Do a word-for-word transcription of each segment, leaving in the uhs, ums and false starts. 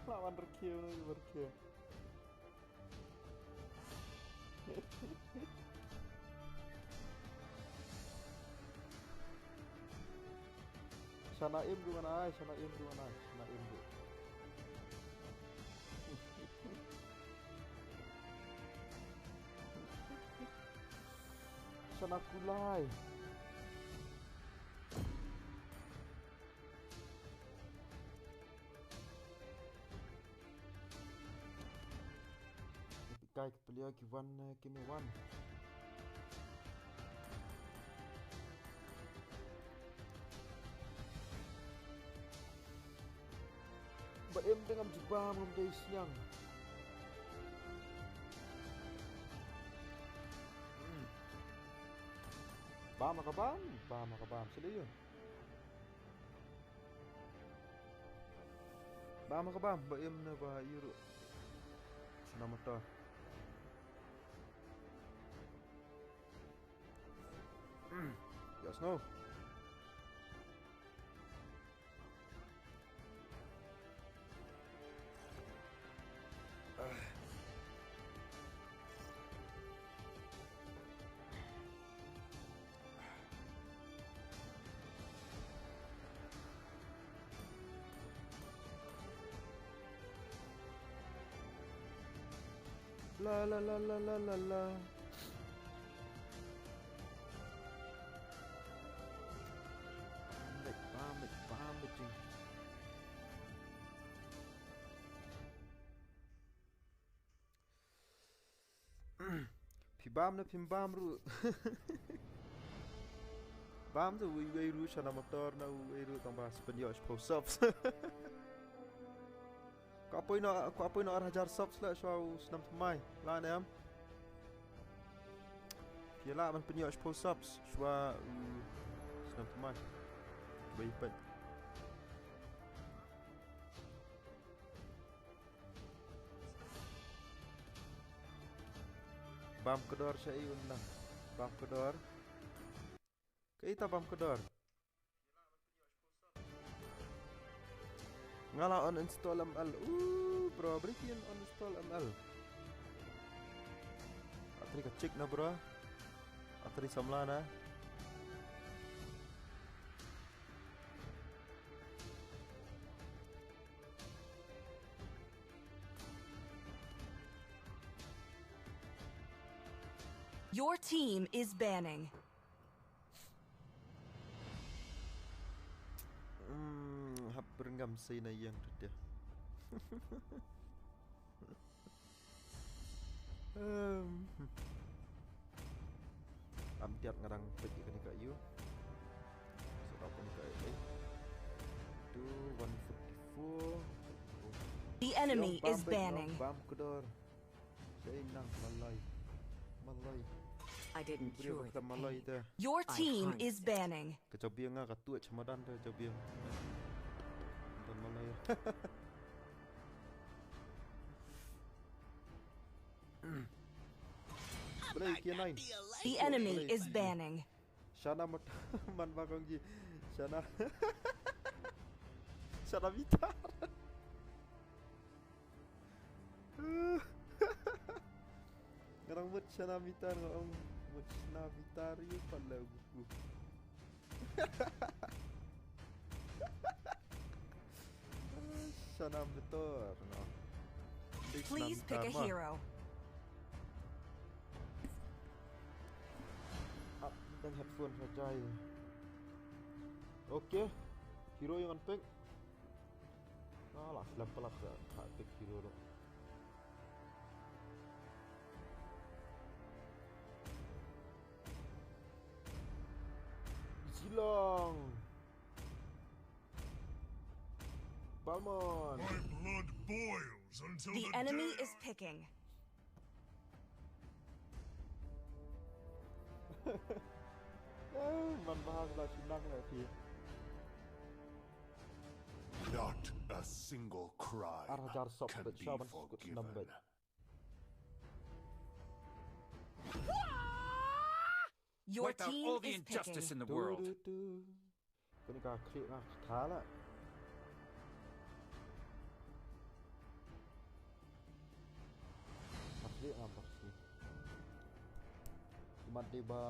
Lah wan rkhie, wan rkhie. Shana im ruh ngan ai, shana im ruh ngan ai, shana im ruh. Shana kulai. Kai ki plia ki wan, eh, ki me wan. Ba im te ngam ju bam, ngam dei sniang. Hmm. Bam ka bam, bam ka bam, sila ïa. Bam ka bam, ba im ne ba ïa ruh. Sna motor. Hmm. Ïa sngew. La la la la la la la. Bam bit, bam bit, bam bit jing. Phi bam ne phim bam ruh. Bam te uwei uwei ruh shana motor na uwei ruh tang ba spin ïoh shiphew subs. Ko poi noh, ko poi noh ar hajar subs la shuwa u snem thymmai. La ne em. Phi lah ban pynïoh shiphew subs shuwa u snem thymmai. Bai pet. Bam kdor sha i un na. Bam kdor. Ka ita bam kdor. Nga la uninstall M L. Uh, bro, bri ki uninstall M L. Atri ka chick na, bro. Atri samla na. Your team is banning. Hmm, hap berengam sei na yang tu dia. Em. Am tiat ngadang pek ikan ka yu. Sedap pun ka ai. Tu one forty-four. The enemy is banning. Bam kedor. Sa ïa nang malai. Malai. I didn't cure the pain. Your team is banning. Ka jabiang nga ka tuat chamadan te jabiang. Dan malai. Blei kia nine. The enemy is banning. Shana mat man ba kong ji. Shana. Shana bitar. Ngarang mut shana mitar, ngarang mut shana mitar yu pala buku. Shana mitar no. Please pick a hero. Ap dan headphone sa jai. Okay. Hero yang unpick. Ah, lah slem pelak dah. Tak tik hero tu. Zilong. Balmond. My blood boils until the enemy is picking. Eh, man bahang la sinang la phi. Not a single crime can be forgiven. Your Wipe out team all the is injustice picking. In the Tu world. Tu tu. Kane ka khlieh nga kata la. Ka khlieh nga bak si. Mat dei ba.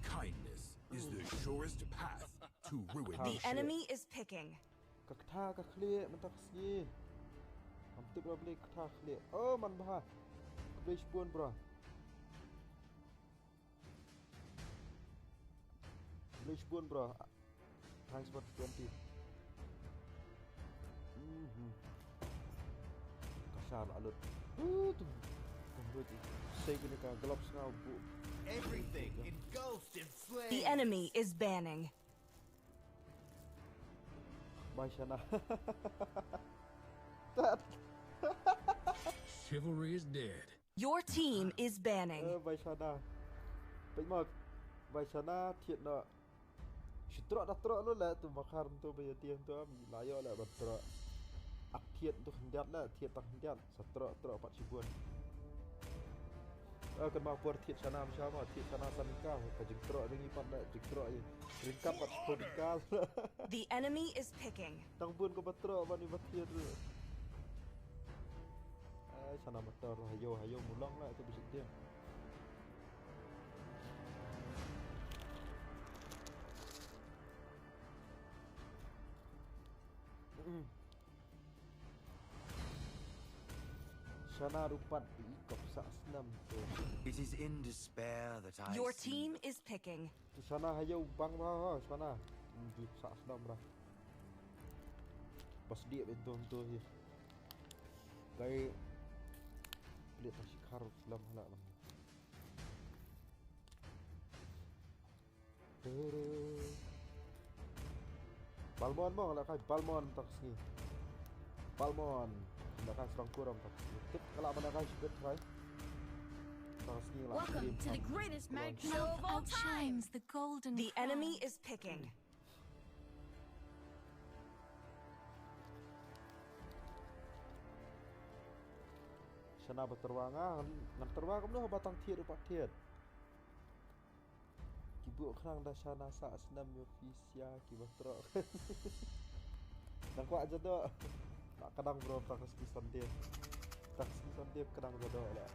Kindness is the surest path to ruin. The enemy is picking. Ka kata ka khlieh mynta ka sngi. Kam tip ra bli kata khlieh. Oh man bha. Khublei shibun bro. Khublei shibun bro. Thanks for twenty. Mhm. Ka shah la lut. Uh, tu. Kum lut. Sei kini ka gloves nga bu. Everything engulfed in flames. The enemy is banning. Bai Shana. Tat. Chivalry is dead. Your team is banning. Eh, bai Shana. Peit mo. Bai Shana thied noh. Shi troh da troh lo la tu makhar tu bai tiang tu am la yo la ba troh. Ak thied tu khyndiat la thied tang khyndiat. Sa troh troh pat shibun. Eh, kan ma por thied Shana am Shama thied Shana san ka ka jingtroh jing i pat la jingtroh i. Ringkat pat shibun ka. The enemy is picking. Tang bun ko ba troh ba ni ba thied. Ai Shana motor hayo hayo mulong la tu bisik dia. Shana rupat di ikop sa snam tu. It is in despair that I Your sleep. Team is picking. Tu Shana hayo bang ba ha Shana. Di sa snam ra. Bas dia bentung tu hi. Kai pelit tak sikar selam hala bang. Balmon mo la kai Balmon tak sngi. Balmon la kai Srong Kuram tak sngi. Tip kala mana kai sibet kai. Tak sngi la. Welcome to the greatest mag show of all times, the Golden The enemy is picking. Shana ba terwa nga ngan terwa kumno ba tang thied rupa thied. Ki buh khnang da Shana sa snam yo phi sia ki ba troh. Nang kwah jado. Nak kadang bro tang ski Sunday. Tang ski Sunday kadang jado la.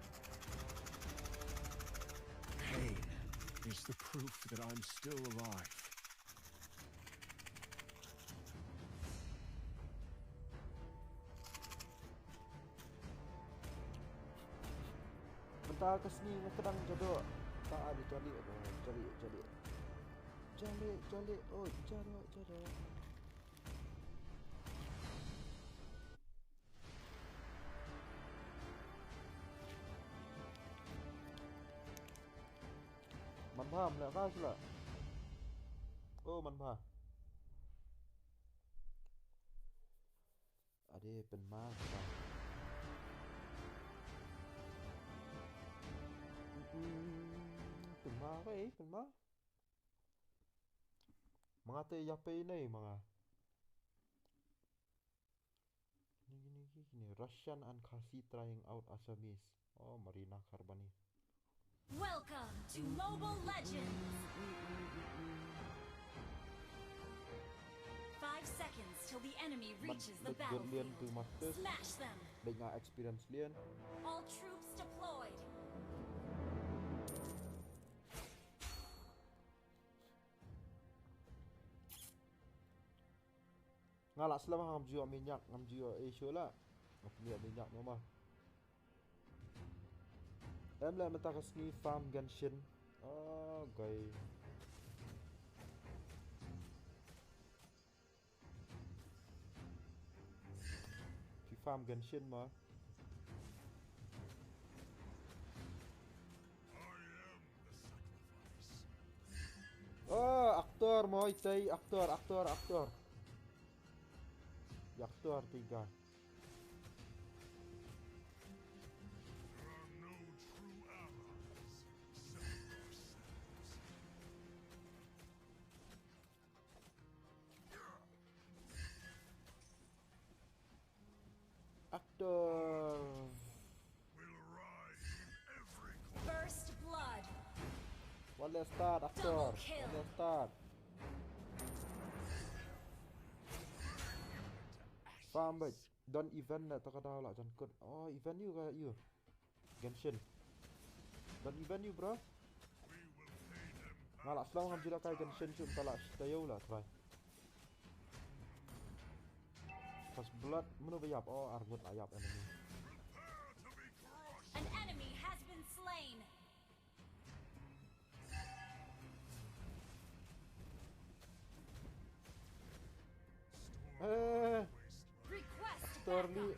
Pain is the proof that I'm still alive. Mynta ka sngi nga kdang jadok. Ta adi jalik, jalik, jalik. Jalik, jalik, oh jadok, jadok. Man bha mleh ka sila. Oh man bha. Ade pynma ka. Pynma ka eh pynma. Manga te ya pei nei manga. Kini, kini, kini, kini. Russian and Khasi trying out Assamese. Oh, Marina Kharbani. Welcome to Mobile Legends! Five seconds till the enemy reaches the battlefield. Smash them! Bad nga experience lian. All troops deployed. Nga lah slem ngam ju ïoh minyak, ngam ju ïoh eh shu lah. Ngam ju ïoh minyak mama. Em leh mynta ka sngi farm Genshin. Oh, guy. Phi farm Genshin ma. Oh, actor mo, itei, actor, actor, actor. Actor tiga. Actor. First blood. Let's start, actor. Let's start. Farm bait. Don event na taka daw la jan kut. Oh, event ïu ka ïu. Genshin. Don event ïu, bro. Nga la slong ngam jula kai Genshin shu ta la sta ïu la try. Pas blood mano ba ïap? Oh, arngut la ïap enemy. An enemy has been slain. Eh, Request actor ni.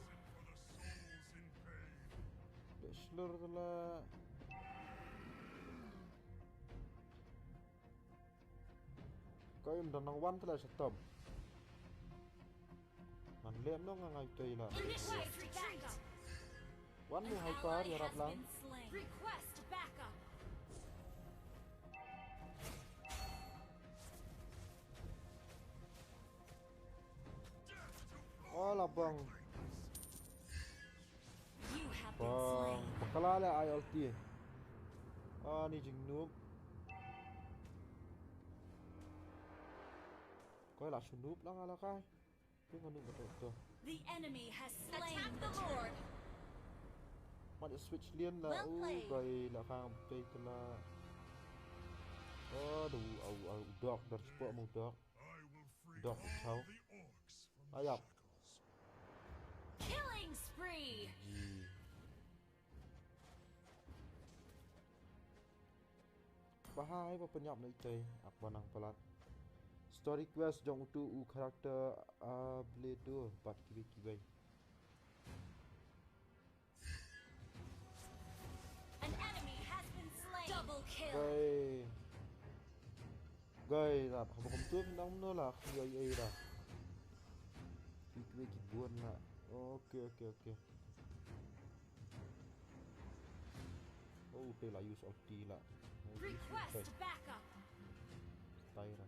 Bachelor tu la. Kau im dang nang wan tu la setom. Man lem nong ngai tei la. Initiate retreat. Wan mu hai par ya rap lang. Request backup. Oh, la bang. Bang bakala le ai ulti. Ah, ni jing noob. Koi la shu noob lang ala kai. Koi nga noob betul tu. The enemy has slain the Lord. Mat switch lane la. Well played. Koi la kang update la. Oh, du au au dok dar spot mu dok. Dok chau. Ayap. Killing spree. Bahai ba penyap na itei ak banang pelat. Story quest jong utu u karakter Abledo bat kibai kibai. An enemy has been slain. Double kill. Gai. Gai, rap haba kumtu nang no la, gai ai ra. Ki kwe ki buan la. Okay, okay, okay. Oh, te la use ulti la. Request backup. Tai ra.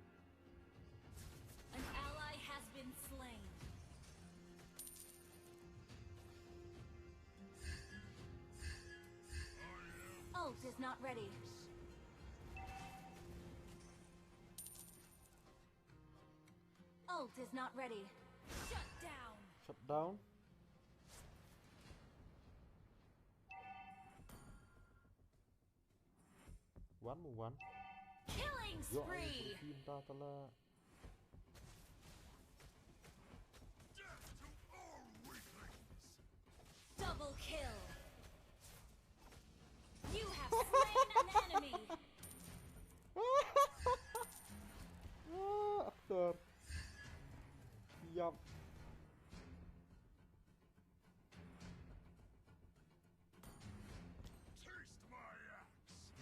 An ally has been slain. Ult is not ready. Ult is not ready. Shut down. Shut down. One more one. Killing spree. Yo, ai, team ta tala. Death to all weaklings. Double kill. You have slain an enemy. Ah, actor. Yup. Taste my axe.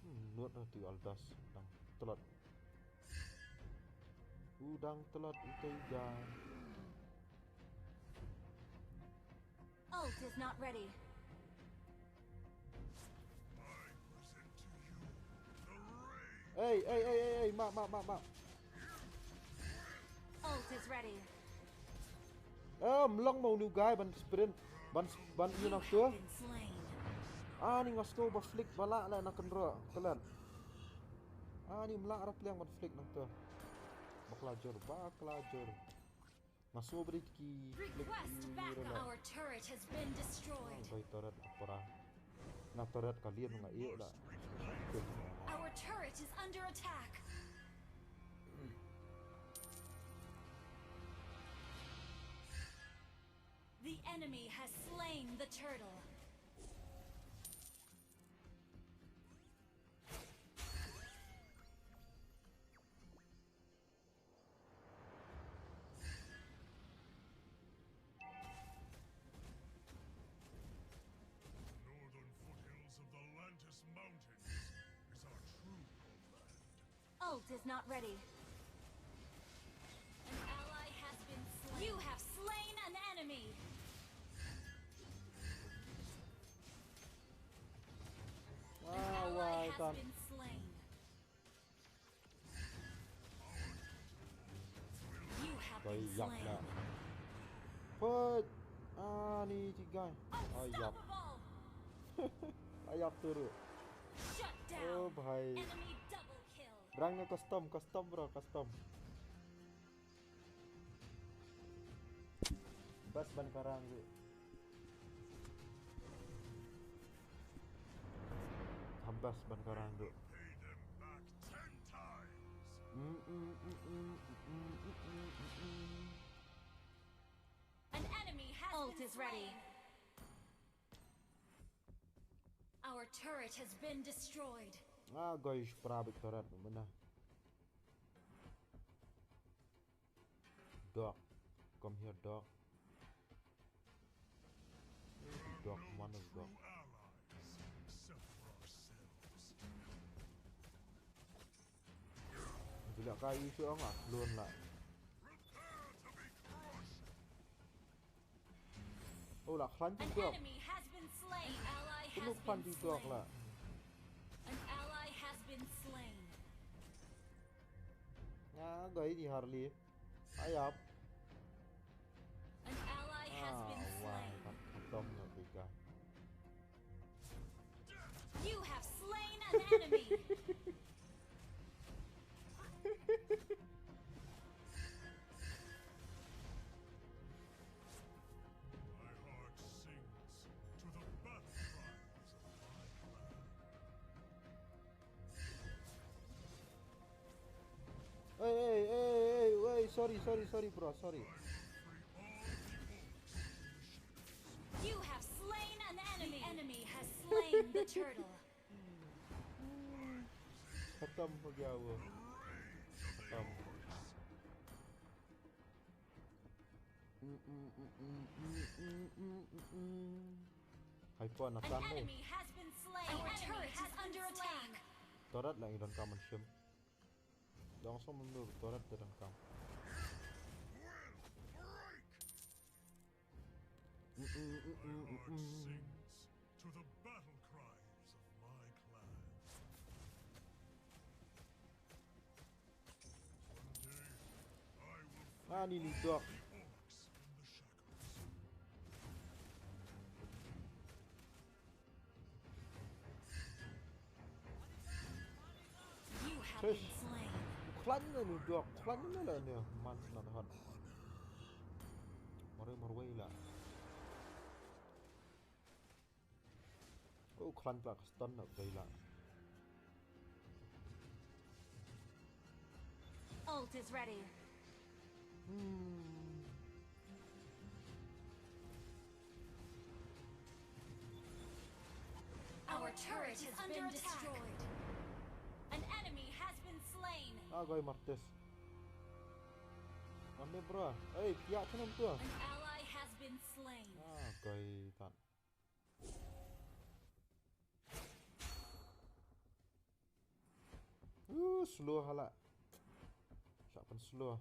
Hmm, nuot na tu Aldas dang tlot. U dang tlot u tei ga. Ult is not ready. I present to you the rage. Ei, ei, ei, ei, ei, ma, ma, ma, ma. Ult is ready. Em, long mo new guy ban sprint, ban, ban ïa nang tu. Been slain. Ani nga sngew ba flick ba lah lah na kendra, telan. Ani mla ra pliang ban flick nang tu. Bakla jur, bakla jur. Nga sngew ba dei ki flick. Request backup. Our turret has been destroyed. Bai turret apa ra. Na turret ka liam nga ïeh da. Our turret is under attack. The enemy has slain the turtle. Northern foothills of the Lantis Mountains is our true homeland. Ult is not ready. An ally has been slain. You have slain an enemy. An ally has been slain. You have been slain. Put. Ah, ni tiga. Ah, yap. Unstoppable. Ayap tu ruh. Shut down. Oh, bhai. Enemy double kill. Rang na custom, custom, bro, custom. Bas ban karang tu. Hambas ban karang tu. Pay them back ten times. Mm, mm, mm, mm, mm, mm, mm, mm, mm. An enemy has Ult been is ready. Slain. Our turret has been destroyed. Ah, guys, prabik turret mana. Doc. Come here, Doc. Doc, man is Doc. Jila ka isu ang ah, lun la. Oh, la klan ti Doc. An enemy has been slain. An ally has been slain. Kunu klan ti Doc la. An ally has been slain. Nga gai di Harley. Ayap. An ally has been slain. Ah, wah, khatam na tiga. You have slain an enemy. My heart sings to the battle cries of my clan. Hey, hey, hey, hey, hey, sorry, sorry, sorry, bro, sorry. You have slain an enemy. The enemy has slain the turtle. Khatam ho gaya wo. Khatam. Hyper na tan dei. An enemy has been slain. Our turret is under attack. Turret la ngi donkam ban shim. Dang song mynta turret te donkam. My heart sings to the battle cries of my clan. One day, I will free all the orcs from the shackles. You have been slain. Khlaiñ na nu dok, khlaiñ na la ne man sna hot. Mare marwei la. Ko khlaiñ la ka stun na dei la. Ult is ready. Hmm. Our turret is under attack. An enemy has been slain. Ah, guy Martes. Ande bro. Hey, pia chunum tu. An ally has been slain. Ah, guy tan. Uh, slow hala. Siapa slow?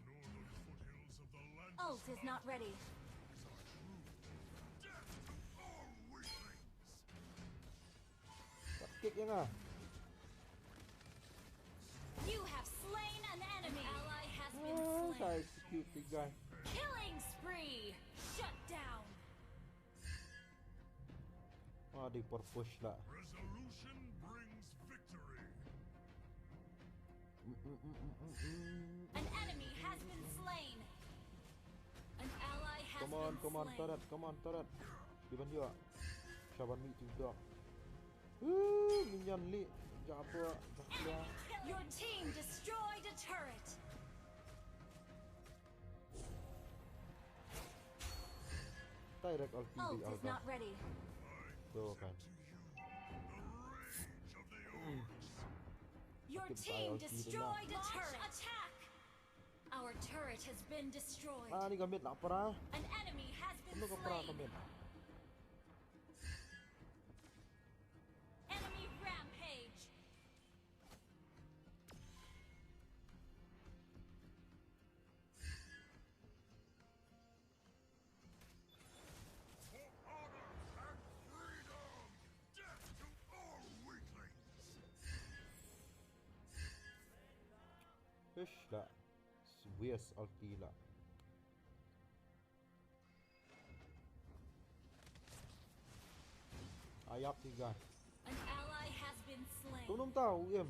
The northern foothills of the land. Ult is not ready. Death to all weaklings. Kick ïa nga. You have slain an enemy. An ally has been slain. Ah, sa execute the guy. Killing spree. Shut down. Ah, di por push la. Resolution brings victory. An enemy has been slain. An ally has been slain. Come on, come on, turret, come on, turret. Di ban ïoh. Shaban mi tu dok. Uh, minion li. Japa. Your team destroyed a turret. Direct ulti. Ult is not ready. Tuh kan. Your team destroyed a turret. Attack. Our turret has been destroyed. Ah, ni ka mid la para. An enemy has been slain. Ka para ka mid. Enemy rampage. For honor and freedom! Death to all weaklings! Fish la. Swiss ulti la. Ayap tiga. An ally has been slain. Tunum tau em.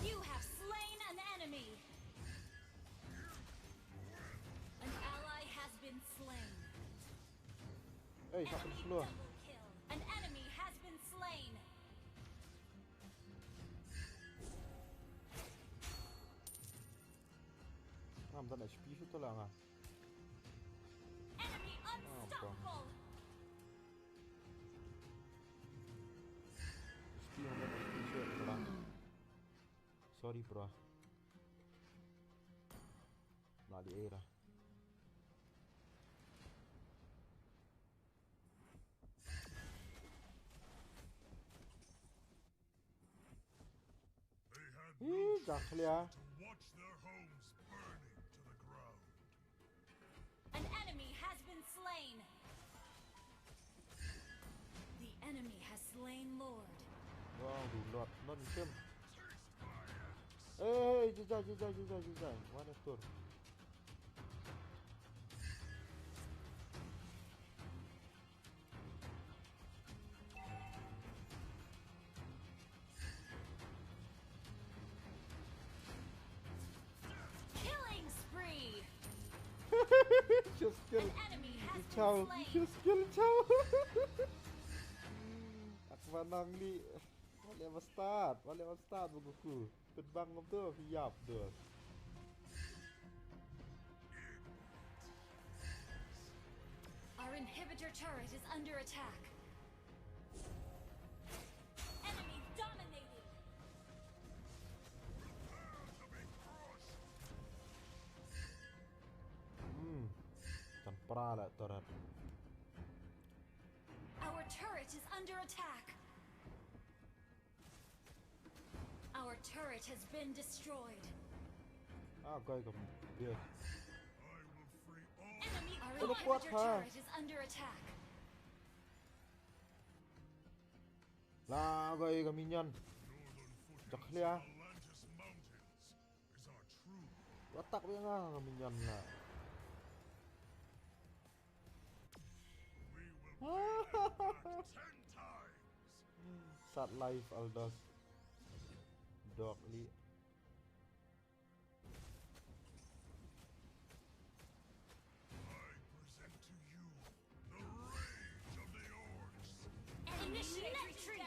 You have slain an enemy. An ally has been slain. Hey, siapa slow? An enemy has been slain. Ngam tan H P shu tolong ah. Enemy unstoppable. H P ngam tan H P shu tolong. Sorry bro. Nadi era. Ih, dah clear. An enemy has been slain. The enemy has slain Lord. Wah, reload. Non item. Eh, jejai, jejai, jejai, jejai. Mana tur? Killing spree. Just kill. An enemy has been slain. Just kill, ciao. Aku menang ni. Wale bastard, wale bastard buku ku. Pedbang tu, yap tu. Our inhibitor turret is under attack. Enemy dominated. Hmm. Tan pra la turret. Our turret is under attack. Our turret has been destroyed. Ah, gai kam. Dia. Enemy turret is under attack. La gai kam minion. Dak lia. Attack biang ah kam minion la. Sat life Aldos. Dok li. I present to you the rage of the orcs. Initiate retreat.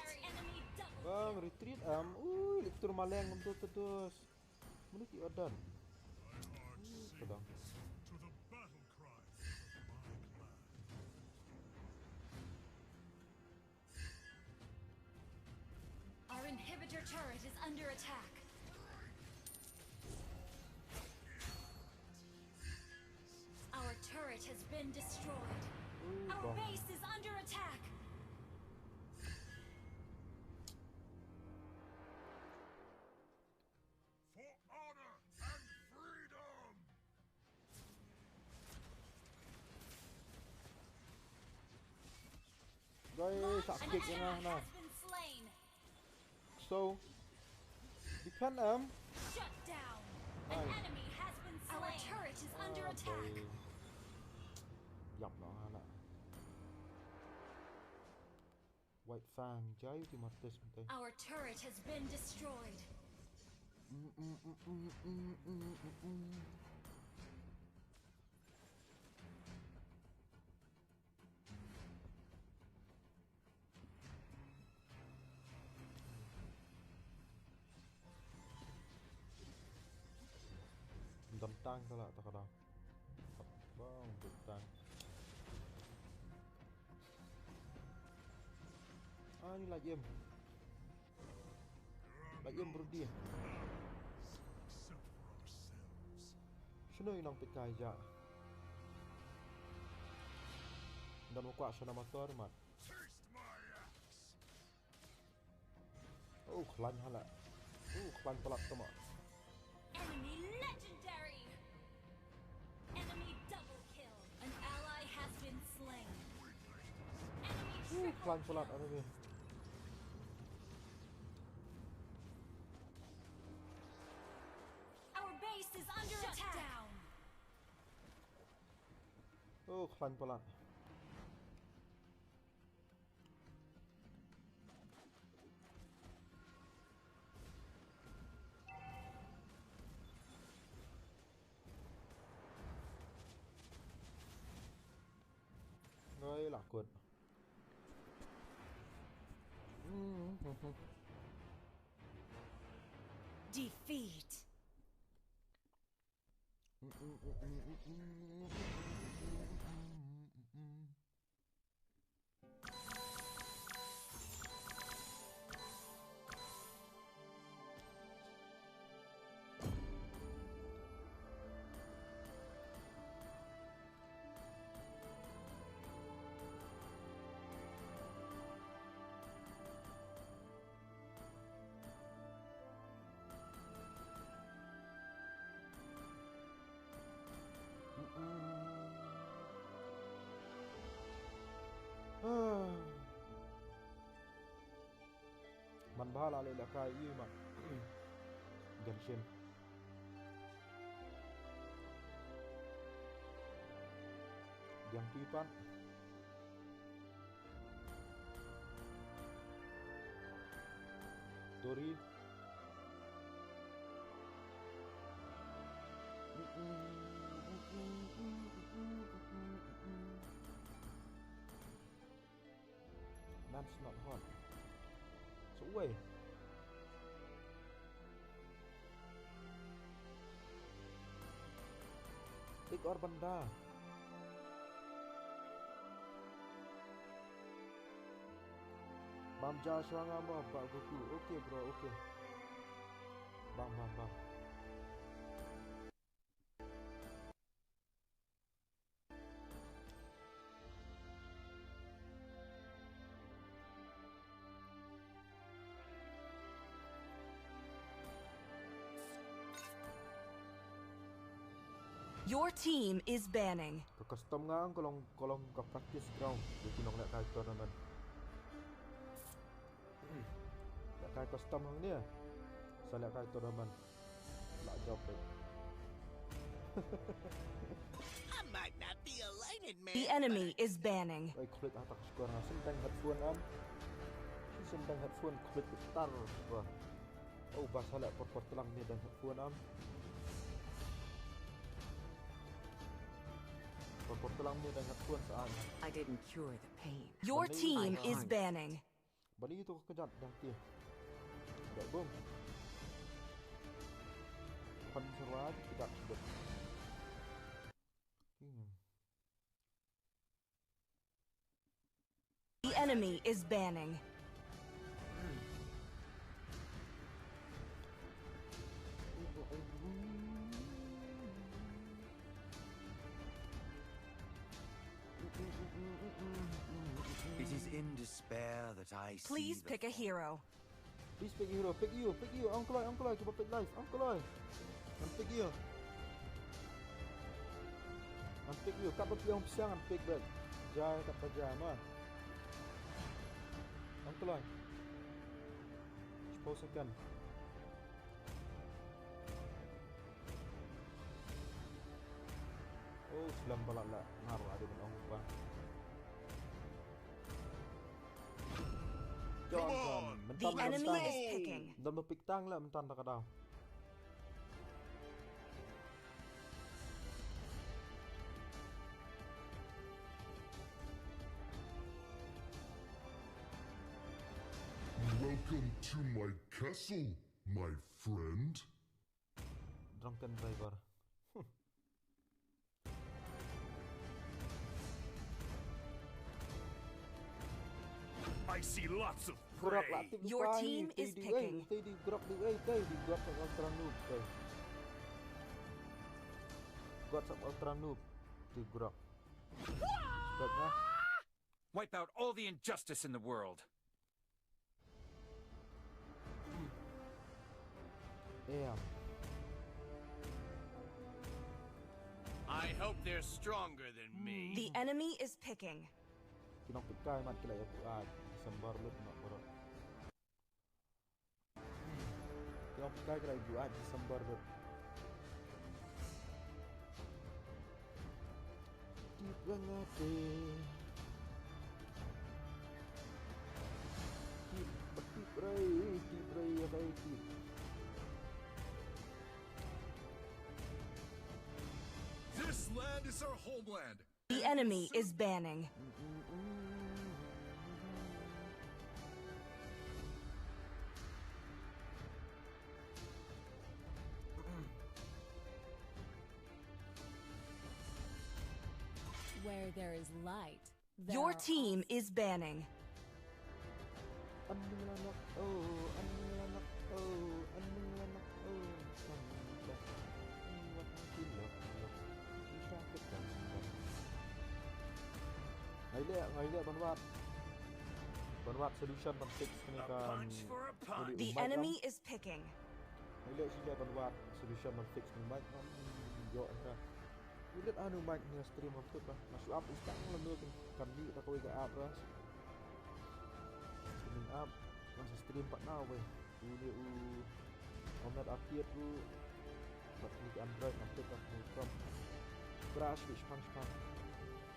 Bang retreat am. Ui, lectur maleng untuk terus. Mana ki odan? Pedang. To the battle cry of my clan. Our inhibitor turret is under attack. Our turret has been destroyed. Our base is under attack. For honor and freedom! Guys, sakit ïa nga na. So, defend em. Shut down. An enemy has been slain. Our turret is under attack. Yap na nga na. White Fang, jai u team artist mynta. Our turret has been destroyed. Don tank ka la ta ka dang. Bang don tank. Ah, ni la jem. La jem bro dia. Shano i nong pit kai ja. Don wa kwah shano motor mat. Oh, khlaiñ hala. Oh, khlaiñ palat tama. Enemy legendary. Enemy double kill. An ally has been slain. Enemy triple kill. Uh, khlaiñ palat enemy. Oh, khlaiñ palat. Ngai la kut. Defeat. Man bha la leh lehkai ïa ma. Genshin. Diang tipan. Tori. That's not hot. So wait. Tik or banda. Bam ja shwa nga mo ba Goku. Okay bro, okay. Bam bam bam. Your team is banning. Ka custom nga ang ka long, ka long ka practice ground. Ïa ki nonglehkai tournament. Lehkai custom hangne. Sa lehkai tournament. La jop eh. I might not be a lightning man, the enemy but I is banning. Oi, khublei ha ta ka score nga. Sngewthuh headphone am. Sngewthuh headphone khublei tar ba. Oh, ba sa leh por por tlang ne dang headphone am. Por por tlang ne dang headphone sa ang. I didn't cure the pain. Your team is banning. Bali tu ka jat dah ti. Dah bom. Pan serwat kita sudah. Hmm. The enemy is banning. It is in despair that I see. Please pick a hero. Please pick hero, pick you, pick you, Uncle Oi, Uncle Oi, kiba pick life, Uncle Oi. Ngan pick you. Ngan pick you, kat ba piang pisa ngan pick back. Jai, kat ba jai, ma. Uncle Oi. Shiphew second. Oh, slam palat la ngar la dei ban ong ba. Johnson. The enemy is picking. Don ba pick tang la mynta da ka daw. Welcome to my castle, my friend. Drunken driver. I see lots of prey. Your team is picking. Grok di, eh, di, Grok di, Ultra Noob, eh. Grok sap Ultra Noob. Di Grok. Wipe out all the injustice in the world. Yeah. I hope they're stronger than me. The enemy is picking. Ki nongpeitkai mat ki la ïa buaid December lut ma bro. Ki nongpeitkai ki la ïa buaid December lut. Tip ba nga te. Tip, ba tip rei, tip rei, rei tip. This land is our homeland. The enemy is banning. Where there is light, there Your are team also is banning. An ning la nak, oh, an ning la nak, oh, an ning la nak, oh. An ning la nak, oh, an ning la nak. Ngai leh, ngai leh ban wad. Ban wad solution ban fix kane ka, um, kane u The mic enemy am. Is picking. Ngai leh shi leh ban wad solution ban fix kane u mic am. Ïoh ka. Ulet anu mic ni stream am tut ba. Nga shu ap install la nu kan, kan ni ta kawei ka app ra. Streaming app. Nga shu stream pat na wei. U ni u Omnet Arcade tu. Pat ni ka Android ngam tip ka mu kam. Crash bit shpang shpang.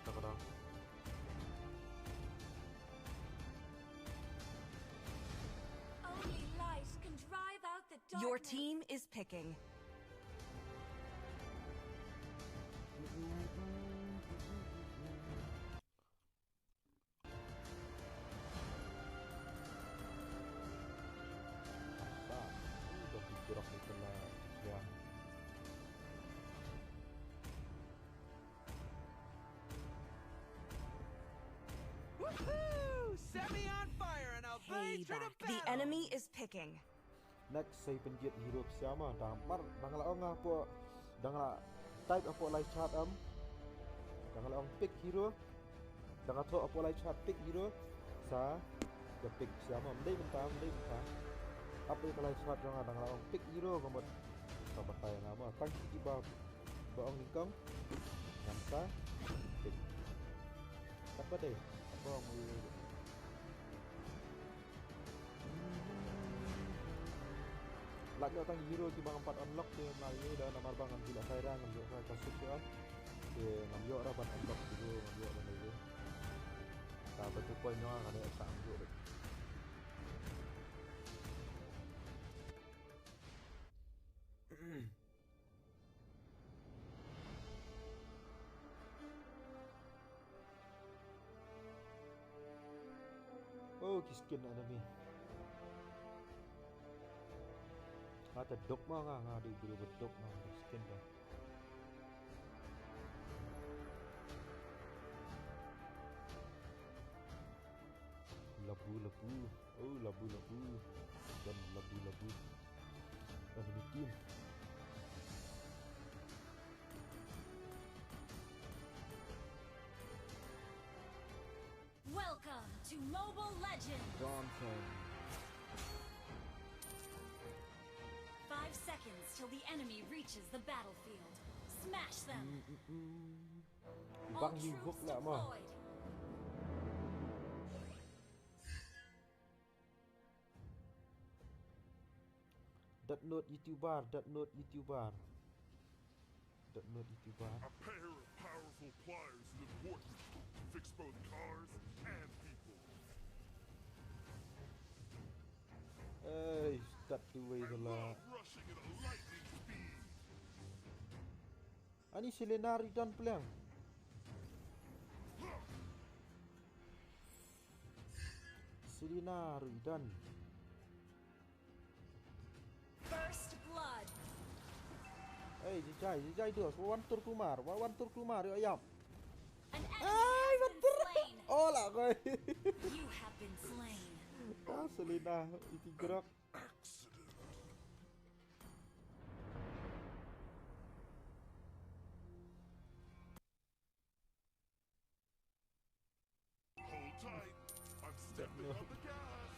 Ta ka dang. Only light can drive out the Your darkness. Team is picking. Sa, udah digerak di tengah. Ya. Woohoo! Set me on fire and I'll blaze through the Payback. The battle. Enemy is picking. Next, sa pynjit hero psiama. Dang mar, dang la ong hapoh, dang la type hapoh live chat am. Dang la ong pick hero. Dang la thoh hapoh live chat pick hero. Sa, ka pick psiama. Mdei mynta, mdei mynta. Hapoh ka live chat dang la, dang la ong pick hero ka mut. Sa batai nga ma. Tang ki ba, ba ong nyngkong. Ngan sa pick. Kat ba dei. Ba ong. Lak ïoh tang hero kiba ngam pat unlock te ma ïa da namar ba ngam ju la kai ra ngam ïoh ra ka suk ïa. Te ngam ïoh ra ban unlock hero ngam ïoh ra ne. Ka ba tu point ïoh ka ne sa ngam ïoh. Oh, ki skin enemy. Nga ta dok ma nga, nga dei briew ba dok ma nga skin ba. Labu, labu. Oh, labu, labu. Dan labu, labu. Enemy team. Welcome to Mobile Legends! Johnson. Five seconds till the enemy reaches the battlefield. Smash them! All troops deployed. Death Note YouTuber, Death Note YouTuber. Death Note YouTuber. A pair of powerful pliers is important. Fix both cars and people. Hey, start the way. I love rushing at a lightning speed. Ani Selena ri don pleng. Selena ri don. First blood. Hey, jijai, jijai dos. Wan tur kumar, wan tur kumar, yo yap. An enemy has been slain. Ola koi. You have been slain. Ah, Selena, iti grok. Accident. Hold tight. I'm stepping on the gas.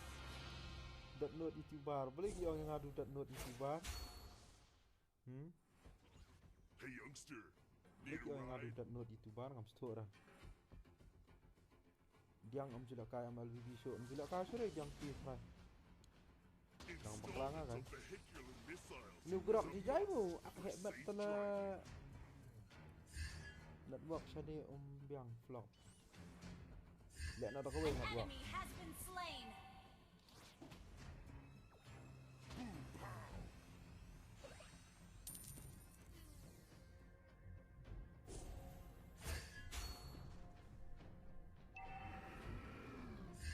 Death Note YouTuber. Boleh ki ong nga du Death Note YouTuber. Hmm? Hey youngster. Boleh ki ong nga du Death Note YouTuber ngam stok ra. Diang am jula kai am L V B show. Am jula kai sure diang ti smai. Nang bakla nga kan. Lu grok jijai mu. Ak hek bet tala. Network shane um biang flop. Leh na da kawei network. Enemy has been slain.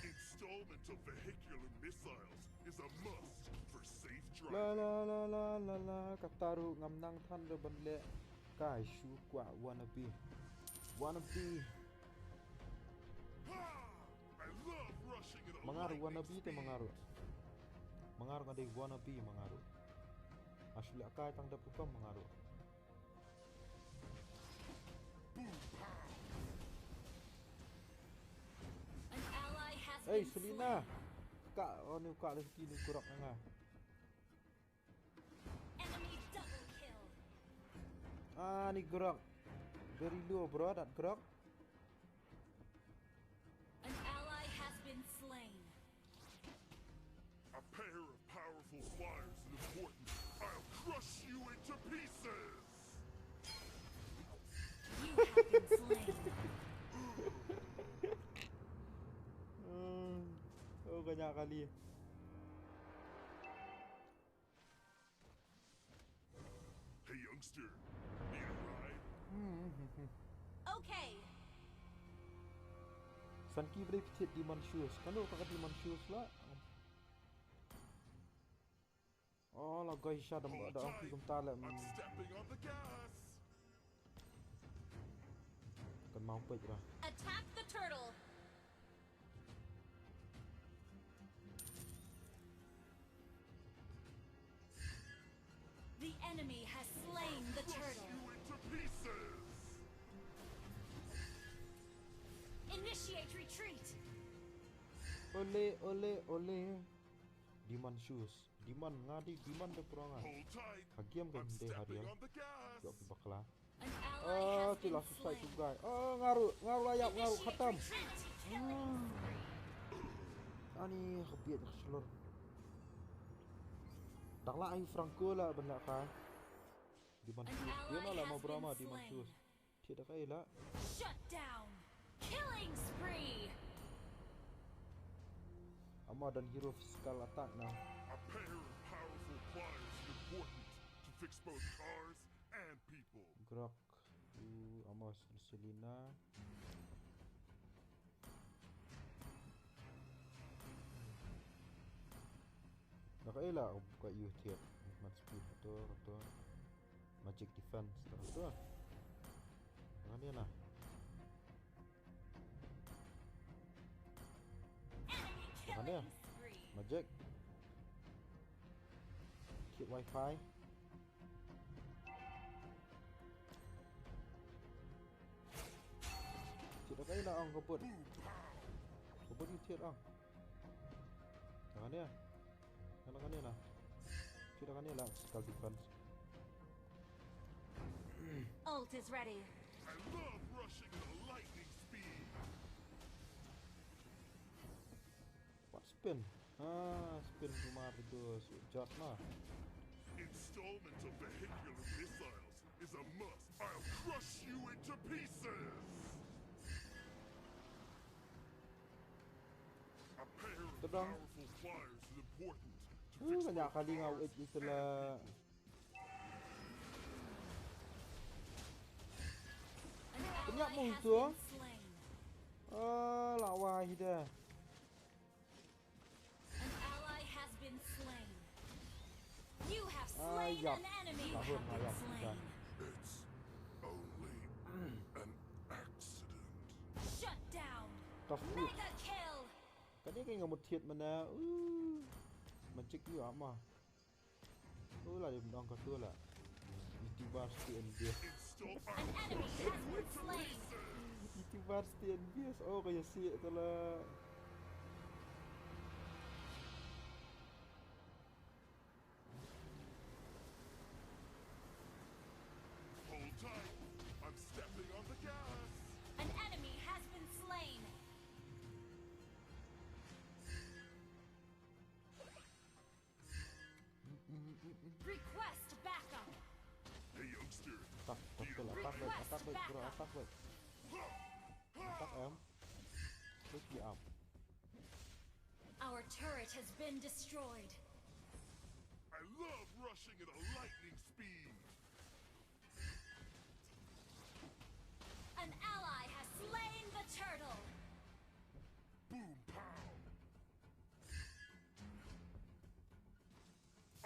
Installment of vehicular missiles is a must for safe driving. La la la la la la, kata ruh ngam nang than ruh ban leh. Kai shu kwah wannabe. Wannabe. Ha! I love rushing at a lightning speed. Mangaru wannabe te mangaru. Mangaru nga dei wannabe mangaru. Ashu leh kai tang dep rukom mangaru. An ally has been slain. Hey, Selena. Ka, oh, ni ka lagi ni kurang nga. Enemy double kill. Ah, ni Grok. Very low, bro, that Grok. An ally has been slain. A pair of powerful flyers is important. I'll crush you into pieces. You have been slain. Hmm. Oh, kanya kali. Hey youngster, need a ride? Okay. San ki brei picit Demon Shoes. Kano ka Demon Shoes la? Oh, la guys, sha dam da ong ki kumta la. I'm stepping on the gas. Kan mau peit ra. Attack the turtle. The enemy has slain the turtle. Crush you into pieces. Initiate retreat. Ole, ole, ole. Demon Shoes. Demon nga dei Demon de prong nga. Hold tight. Ha game kan de ha real. Jok bakla. An ally has been slain. Oh, kila susai tu guy. Oh, ngaru, ngaru ayap, ngaru khatam. Initiate retreat. Killing spree. Ani khabiat khaslor. Dak la ai Franco la ban la ka. Demon Shoes. An ally has been slain. Dia na la ma brama Demon Shoes. Thied da kaei la. Shut down. Killing spree. Ama don hero physical attack na. A pair of powerful pliers is important to fix both cars and people. Grok. U ama Selena. Da kaei la ka ïoh thied. Movement speed to, to. Magic defense to, to. Enemy killing spree. Magic. Thied wifi. Thied da kaei la ong ka bot. Ka bot ïoh thied ong. Da kane. Da kane la. Thied da kane la physical defense. Ult is ready. I love rushing at a lightning speed. What spin? Ah, spin kumar tu jot ma. Installment of vehicular missiles is a must. I'll crush you into pieces. A pair of powerful pliers is important to fix both cars and people. An ally has been slain. Oh, la wai hi da. An ally has been slain. You have slain an enemy. It's only an accident. Shut down. Mega kill. Kane ka nga mut thied mana. Uh. Magic ïoh ama. Ula dei mdong ka tu la. Iti bar sti N B S. An enemy has been slain. Iti bar sti N B S. Oh, ka ïa si tu la. Hold tight. I'm stepping on the gas. An enemy has been slain. Request backup. Hey youngster. Attack, attack, attack, attack, bro. Attack, wait. Attack em. Pick me up. Our turret has been destroyed. I love rushing at a lightning speed. An ally has slain the turtle. Boom pow.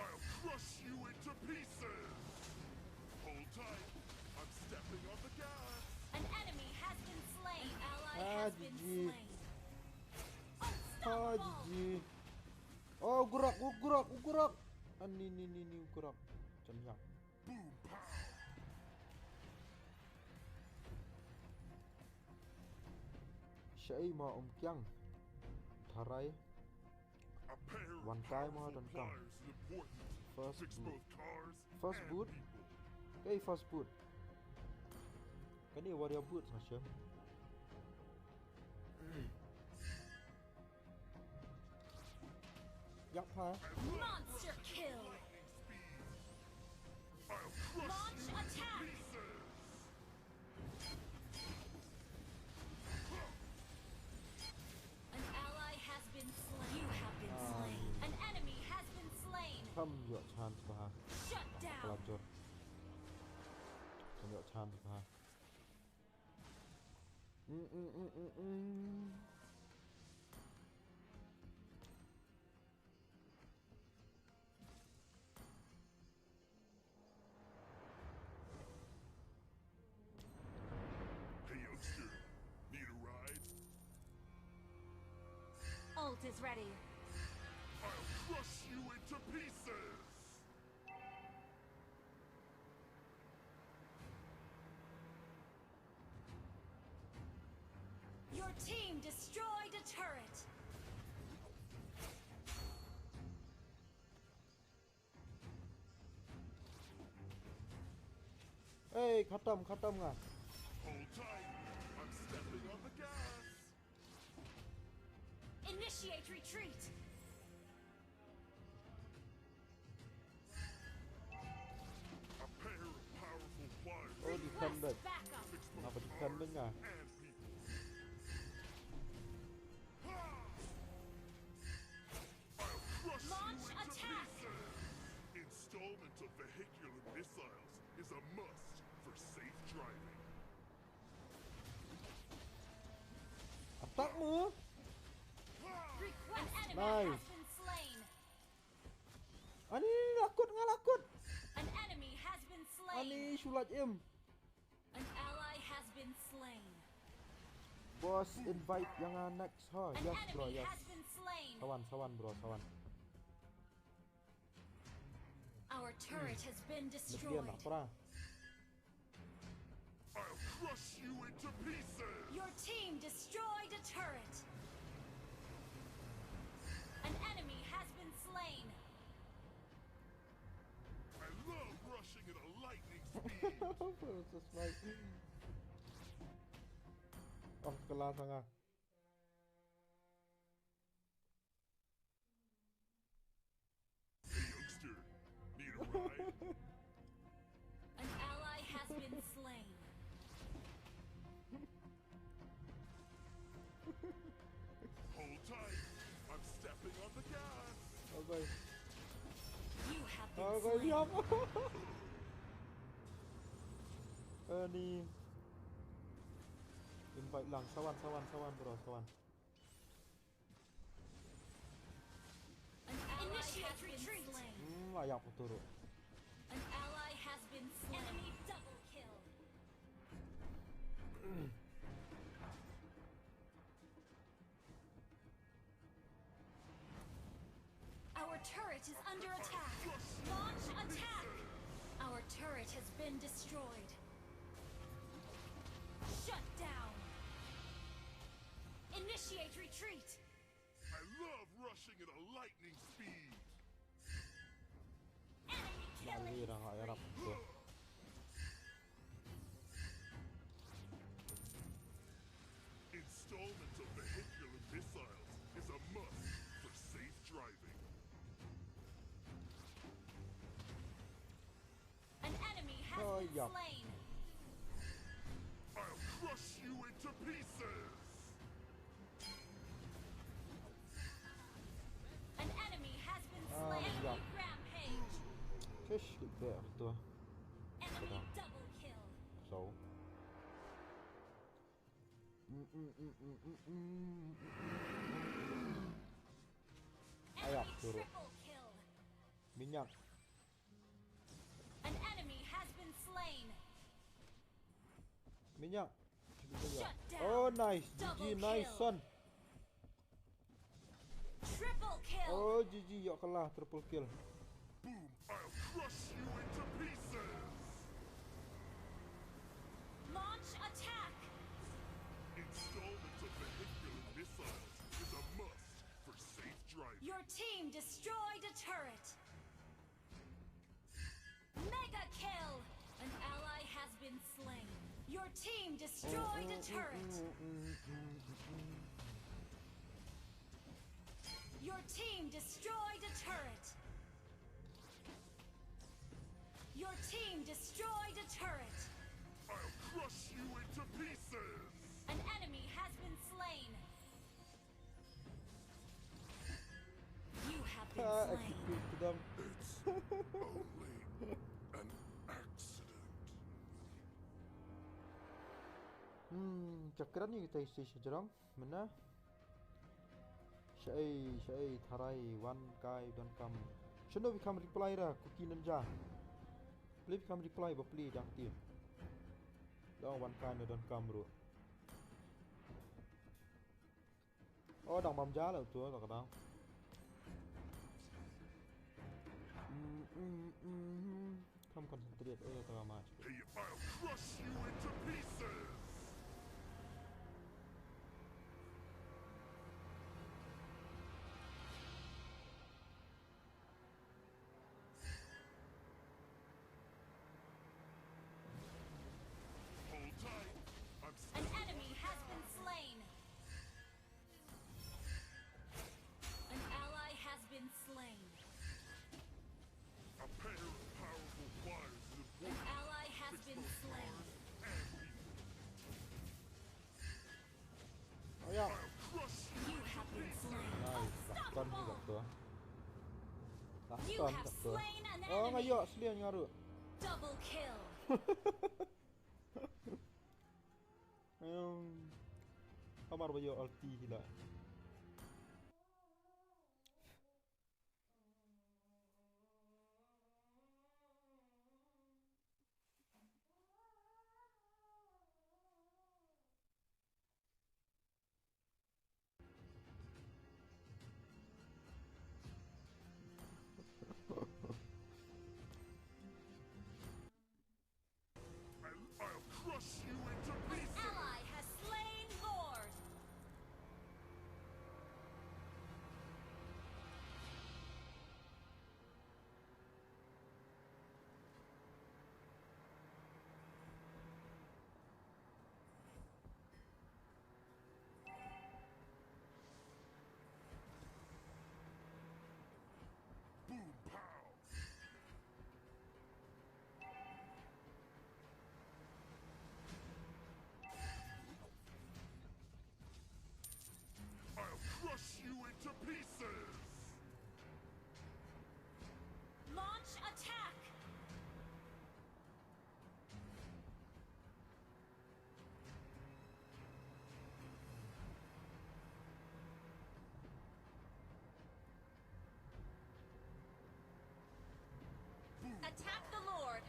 I'll crush you into pieces. Hold tight. I'm stepping on the gas. An enemy has been slain. An ally Ah, has been G G. slain. Ah, Unstoppable. G G. Oh, gerak, oh, gerak, oh, gerak. Ah, ni, ni, ni, ni, gerak. Macam yak. Boom pow. Shaei ma um kiang. Tharai. A pair One of time powerful out and come. pliers is important. First Fix boot. Both cars First and boot. People. Kei first boot. Kani warrior boot sa shem. Yak pha. Monster kill. Lightning speed. I'll crush Launch you into attack. Pieces. An ally has been slain. You have been Ah. Slain. An enemy has been slain. Kam yok chance bha. Shut down. Pelajur. Kam yok chance bha. Mm, mm, mm, mm, mm. Hey, youngster. Need a ride? Ult is ready. I'll crush you into pieces. Your team destroyed a turret. Hey, khatam, khatam nga. Hold tight. I'm stepping on the gas. Initiate retreat. A pair of powerful pliers. Oh, defended. Request backup. Fix both Ngapa defending cars ah? And people. I'll crush Launch you into attack. Pieces. Installment of vehicular missiles is a must for safe driving. Attack mu. Request. An enemy Nice. Has been slain. Ani lakut nga lakut. An enemy has been slain. Ani sulat im. An ally has been slain. Boss invite yang ah next ha. An Yes bro, enemy yes. Has been slain. Sawan, sawan bro, sawan. Our turret has been Lebihan destroyed. nak pra. I'll crush you into pieces. Your team destroyed a turret. An enemy has been slain. I love rushing at a lightning speed. Versus Mike. Oh, kelas sangat. Hey, youngster. Need a ride? An ally has been slain. Hold tight. I'm stepping on the gas. Okay. You have been Okay, slain. siap. Ani. Invite lang, sawan, sawan, sawan bro, sawan. An ally has been slain. Hmm, layak betul. An ally has been slain. Enemy double kill. Our turret is under attack. Launch attack. Our turret has been destroyed. Shut down. Initiate retreat. I love rushing at a lightning speed. Enemy Lali killing dah nggak spree. erap tu. Installment of vehicular missiles is a must for safe driving. An enemy has Oh, been yeah. Slain. To pieces. An enemy has been Ah, slain. yeah. Rampage. Kish, good there, tu. Enemy double kill. So. Mm, mm, mm, mm, mm, mm. Enemy Ayak, turun. Triple kill. Minyak. An enemy has been slain. Minyak. Shut down. Oh, nice. Double G G, nice kill. Son. Triple kill. Oh, G G, ïoh kalah, triple kill. Boom, I'll crush you into pieces. Launch attack. Installment of vehicular missiles is a must for safe driving. Your team destroyed a turret. Mega kill. An ally has been slain. Your team destroyed a turret. Your team destroyed a turret. Your team destroyed a turret. I'll crush you into pieces. An enemy has been slain. You have been Ah, slain. execute to them. It's only an accident. Hmm, chakran ni kita isi sejrong. Mana? Shai, shai, tharai, wan kai, don kam. Shano bi kam reply ra, Kuki Ninja. Please bi kam reply, ba please, dang team. Dang wan kai na don kam ru. Oh, dang bam ja la tu, tak dang. Hmm, hmm, hmm. Kam concentrate, eh, tak amat. Hey, I'll crush you into pieces. Hold tight. I'm An stepping enemy has been slain. An ally has been slain. A pair of powerful pliers is An important. Ally has been slain. And people. Oh ya. I'll crush you. You have been slain. Nice, tak ton ni tak tu. Tak You ton have tak tu. slain an Oh, enemy. Ngayo, slian ngaru. Double kill. Em, Amar ba ïoh ulti hi la. I'll, I'll crush you into An pieces. Ally has slain Lord. Boom pow. I'll crush you into pieces. Launch attack. Attack the Lord.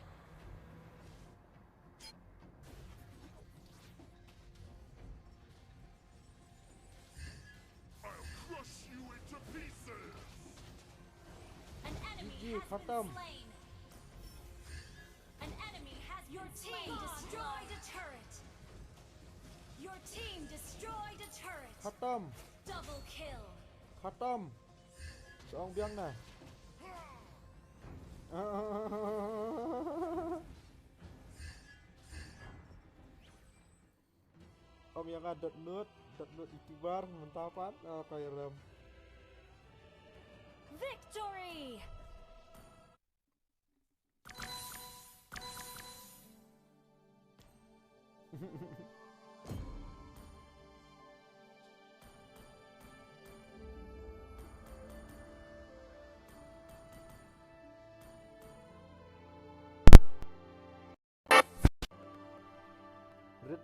I'll crush you into pieces. An enemy G G, has been khatam. Slain. An enemy has your team destroyed a turret. Your team destroyed a turret. Khatam. Double kill. Khatam. Song biang na. Om yang ada dot nut, dot nut itibar mentah pat. Oh, kau ram. Victory.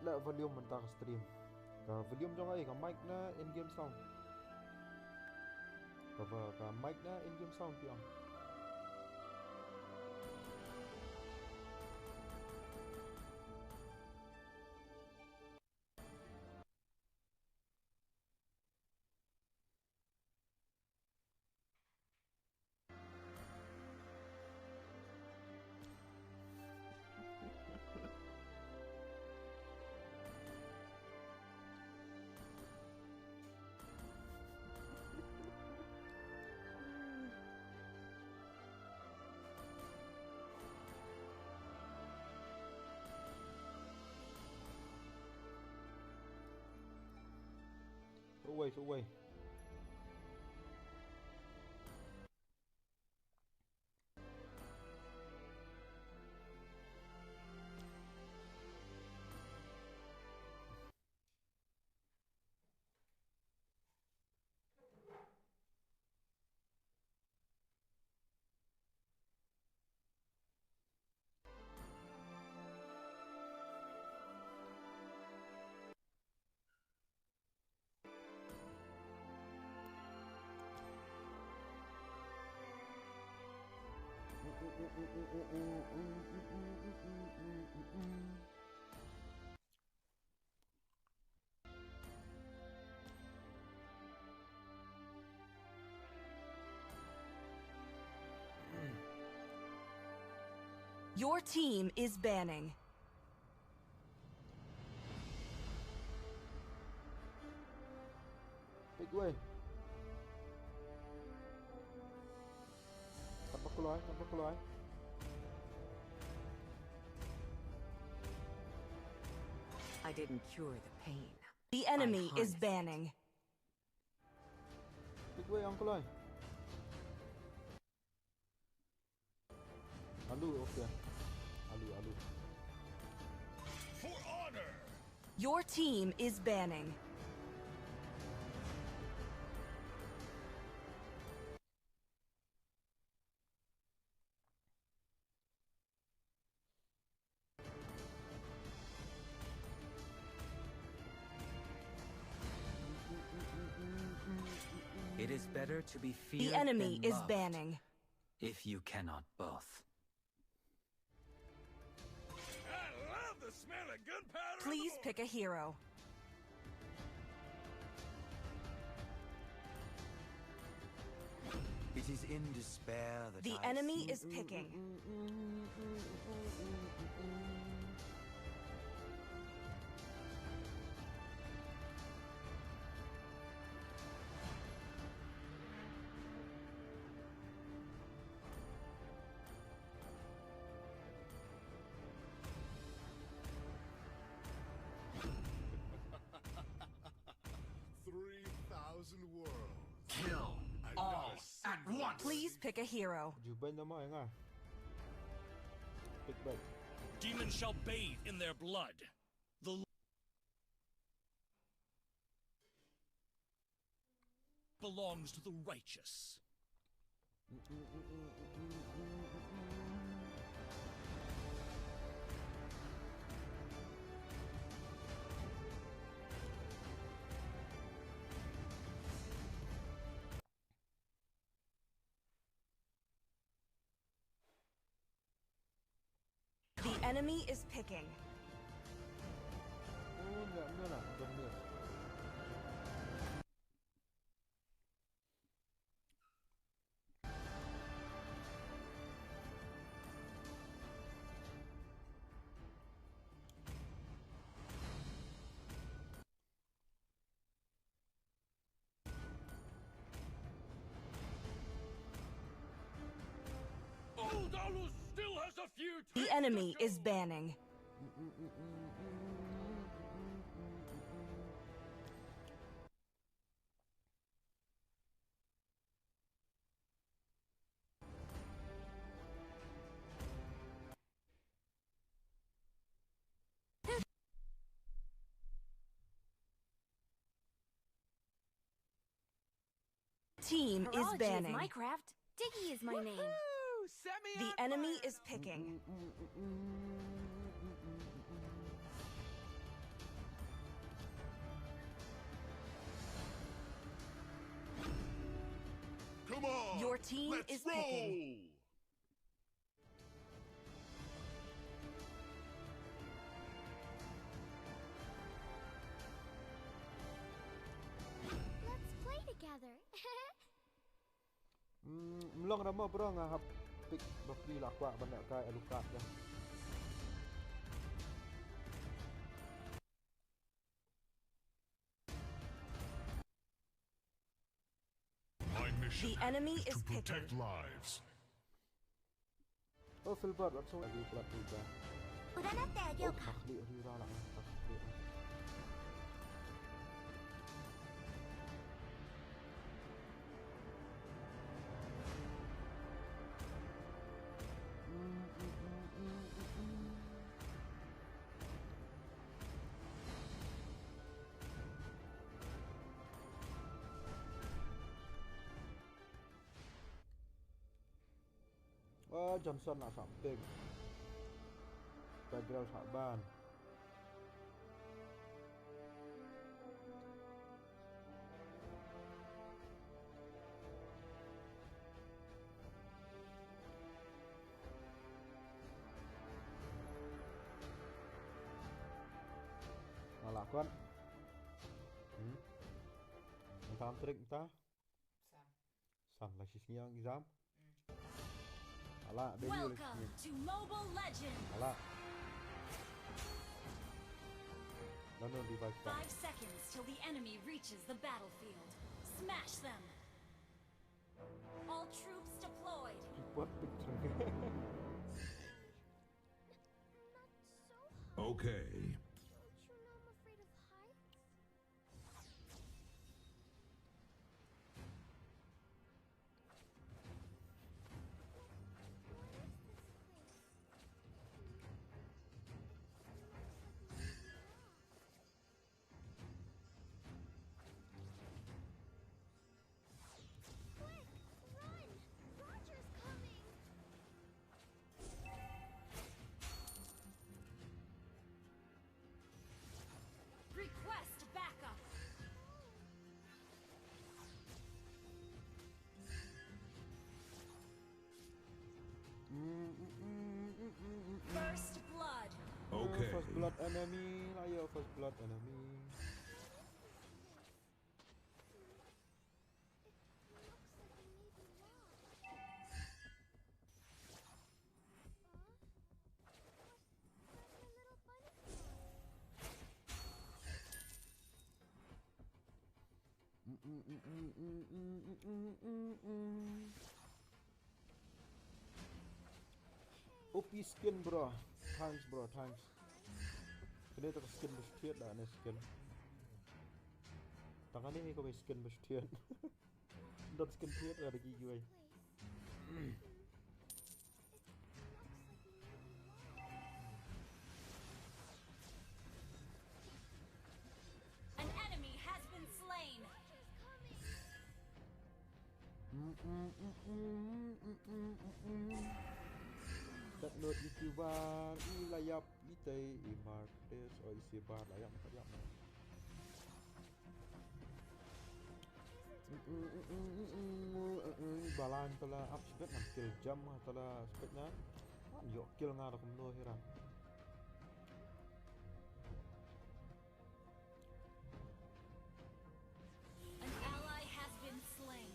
La volume mynta ka stream. Ka volume jong ka, eh, ka mic ne in-game sound? Ka va-, ka mic ne in-game sound phi ong? Away, away. Your team is banning. Big way. Kap ba kloi, kap ba kloi. I didn't cure the pain. The enemy is banning. Big way, ang kloi. Alu, okay. Alu, alu. For honor. Your team is banning. It is better to be feared. The enemy is banning. If you cannot both. I love the smell of gunpowder. Please pick a hero. It is in despair that the enemy is picking. Three thousand worlds. Kill all at once. Please pick a hero. Juban nama nga. Pick back. Demons shall bathe in their blood. The belongs to the righteous. The enemy is picking. The enemy is banning. Team is banning. Minecraft. Diggy is my name. The enemy is picking. Come on, your team let's is picking. Roll. Let's play together. Hmm, mlong rama bro nga hap pick bapli la kwah ban ka Alucard dah. My mission is to protect lives. Oh, Filbert, wat song lagi pelat juga. Udah na te, oh, Yoka. Takli, ri ra la, takli. Oh, Johnson la sah ping. Pedro sah ban. Nga la kwah. Hmm. Mynta trick mynta. San la shisngi ïa ki jam. Ala, de yu la shisngi. Welcome to Mobile Legends. Ala. No, no, device back. Five seconds till the enemy reaches the battlefield. Smash them. All troops deployed. Ki pot picture. Not so high. Okay. Don't you know I'm afraid of heights? Quick, run! Roger's coming! Request backup. First blood. Okay. First blood enemy, la ïa first blood enemy. It looks like we may be lost. Huh? Where's my little bunny? O P skin, bro. Thanks, bro, thanks. Kane te ka skin ba shthiat da, ne skin. Tang kane hi ka bai skin ba shthiat. Dot skin thiat da ki kiwei. An enemy has been slain. That not YouTuber, i la ïap, i tei, i Martes, o i Sibar, la ïap, la ïap. Balan tala ap spek na kill jam tala spek na. Wan ïoh kill nga da kumno hi ra. An ally has been slain.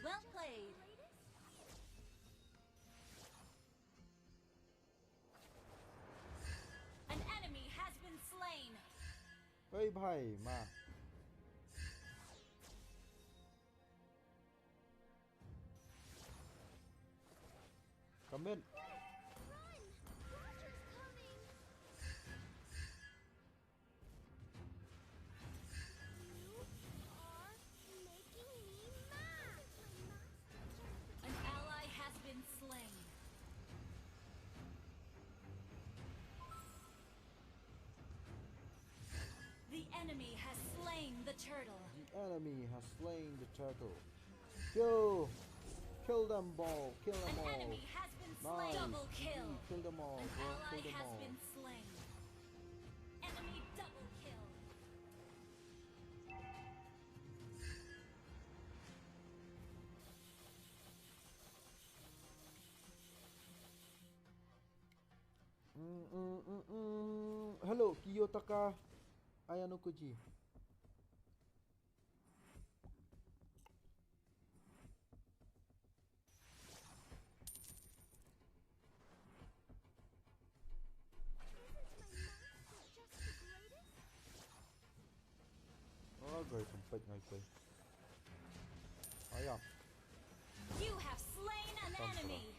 Well played. An enemy has been slain. Hey bhai, ma. Come in. Run! Roger's coming! You are making me mad! An ally has been slain. Turtle. The enemy has slain the turtle. Kill! Kill them all! Kill them An all! Enemy has been slain. Nice. Double kill. Kill them all, bro. Kill Them all. An ally has been slain. Enemy double kill. Mm, mm, mm, mm. Hello, Kiyotaka Ayanokuji. Oh, guys, I'm fighting, I say. Oh, yeah. You have slain an enemy.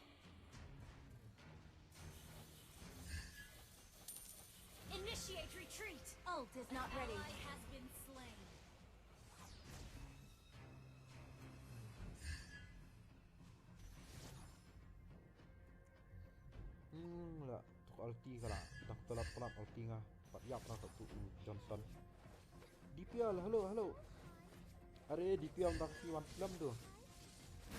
Initiate retreat. Ult is not ready. Ally has been slain. Hmm, la. Tuk ulti ka la. Dak telap telap ulti nga. Pat yap na tu Johnson. D P L, hello, hello. Are D P L dak si wan film tu.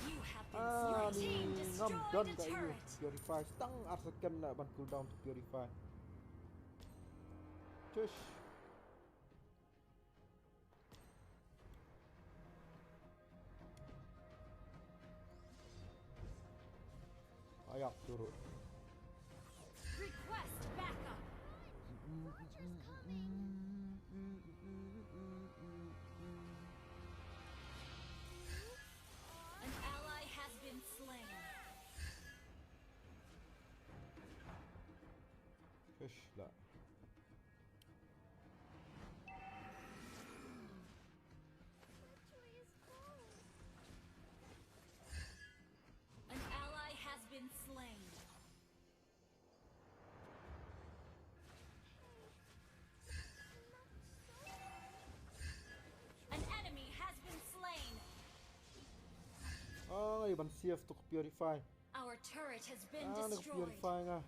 You have been Ah, your ni team ngam destroyed don a ka yu turret. Purify. Stang ar second la ban cooldown to Purify. Cush. Ayap turun. Request backup. An ally has been slain. Fish lah. An ally has been slain. An enemy has been slain. Ai, ban save to purify. Our turret has been Ah, nag destroyed. Purify nga.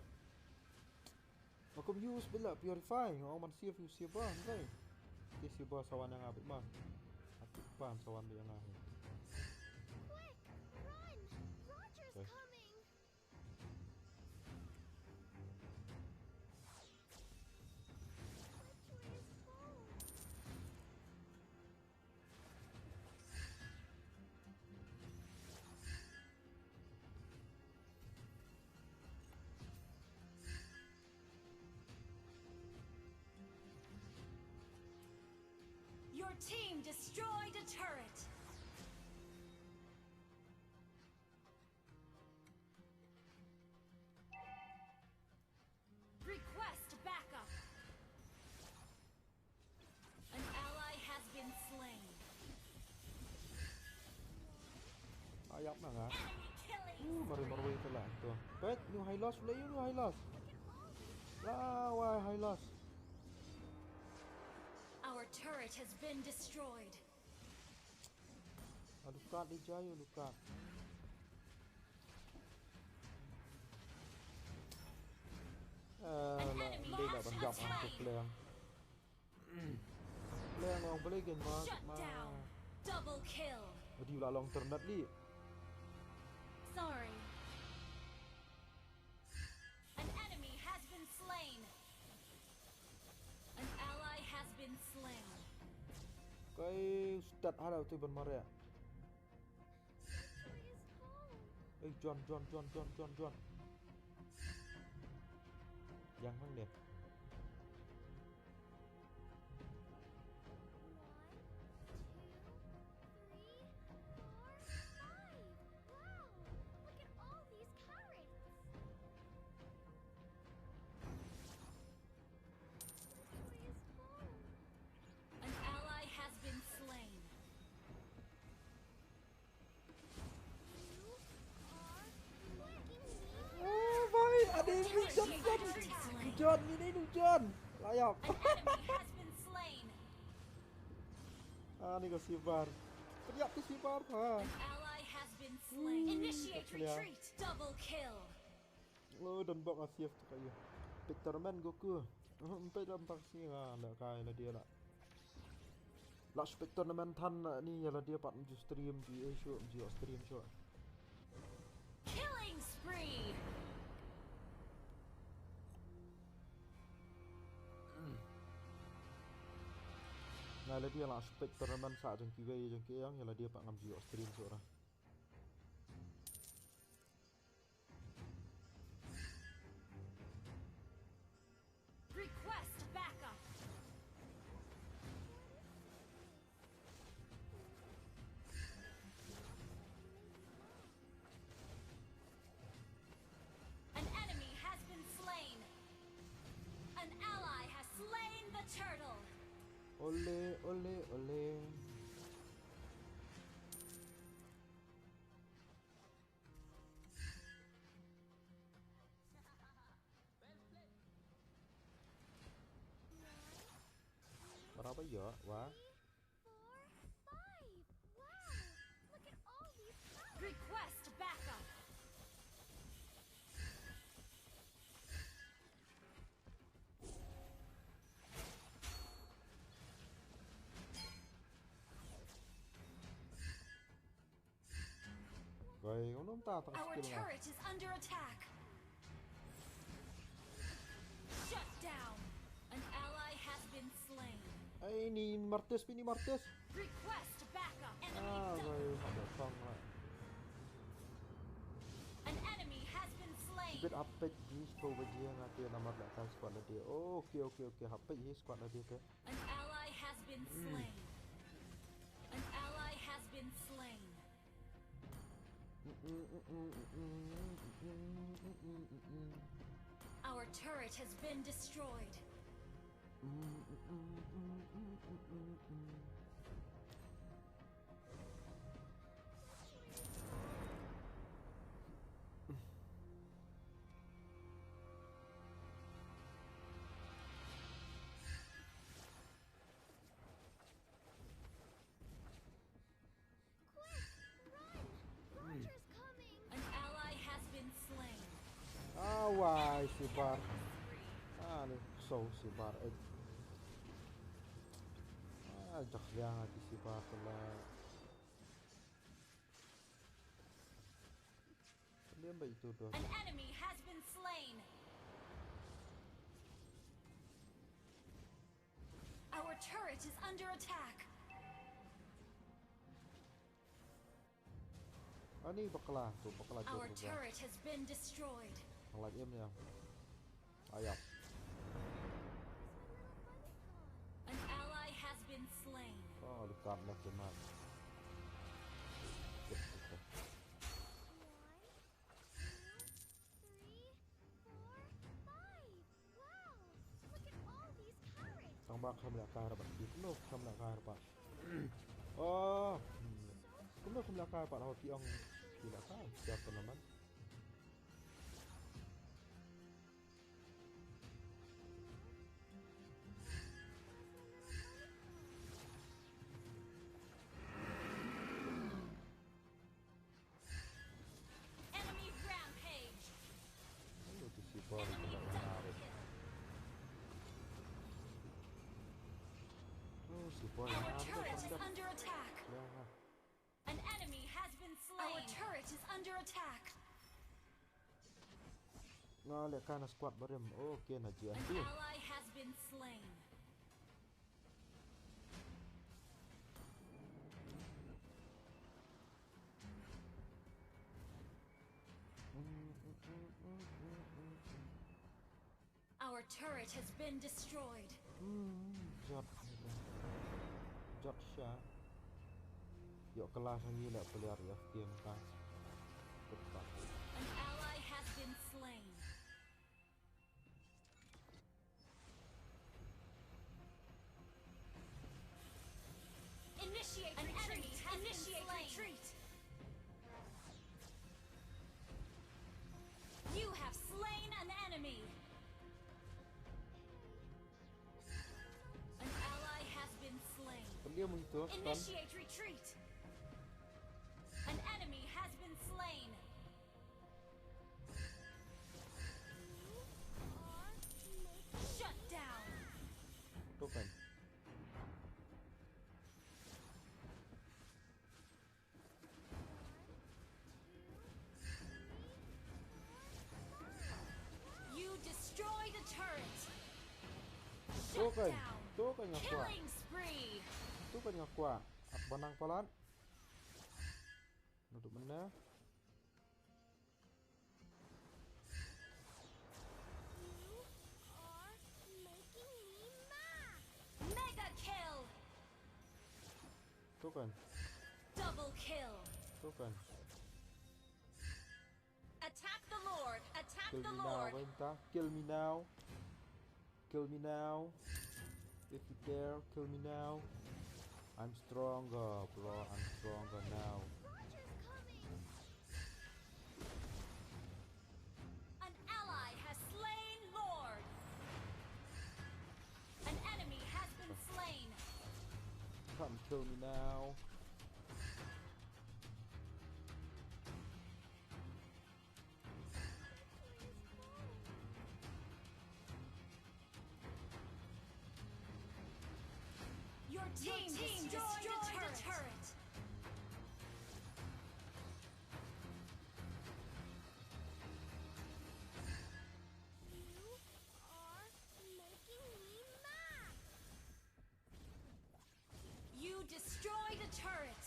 Ma kum use bila purify. Oh, man save use save ba, ngai. Ke save ba sawan nga bit ma. Aku pan sawan dia nga. Quick, run! Roger's Okay. coming! Victory is home! Your team destroyed a turret. Request backup. An ally has been slain. Ayap na nga. Enemy killing Uh, marui marui spree. Ito lang to. Pet, new high loss, wala yung new high loss. Look at all these La, why high loss? Our turret has been destroyed. Aduh, kat dia jaya, aduh, kat. Alah, enemy dia dah has been slain. Play yang. Play yang orang boleh kan, Mark? Shut down. Double kill. Adi ulah long turn dat li. Sorry. An enemy has been slain. An ally has been slain. Kai ustad hada tu ban mare. Victory is home. Eh, John, John, John, John, John, John. Yang hang dia. One, two, three, four, five. Wow! Look at all these carrots! Victory is home! An ally has been slain. You are flanking me. Oh, bhai, ada yang Johnson. John, ni ni John. Layap. An enemy has been slain. Ah, ni ko Sibar. Teriak tu Sibar, ha. An ally has been slain. Hmm, initiate tak boleh, ah. Retreat. Double kill. Oh, don bok nga save tu kayu. Peterman Goku. Empat dah empat sini lah, nak kai lah dia lah. Lah shu peit tournament than, eh, ni ïa lade pat ym ju stream, ju ïa shu, ym ju stream shu. Killing spree. Nga lade lah shu peit tournament sa jong kiwei jong ki ïa lade pat ngam ju stream shu ra. Request backup. An enemy has been slain. An ally has slain the turtle. Ole, ole, ole. Berapa ya, wah? Four, five. Wow! Look at all these colors. Request backup. Koi, ngam ta tang skill nga. Our turret is under attack. Shut down. An ally has been slain. Ai, ni Martes, pini Martes. Request backup. Enemy double. Ah, koi, hap da tang la. An enemy has been slain. Bit apek ni sto baje nga te namar da kan squad lade. Okay, okay, okay. Hap peit hi squad lade te. An ally has been slain. An ally has been slain. Our turret has been destroyed. Quick, run! Roger's coming! An ally has been slain. Ah, wai, Sibar. Ah, ni so Sibar. Eh. Ah, jak liang lagi Sibar telah. Dia baik itu tu. An enemy has been slain. Our turret is under attack. Ani bakla tu, bakla. Our turret has been destroyed. Bakla em ya. Ayap. An ally has been slain. Oh, dekat dah kena. Three, four, five. Wow! Look at all these carrots. Tang ba kham la kar ba. Kumno kham la kar ba. Oh. Kumno kham la kar ba. Hau tiong. Ki la kar. Siapa naman? Enemy rampage. Oh, si Sibar. Enemy double kill. Oh, si Sibar. Our turret is under attack. Ya. An enemy has been slain. Our turret is under attack. Nga leh kana squad barim. Okay, na G N T. An ally has been slain. Our turret has been destroyed. Hmm, jot. Jot sha. Yok kelas lagi lah player ya game kan. Tepat. An ally has been slain. Initiate retreat. Initiate retreat. You have slain an enemy. An ally has been slain. Initiate retreat. An enemy has been slain. Shut down. Tuh kan. Shut down. Tu kan nga kwah. Killing spree. Tu kan nga kwah. Ap ba nang palat. Naduh mynne. You are making me mad. Mega kill. Tu kan. Double kill. Tu kan. Attack the Lord. Attack the Lord. Kill me now, kan ta. Kill me now. Kill me now. If you dare, kill me now. I'm stronger, bro. I'm stronger now. An ally has slain Lord. An enemy has been slain. Come kill me now. Your team destroyed a turret. You are making me mad. You destroyed a turret.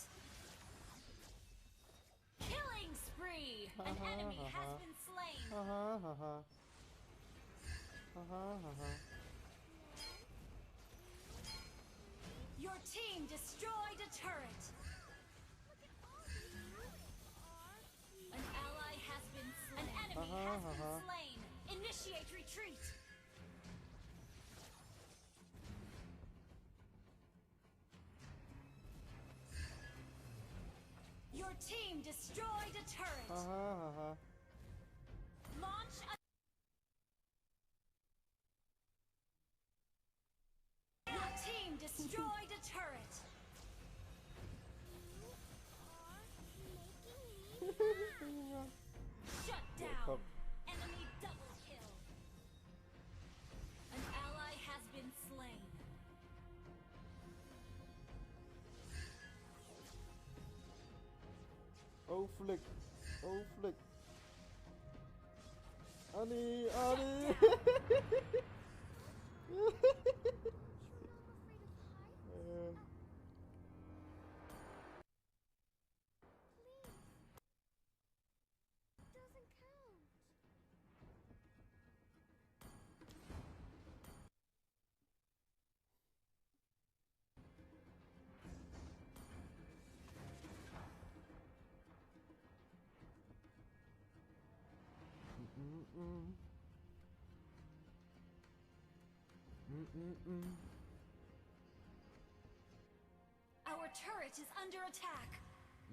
Killing spree! An enemy has been slain. Ha ha ha ha. Ha ha ha ha. Your team destroyed a turret. An ally has been slain. An enemy has been slain. Initiate retreat. Your team destroyed a turret. Ha ha ha ha. Launch a... Your team destroyed a turret. You are making me mad. Shut down. Enemy double kill. An ally has been slain. Oh flick. Oh flick. Ani, Ani. Eh. Please. It doesn't count. Mm-mm-mm. Mm-mm-mm. Our turret is under attack.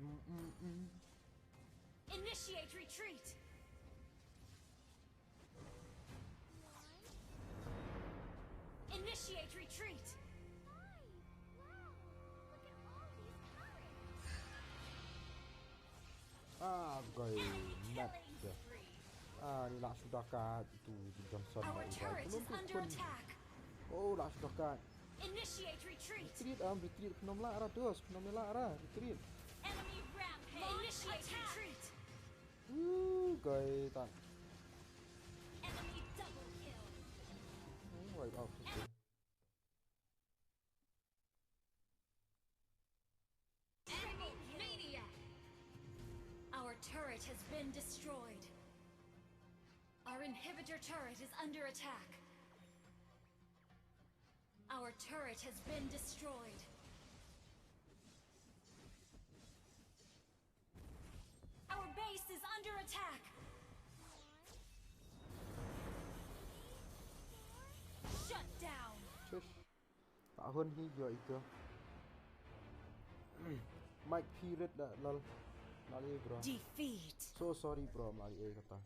Mm-mm-mm. Initiate retreat. Initiate retreat. Ah, gai mat. Ah, ni lah sudah kat itu di Johnson. Our turret is under attack. Oh, lah sudah kat. Initiate retreat. Retreat, am, retreat. Phenom lah arah terus. Phenom lah arah. Retreat. Enemy rampage. Initiate retreat. Woo, gai tak. Enemy double kill. Hmm, wipe out. Enemy maniac. Our turret has been destroyed. Our inhibitor turret is under attack. Our turret has been destroyed. Our base is under attack. Shut down. Shush. Tak hun hi yo itu. Mike Pirit dah lal. Lali bro. Defeat. So sorry bro, lali eh kata.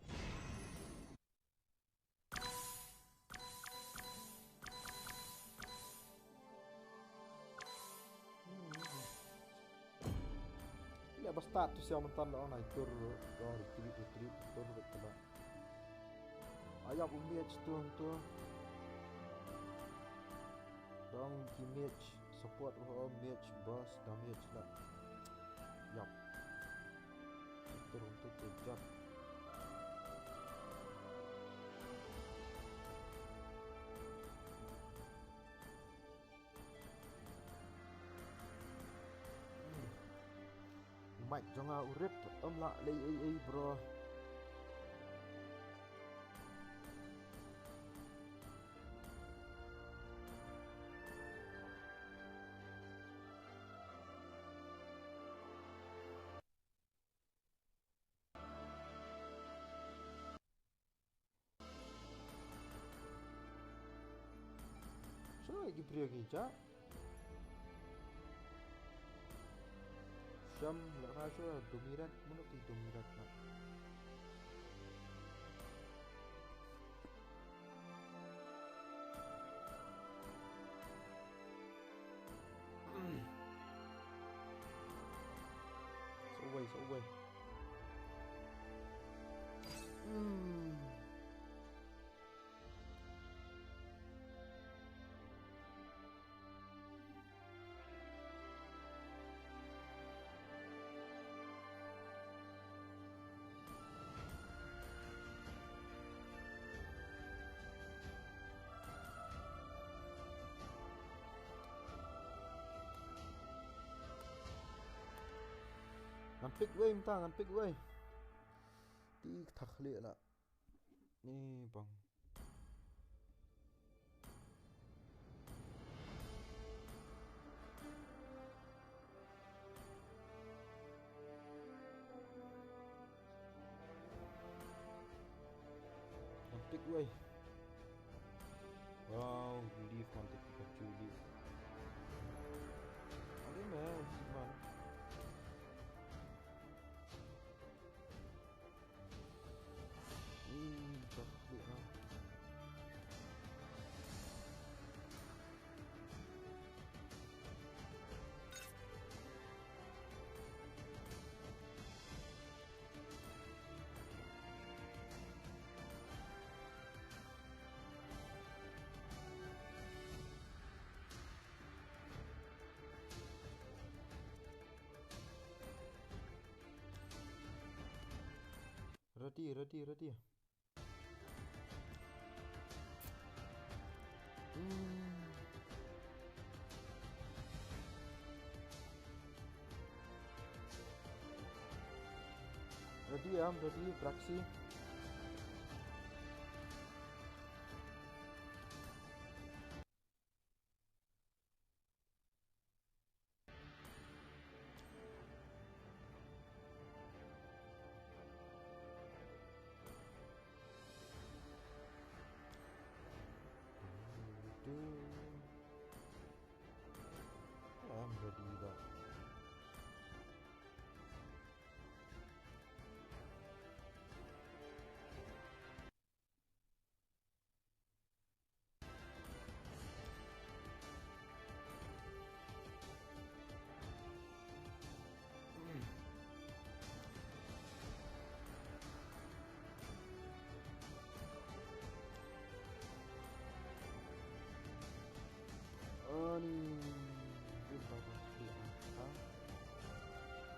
Ila ba start tu siaw mynta la ong ai tur, ong retreat, retreat, tur retreat. Ayap u mage tu tu. Dang ki mage support ruh, mage burst damage la. Yap. Turun tu kejap. Mic jong nga u rip, ym lah leh ei ei, bro. Shu ki briew ki ja. Sham la ha shu domirat, mano ki domirat na. Sa uwei, sa uwei. Hmm. Ngan pick wei mynta, ngan pick wei. Ti thak lieh la. Ni bang. Ngan pick wei. Wow, leaf, ngan pick Pikachu leaf. Ada meh, man. Hmm, tak klik lah. Ready, ready, ready. Hmm. Ready, I'm ready, Braxi. I'm ready, da. Ani, dia baru dia, ha?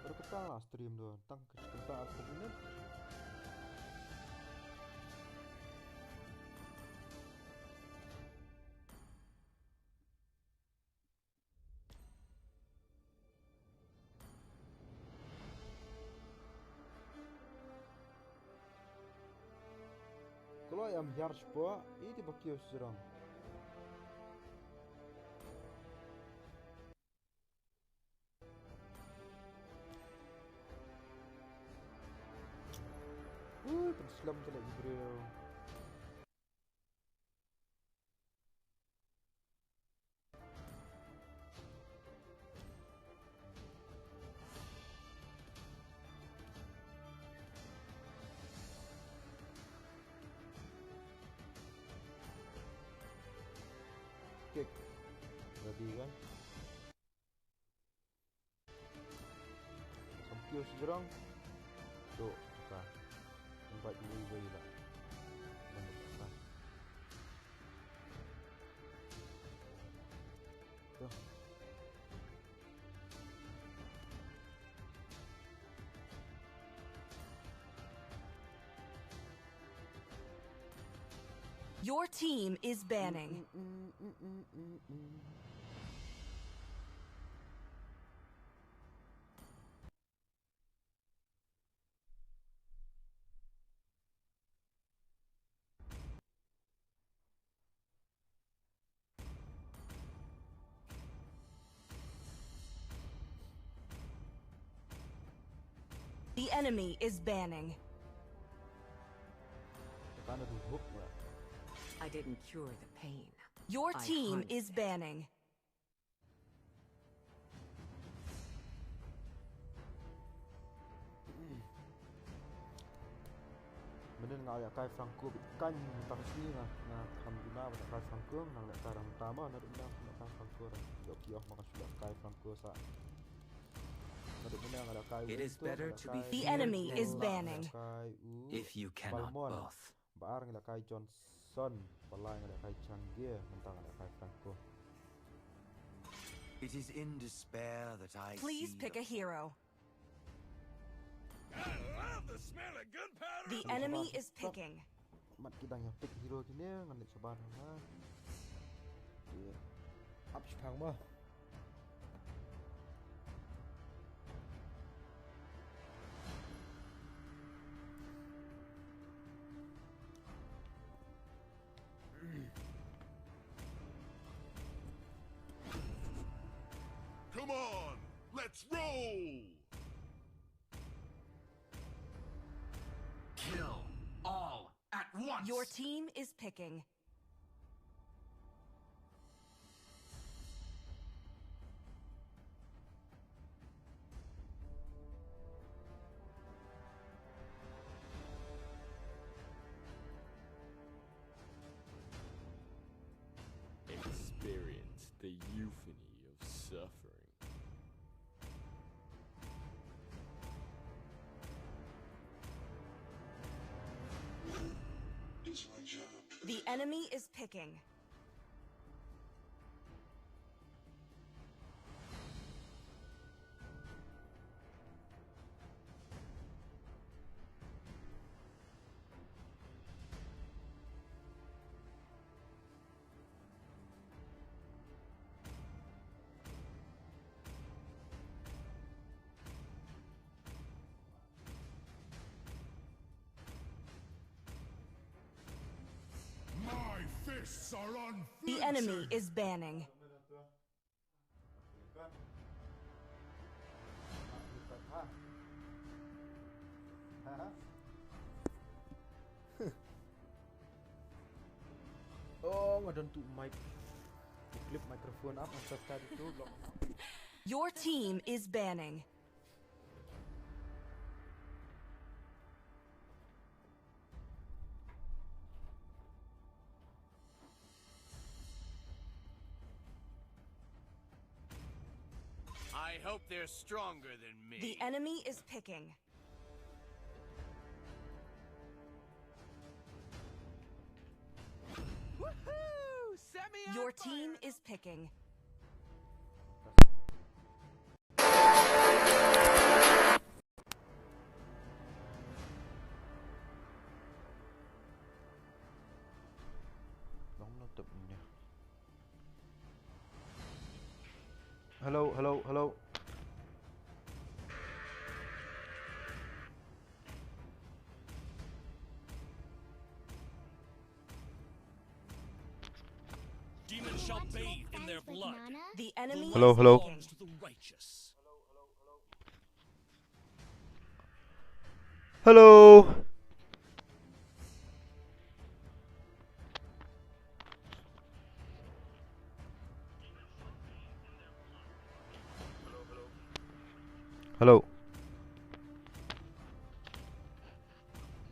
Baru petang lah stream tu, tang ke sekitar aku minit. Kloi am hiar shuwa, iti ba kiew sirang. Ui, pynslem te la i briew. Kick. Ready kan? Sam kiew sha jrong. To, ka. Invite wei wei la. Nang ka. To. Your team is banning. The enemy is banning. Ka na du hook nga. I didn't cure the pain. Your I team hunted is it. Banning. Mynnin nga ïa kai Franco bit kan mynta ka sngi nga, nga kham duna ban ïa kai Franco, nga ïa kai rang tama, naduh mynnin nga ïa kai Franco rang. Ïoh ïoh ma ka shu ïa kai Franco sa. Naduh mynnin nga ïa kai It is Winter, better nga ïa to be kai feared than loved. The enemy is banning. Nga ïa kai u If you cannot Balmond. Both. Ba ar nga ïa kai Johnson, ba lai nga ïa kai Changge, mynta nga ïa kai Franco. It is in despair that I Please see pick the a hero. I love the smell of gunpowder. The enemy is picking. Mat ki dang ïa pick hero kine, ngan leit shabar ha. Ki ap shipang mo. Come on, let's roll! Kill all at once! Your team is picking. Experience the euphony of suffering. The enemy is picking. My fists are unflinching. The enemy is banning. Oh, nga don tu mic. Clip microphone up, asal tadi tu block. Your team is banning. I hope they're stronger than me. The enemy is picking. Woohoo! Set me on fire. Your team is picking. Hello, hello, hello. Demons shall bathe in their blood. The enemy is picking. Hello, hello. Hello. Hello.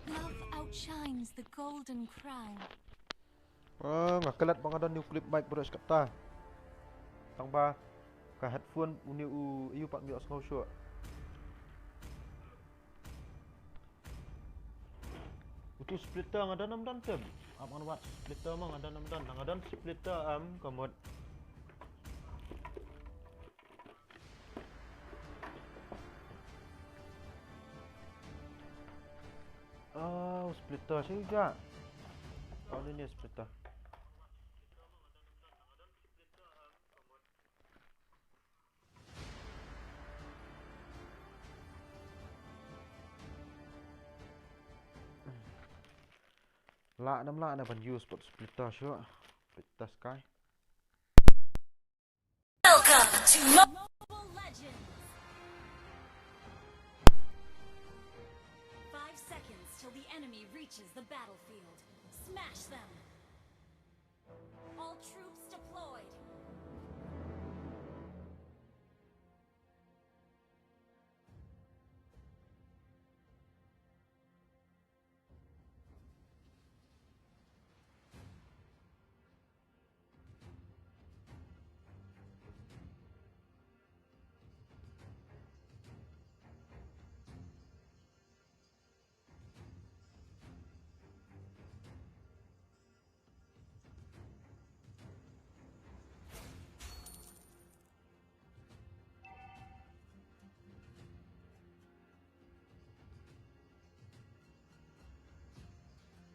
Love outshines the golden crown. Ah, nga klet ba nga don u clip mic bro, skat ta. Tang ba ka headphone uni u iu pat ngi os ngau shuh. Utu splitter nga don am don tem. Am ngan wat splitter ma nga don am don. Nga don splitter am kamot. Oh, splitter sih juga. Oh, ini splitter. Lah, nam lah na ban use bot splitter shuh. Splitter sky. Welcome to Mobile Legends. Enemy reaches the battlefield. Smash them! All troops deployed!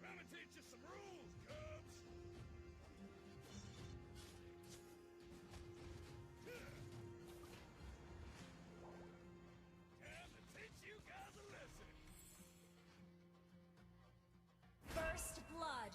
Let me teach you some rules, Cubs. Time to teach you guys a lesson. First blood.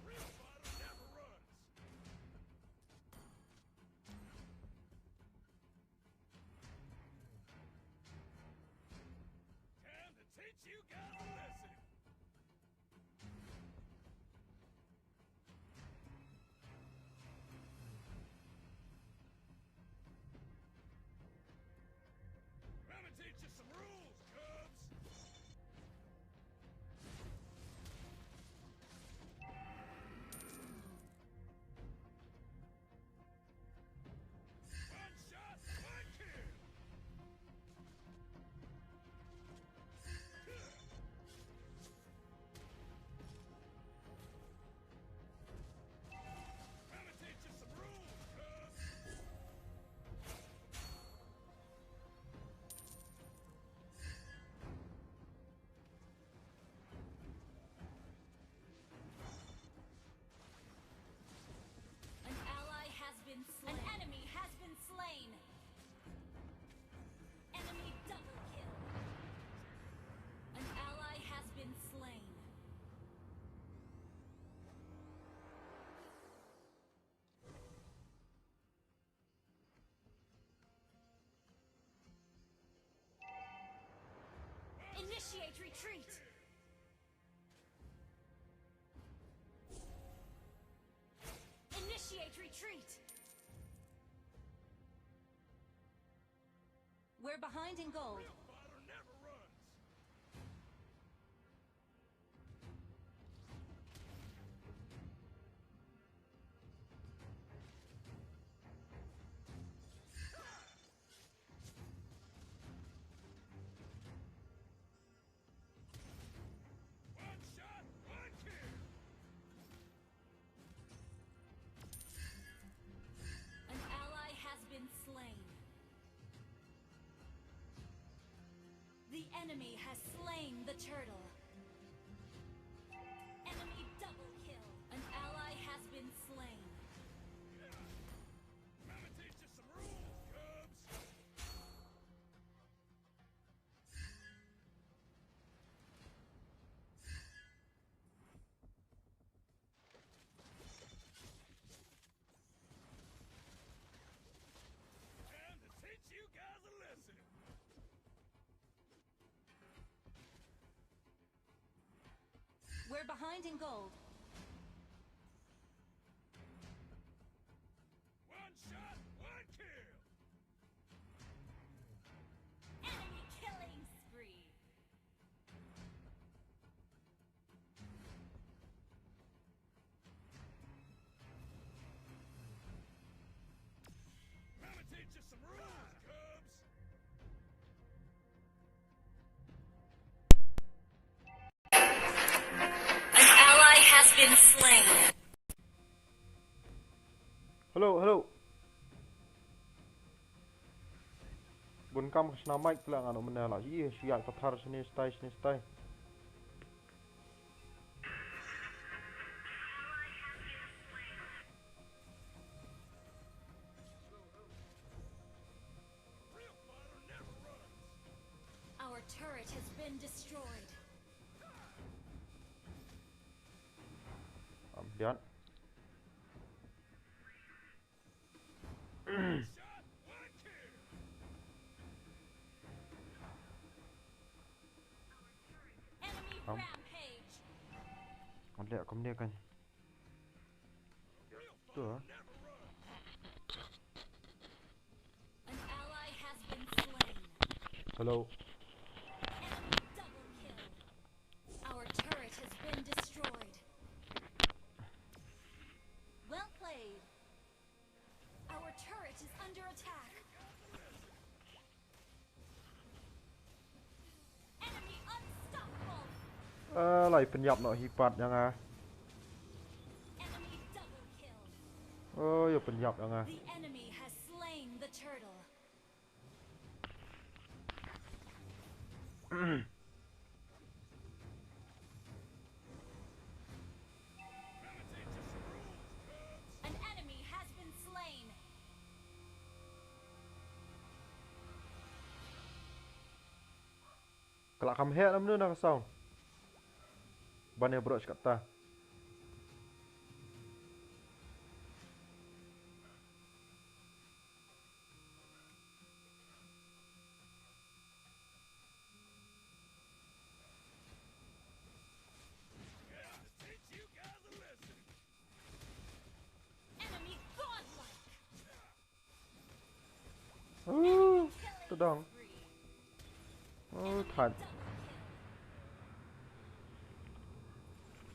Real fighter never runs. Time to teach you guys a lesson. Let me teach you some rules, Cubs. One shot, one kill. Let me teach you some rules, Cubs. An ally has been slain. An enemy has been slain. Enemy double kill. An ally has been slain. Initiate retreat! Initiate retreat! We're behind in gold. Real fighter never runs. One shot, one kill. An ally has been slain. The enemy has slain the turtle. Enemy double kill. An ally has been slain. Let me teach you some rules, Cubs. Time to teach you guys a lesson. We're behind in gold. One shot, one kill. Enemy killing spree. Let me teach you some rules, Cubs. An ally has been slain. Hello, hello. Bun kam ka shna mic pla nga no mena la. Ih, shi ïa pathar shane stai, shane stai. Real fighter never runs. Has been destroyed. Am, dian. Enemy Am. Rampage. Ande, kumne kan. Tu ah. An ally has been slain. Hello. Enemy double kill. Our turret has been destroyed. Well played. Our turret is under attack. Enemy unstoppable. Ah, lai pynïap noh hi pat ïa nga. Enemy double kill. Oh, ïa pynïap ïa nga. The enemy has slain the turtle. An enemy has been slain. Ka la kham heh na mano na ka sound. Ban ïa broh shi katta. Enemy godlike. Uh, tu dong. Uh, that.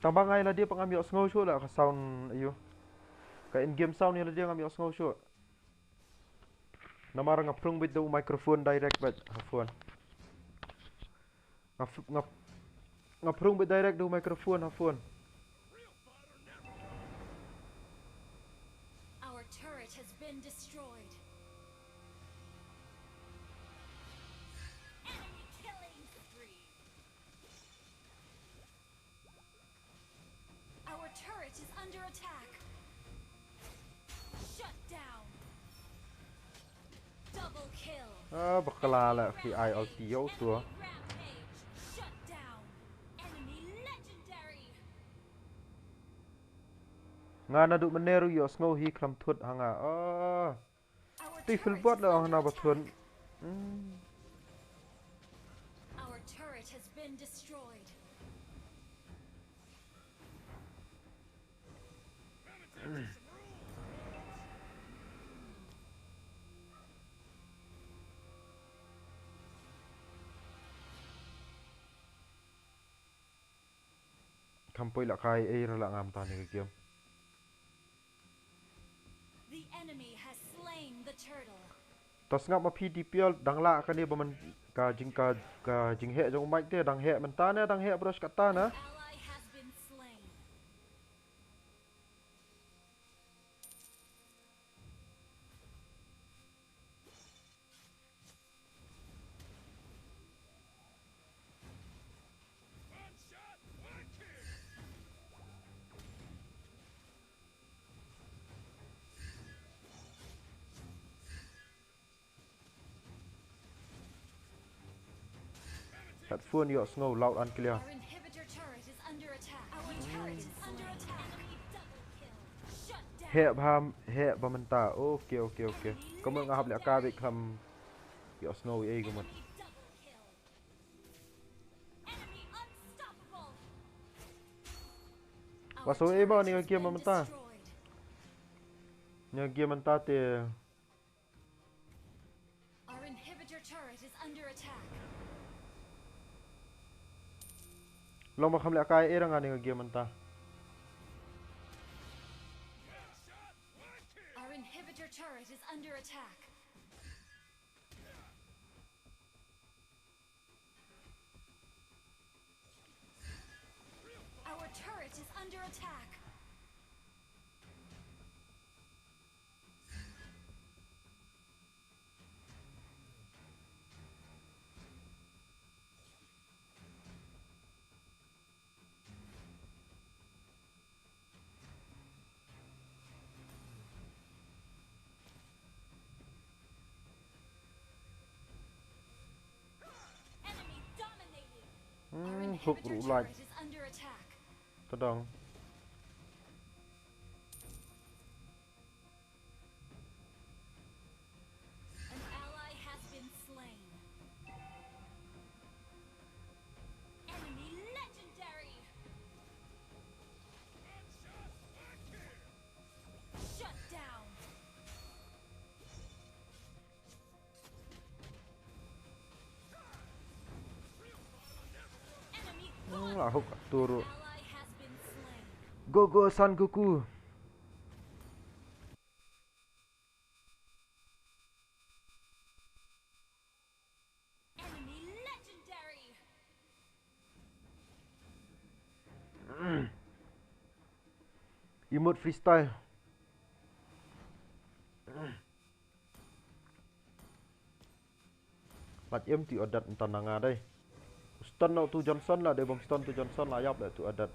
Tang ba nga ïa lade pat ngam ïohsngew shuh la ka sound aiu. Ka in game sound ïa lade ngam ïohsngew shuh. Namar nga phrung beit da u microphone direct beit ha phone. Nga ph-, nga, nga phrung beit direct da u microphone ha phone. Our turret has been destroyed. Enemy killing spree. Our turret is under attack. Shut down. Double kill. Ah, bakla la khi ai ulti ïa u tu. Enemy rampage. Shut down. Enemy legendary. Nga naduh mynne ruh ïohsngew hi khlem thut ha nga. Ah. Our Ti phil turret bot is la ong under na ba thun. attack. Hmm. Our turret has been destroyed. Kham poi la kai ei ra la ngam ta ni ka game. The enemy has slain the turtle. Ta sngap ma phi D P L dang la kane ba man ka jing ka, ka jingheh jong u Mike te dang heh mynta ne dang heh brush kata na. Ally has been slain. Headphone ïohsngew loud and clear. Our inhibitor turret is under attack. Our turret is under attack. Enemy double kill. Shut down. Heh ba, heh ba mynta. Okay, okay, okay. Ka mut nga hap leh ka beit khlem ïohsngew ei ka mut. Enemy double kill. Enemy unstoppable. Wa so ei ba ni ka game mynta. Ni ka game mynta te. Our inhibitor turret is under attack. Long ba kham leh kai ei ra nga ni ka game mynta. Our inhibitor turret is under attack. Our turret is under attack. Enemy dominated. Hook ruh light. Inhibitor turret is under attack. Tadong. An ally has been slain. Enemy legendary. Shut down. Hmm, lah hook turu. Go, go, Son Goku. Emote freestyle. Lait im tu Odette, ntan na nga dei. Stun na utu Johnson la, dei bom stun tu Johnson la, ïap la tu Odette.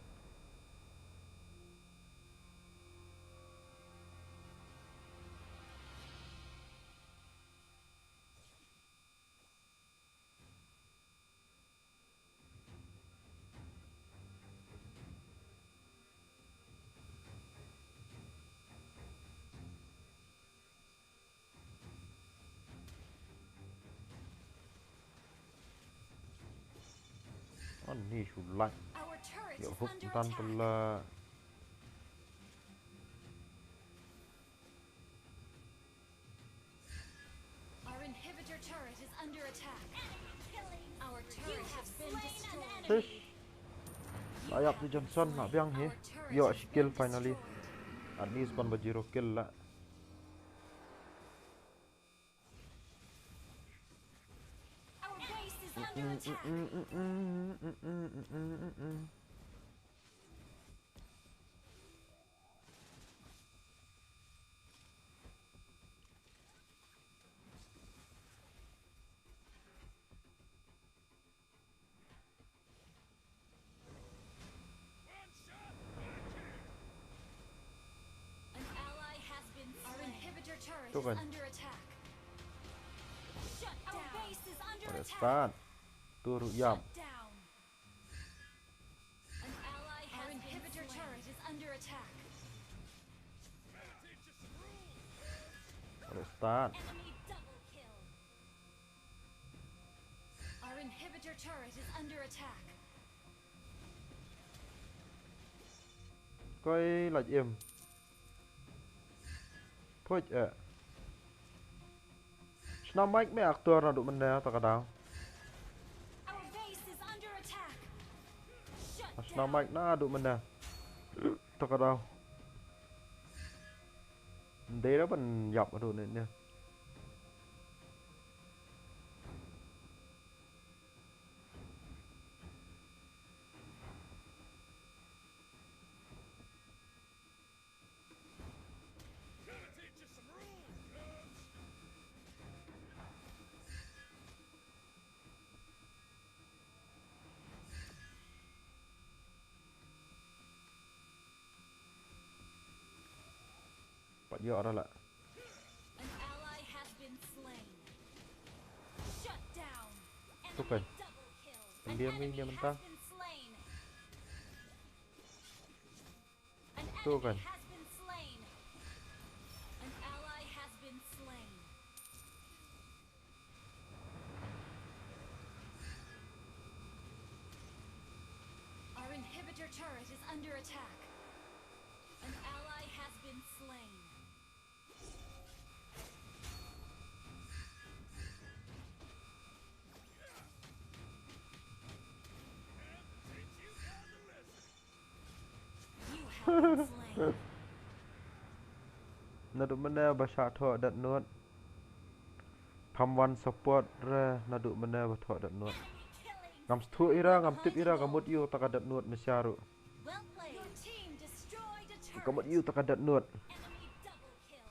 Ani shu lait. Ïa hook ntan pela. Our inhibitor turret is under attack. Our turret has been destroyed. Tish. La ïap tu Johnson, la biang hi. Ïoh shi kill finally. At least pan ba zero kill la. Our base is under attack. An ally has been slain. Our inhibitor turret is under attack. Shut down. Our base is under attack. Start. Turu ïap. Shut down. An ally has been slain. Our inhibitor turret is under attack. Start. Enemy double kill. Our inhibitor turret is under attack. Koi lait im. Poi eh. Shna mic me actor naduh mynne ta ka daw. Our base is under attack. Shut down. Shna mic naduh mynne ta ka daw. Ndei da ban ïap haduh ne ne. Pat ïoh arah lah. An ally has been slain. Shut down. Tuh kan. Enemy double kill. An enemy has been slain. Tuh kan. An enemy has been slain. An ally has been slain. Our inhibitor turret is under attack. An ally has been slain. You have been slain. Naduh mynne ba shah thoh Death Note. Pham wan support re naduh mynne ba thoh Death Note. Ngam sngewthuh ira, ngam tip ira, ka mut ïa u ta ka Death Note me sha ruh. Well played. Your team destroyed a turret. Ka mut ïa u ta ka Death Note. Enemy double kill.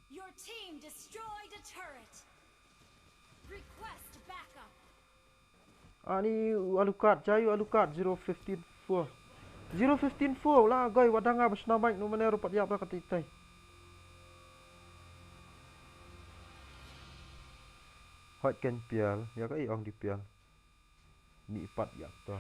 Your team destroyed a turret. Request backup. Ani u Alucard, jai u Alucard, zero fifteen four. Zero fifteen four la goi, wa dang nga ba shna mic nu mane rupat ïap ra ka tei tei. Hot ken pial, ya ka i ong di pial. Ni ipat ïap to.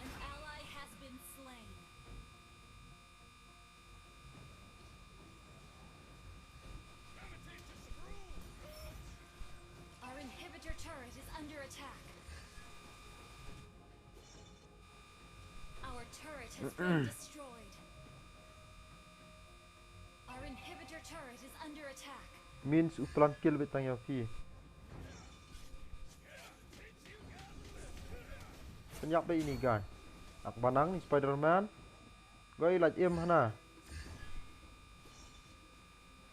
An ally has been slain. Our inhibitor turret is under attack. Our turret has been destroyed. Our inhibitor turret is under attack. Means u plan kill bit tang ïa phi. Pynïap bit ini guy. Ak banang ni Spider-Man. Guy lait im hana.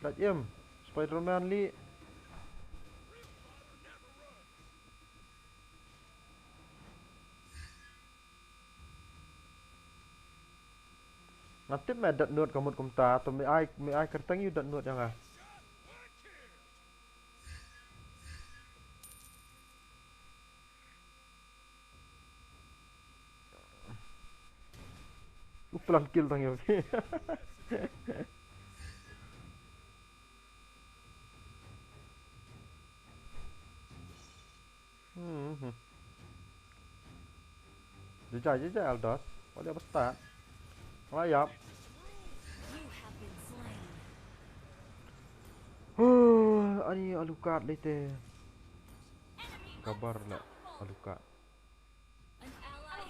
Lait im. Spider-Man li. Nga tip me dat nut ka mut kumta, to me ai, me ai kyrteng ïa u dat nut ïa nga. U plan kill tang ïa. Hmm. Jajai, jajai, Aldos. Wat ïa ba start. Wat ïap. Huh, ani Alucard lei te. Kabar la Alucard. An ally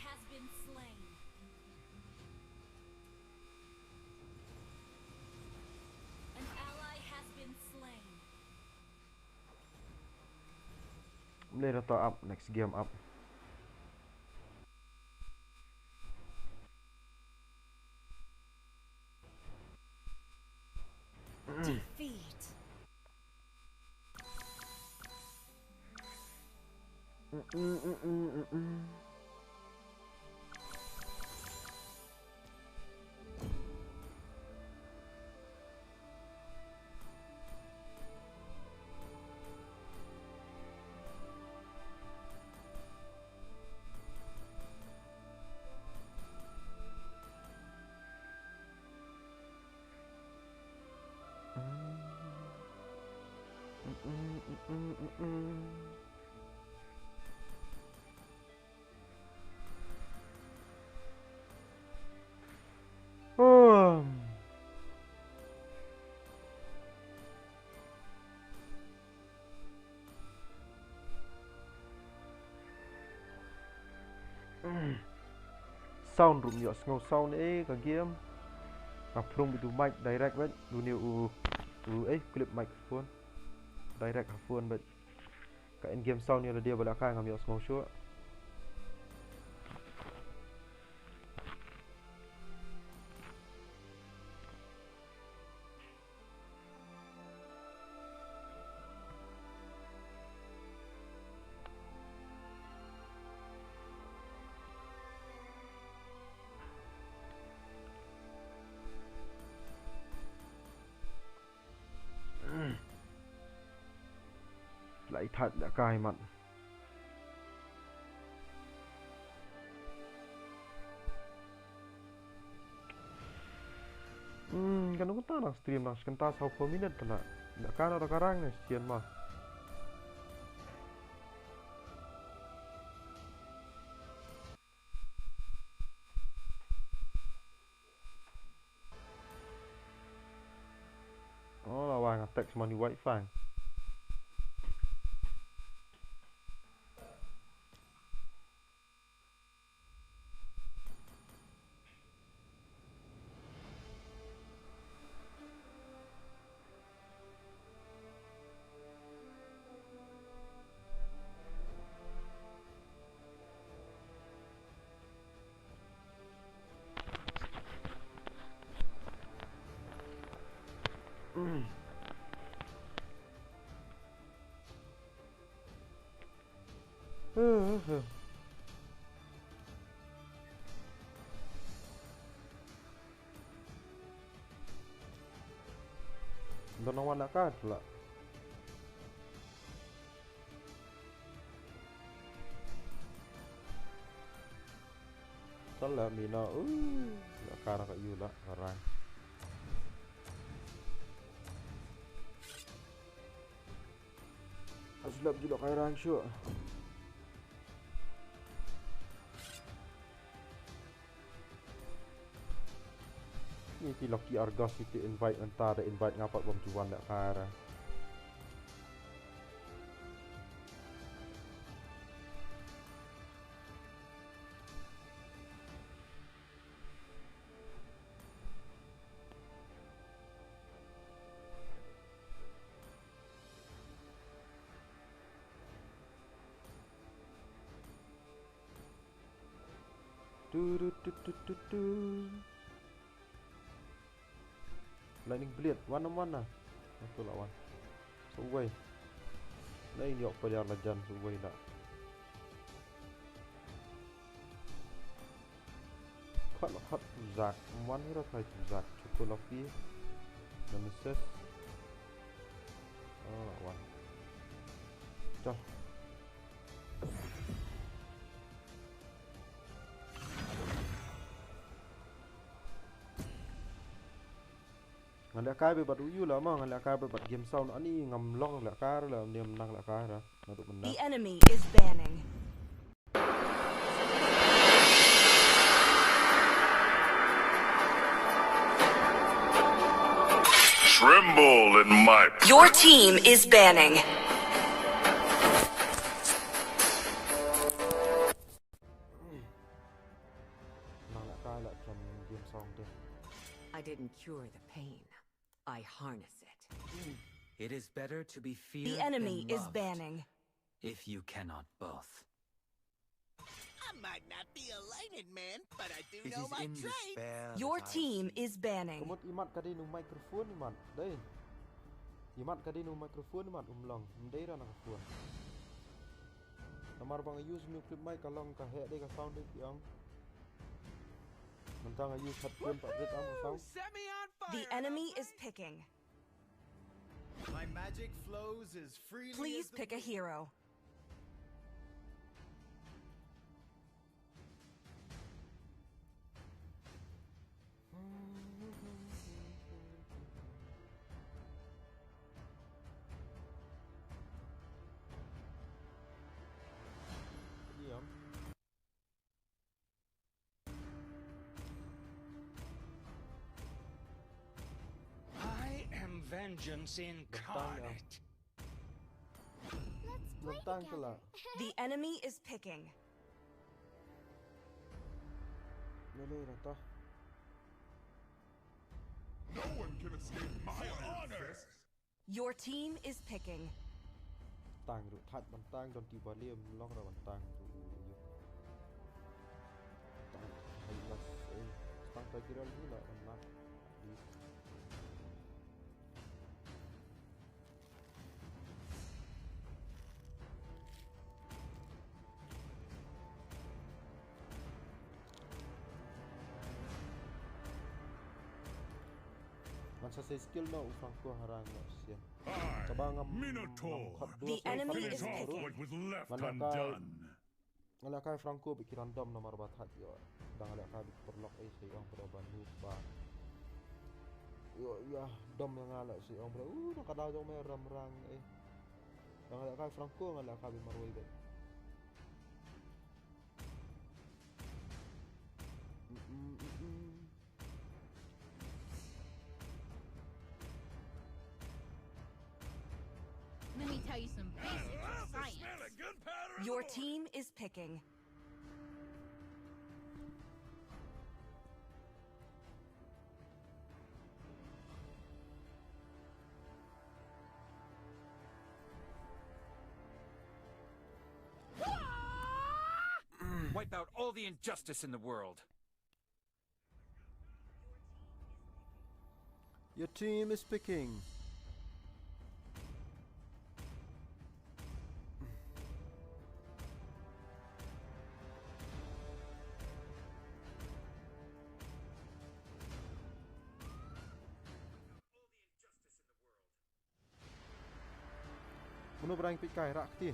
has been slain. An ally has been slain. Mlei na to up, next game up. Defeat. Sound ruh ym ïohsngew sound eh ka game. Nga phrung beit u mic direct beit, une u, u eh clip microphone. Direct ha phone beit. Ka in game sound ïa lade ba la kai ngam ïohsngew shuh. Lai thait da kai mat. Hmm, kan nang kynta nang stream nang kynta saw phew minit tala. Da kan da karang ne sien ma. Oh, la wai nga text mani wifi. Don nang wan na ka tu la. Tal la mina u la ka ra ka yu la ka rang. Aslap ju la ka rang shu. Ni ti Lucky Argos ni ti invite mynta da invite nga pat bam ju wan da ka ra. Tu, tu, tu, tu, tu, tu. Lightning Blade, one on one na. Aku lawan. Subway. Lai yok payar la jan subway la. Khat la khat zak. Wan hi ra thai zak. Chuko lapi. Nemesis. Oh, lawan. Chal. Ngan leh kai bad u yu la ma, ngan leh kai bad game sound ani ngam long leh kai la, niam nang leh kai la. Nadu menang. The enemy is banning. Tremble in my Your team is banning. Nang leh kai la jam game sound de. I didn't cure the pain. I harness it. It is better to be feared The enemy than is loved, banning. If you cannot both. I might not be a lighted man, but I do It know is my in trade. Despair Your that I team see. Is banning. Kamut imat ka dei nu microphone imat. Dei. Imat ka dei nu microphone imat umlong. Ndei ra na ka phone. Namar bang use nu clip mic ka long ka heh dei ka sound dei piang. Nang tang use headphone pat rit am ka sound. Set me on fire, The enemy Albert. Is picking. My magic flows as freely Please as the pick a wind. Hero. I am vengeance incarnate. Let's play together. The enemy is picking. Lele rata. No one can escape my honor. Your team is picking. Tang ruh thait ban tang don ti ba liam long ra ban tang ruh. Tang hai mas eh tang ta kiral ni la ban nak. Man sa sei skill no u Franco harang no sia. Kaba ngam Minotaur. The enemy is picking. What was left undone. Nga leh kai Franco bad ki random namar ba thait ïoh. Dang leh kai bad ki paralok eh sei ong bro ba noob ba. Ïoh ïoh dom nga leh sei ong bro. Uh, na ka daw jong me ram rang eh. Dang leh kai Franco nga leh kai bad marwei bad. Mm, mm, mm, mm. Let me tell you some basics of science. Your team is picking. Wipe out all the injustice in the world. Your team is picking. Mano ba dang peit kai, rah kti.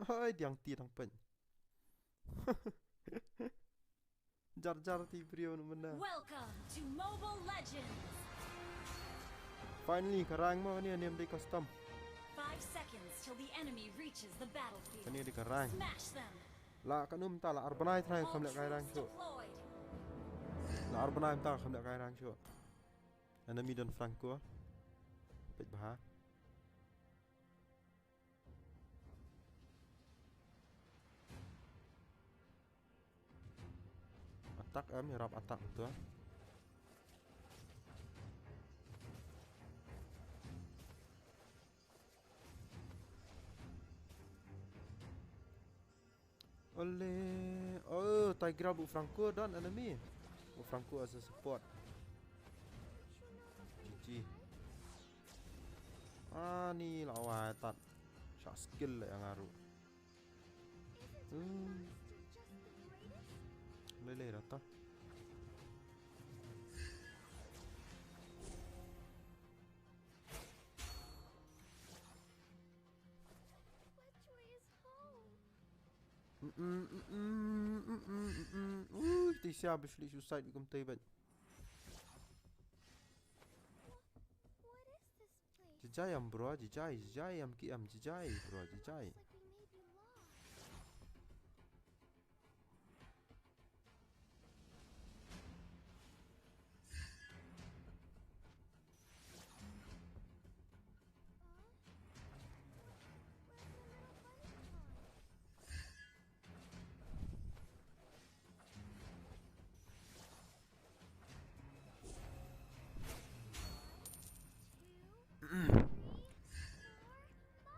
Hai, diang ti dang pen. Jar jar ti briew nu mena. Welcome to Mobile Legends. Finally, ka rank mo kane, nem dei custom. Five seconds till the enemy reaches the battlefield. Kane dei ka rank. Smash them. La ka num ta la arbanai trai kham leh kai rank shuh. Deployed. La arbanai ta kham leh kai rank shuh. Enemy don Franco. Peit bha. Attack em, ïarap attack tu. Ole, oh, Tigra bu Franco don enemy. Bu Franco as a support. G G. Ani la wai tat. Shah skill la ïa nga ruh. Hmm. Lele rata. Ui, te sia bishli suicide bikum te ban. Jijai am bro, jijai, jijai am ki am jijai bro, jijai.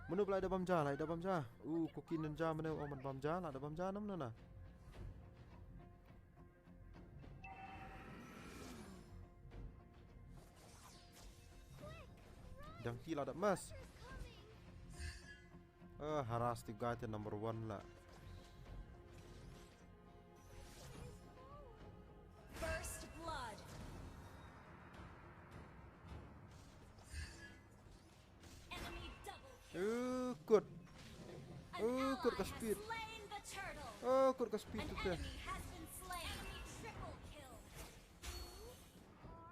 Mano ba la da bam ja, la da bam ja. U, Cookie Ninja mano, oh, man bam ja, la da bam ja nam na na. Dang ti la da mas. Ah, harass ti guy te number one la. First blood. Enemy double kill. Eh, kut. Eh, kut ka speed. Eh, kut ka speed tu te.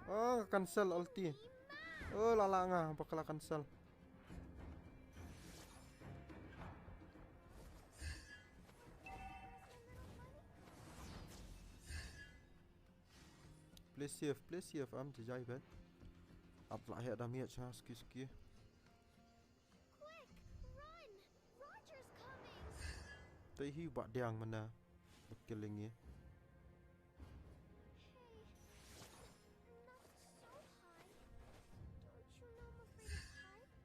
Oh, ka cancel ulti. Oh, la la nga, bakla cancel. Play safe, play safe, am jijai bet. Ap la heh damage ha, ski ski. Quick, run! Roger's coming! Te hi ba diang mana. Ba killing ye. Hey, not so high. Don't you know I'm afraid of heights?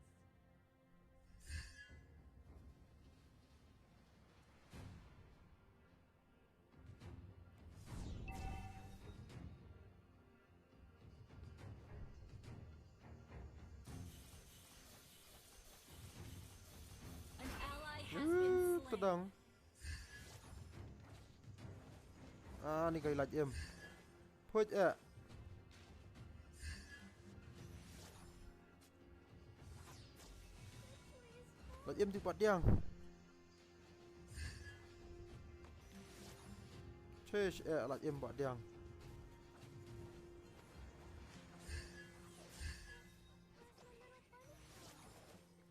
An ally has been slain. Tadang. Ah, ni kai laj em. Phoit eh. Laj em ti pat diang. Chesh eh, laj em pat diang.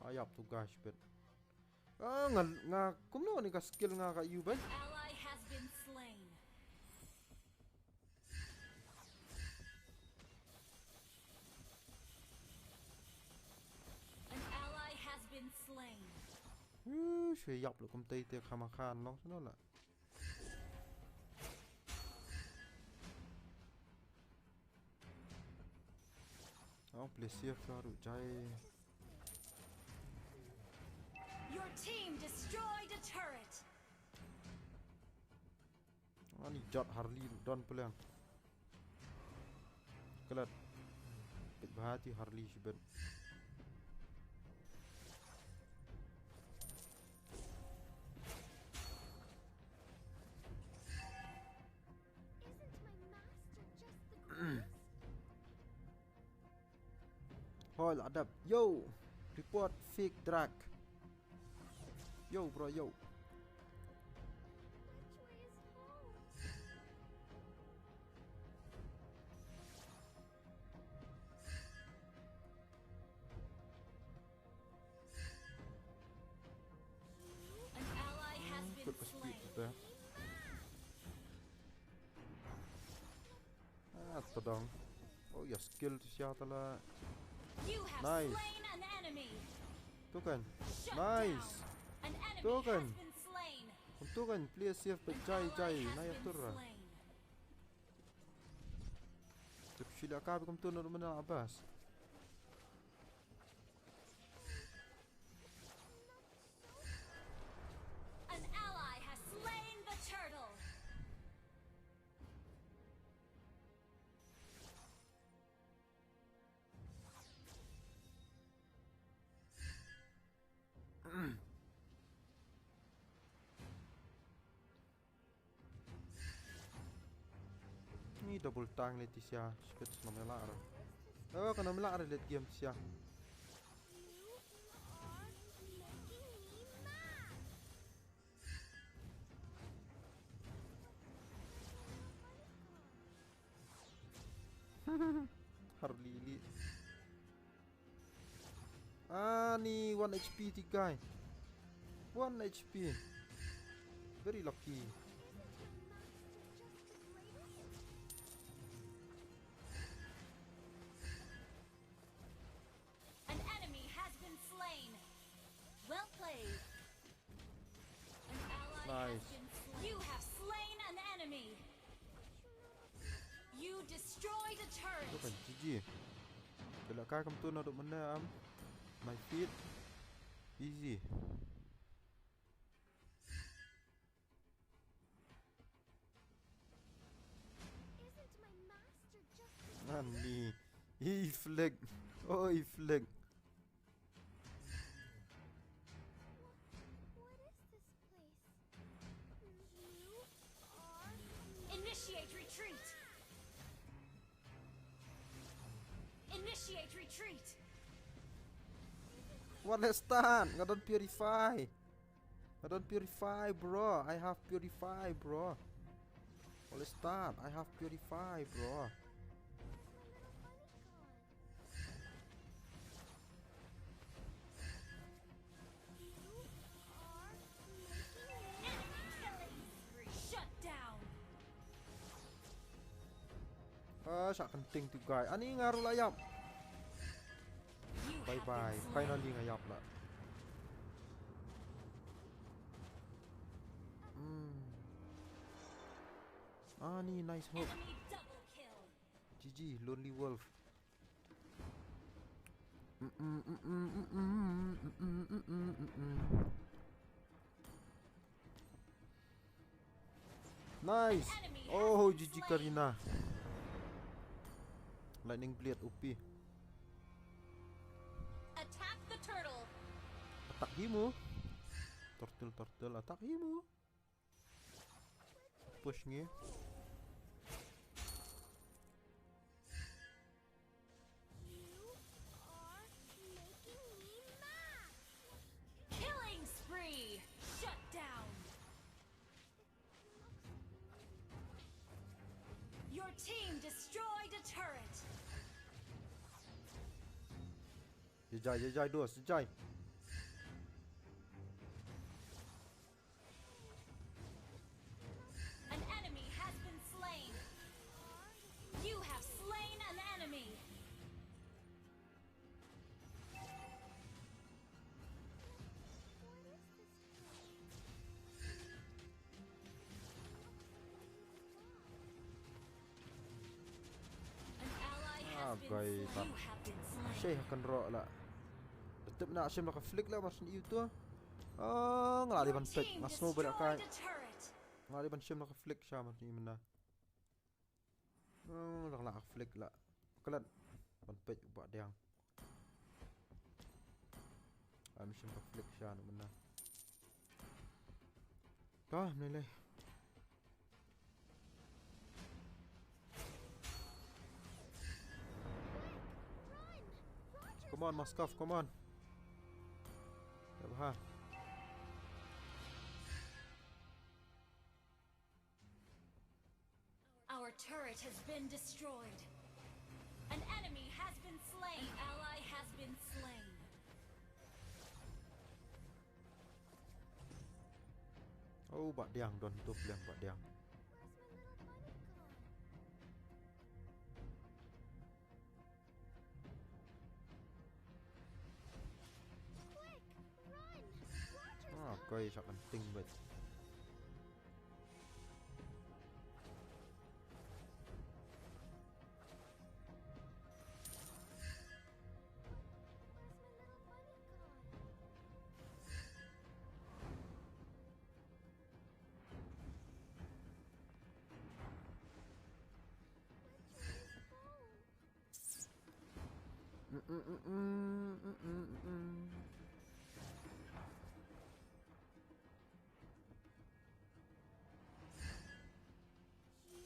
Ayap tu guys bet. Ah, nga, nga, kumno ni ka skill nga ka yu ban. Ally has been slain. An ally has been slain. Yu, shwe yap lo kum tei te khama khan long sno la. Oh, please, safe ka ruh jai. Your team destroyed a turret. Ani jot Harley don plang. Klet. Peit bha ti Harley shibit. Isn't my master just the greatest? Hoi, la dep. Yo. Report fake drug. Yo, bro, yo. Which way is home? An ally has been Put the speed slain. To that. Ah, tadong. Oh, ya skill tu sia tala. You have Nice. Slain an enemy. Tu kan. Shut Nice. Down. An enemy Tu kan. Has been slain. Kum tu kan. Player safe pe An jai ally jai. Has Nai been atur lah. Slain. Tip sila ka kum tu na mana Abbas. An ally has slain the turtle. Ni double tang le ti sia. Shkit snom ela ar. Oh, kana mela ar le game ti sia. Harley. Ani one H P ti guy. One H P. Very lucky. An enemy has been slain. Well played. An ally Nice. Has been slain. You have slain an enemy. You destroyed a turret. Tu kan G G. Bila ka kam tu na duk mana am. My feet. Easy. Isn't my master just Ani. He flick. Oh, he flick. What is this place? You are Initiate retreat. Initiate retreat. What is that? Nga don purify. Nga don purify, bro. I have purify, bro. What is that? I have purify, bro. Enemy killing spree. Shut down. Ah, shah kynting tu guy. Ani nga ruh la ïap. Bye bye. Finally nga ïap lah. Hmm. Ani nice hook. G G, Lonely Wolf. Nice. Oh, G G Karina. Lightning Blade O P. Attack the turtle. Attack hi mo. Turtle, turtle, attack hi mo. Push ngi. You are making me mad. Killing spree. Shut down. Your team destroyed a turret. Jai, jai, jai, dos, jai. An enemy has been slain. You have slain an enemy. An ally has been slain. You have been slain. Shei ha kan ro la. Tetep na shim la ka flick la mas ni tu. Oh, nga la di ban pick. Mas mo berak kai. Destroyed a turret. Nga dei ban shim la ka flick sha ma ti mynna. Hmm, la la flick la. Klet. Ban peit u Bah Diang. Am shim ka flick sha na mynna. Ka mne le. Come on, Moskov, come on. Yabha. Our turret has been destroyed. An enemy has been slain. An ally has been slain. Oh, Bah Diang, don tu pliang Bah Diang. Where's my little bunny gone? Quick, run! Roger's coming! Ah, koi shot kan ting bet. Where's my little bunny gone? Where's his bone? Mm, mm, mm, mm, mm, mm, mm.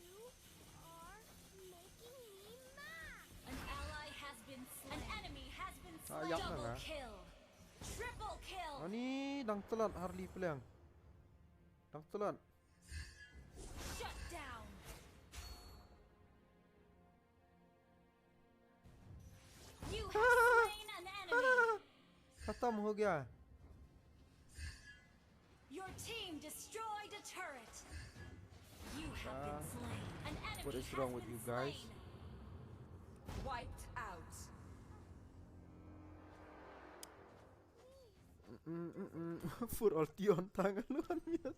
You are making me mad. An ally has been slain. An enemy has been slain. Ah, yak na. Double kill. Triple kill. Ani dang telat Harley peliang. Dang telat. Shut down. You have slain an enemy. खत्म हो गया. Your team destroyed a turret. You have been slain. An enemy has been slain. What is wrong with you guys? Wiped out. Mm, mm, mm. For ulti on tangan lu kan mi ta.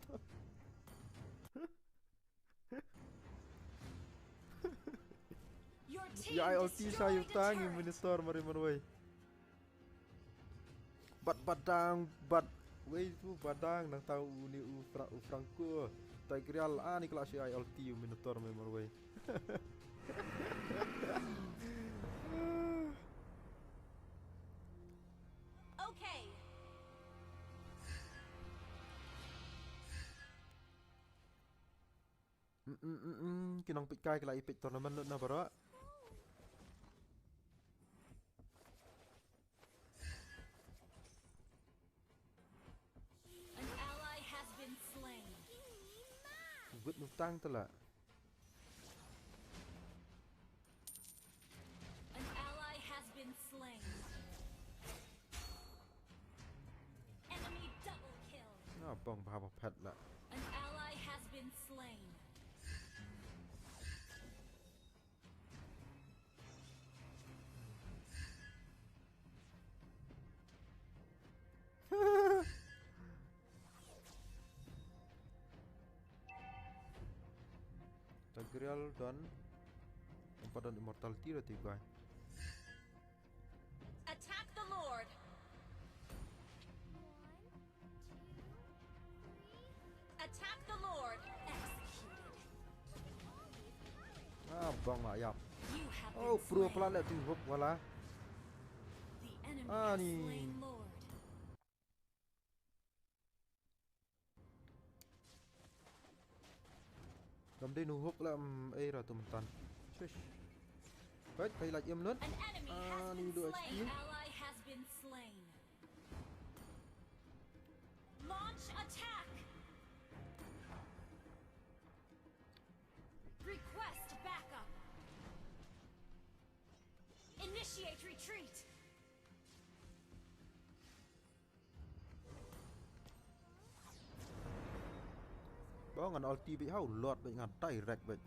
Your team destroyed a turret. Ya, ai ulti sa yu tang yu Minotaur mari marwei. Bat badang bat wei tu badang nang tau u ni u Fra-, u Franco. Tigreal ani kala shi ai ulti u Minotaur mari marwei. Okay. Mm, mm, mm, mm. Ki nongpeit kai ki la ïa peit tournament lut na baroh. An ally has been slain. Gut nuk tang tela. An ally has been slain. Enemy double kill. Ah, bong bha bha phet la. An ally has been slain. Tigreal don. Empat don immortality dah tiga. Attack the Lord. One, two, three. Attack the Lord. Executed. Ah, bang lah yap. You have been slain. Oh, pro pala le tu hop wala. The enemy has slain Lord. Kam dei nu hok la, mm, ei ra tu myntan. Shush. Right, kai laj im lut. An enemy has been slain. An ally has been slain. Launch attack. Request backup. Initiate retreat. Ba ngan ulti beit, hau lot beit, ngan direct beit.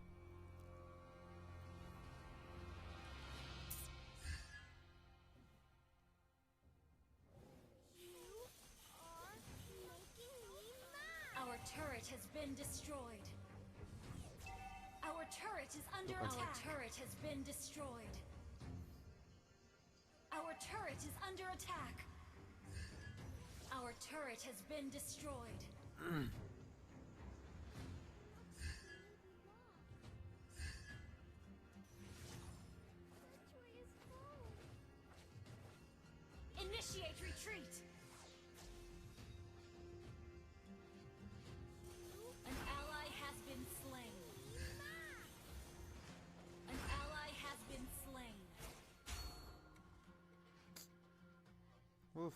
You are making me mad. Our turret has been destroyed. Our turret is under attack. Our turret has been destroyed. Our turret is under attack. Our turret has been destroyed. Retreat! An ally has been slain. An ally has been slain. Oof.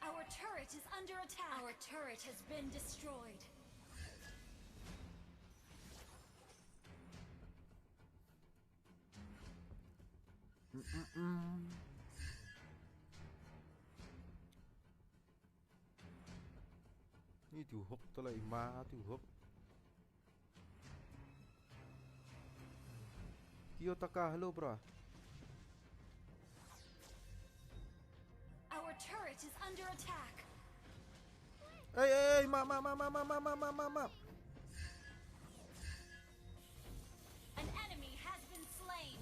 Our turret is under attack. Our turret has been destroyed. Ni tu hok tu lah ima tu hok. Kiyotaka, hello bro. Our turret is under attack. Ei ei ei, ma ma ma ma ma ma ma ma ma ma. An enemy has been slain.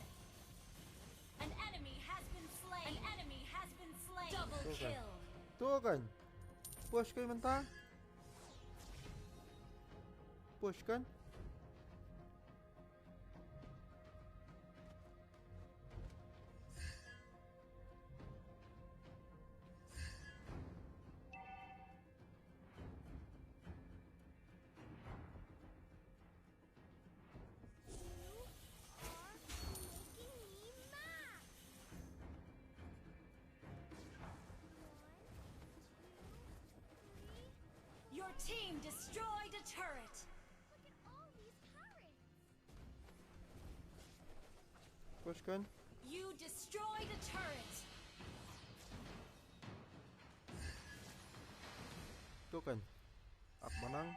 An enemy has been slain. An enemy has been slain. Double Okay. Kill. Tu kan. Push kan mynta. Push kan. You are making me mad. One, two, three. Your team destroyed a turret. Look at all these turrets. Push kan. You destroyed a turret. Tu kan. Ak manang.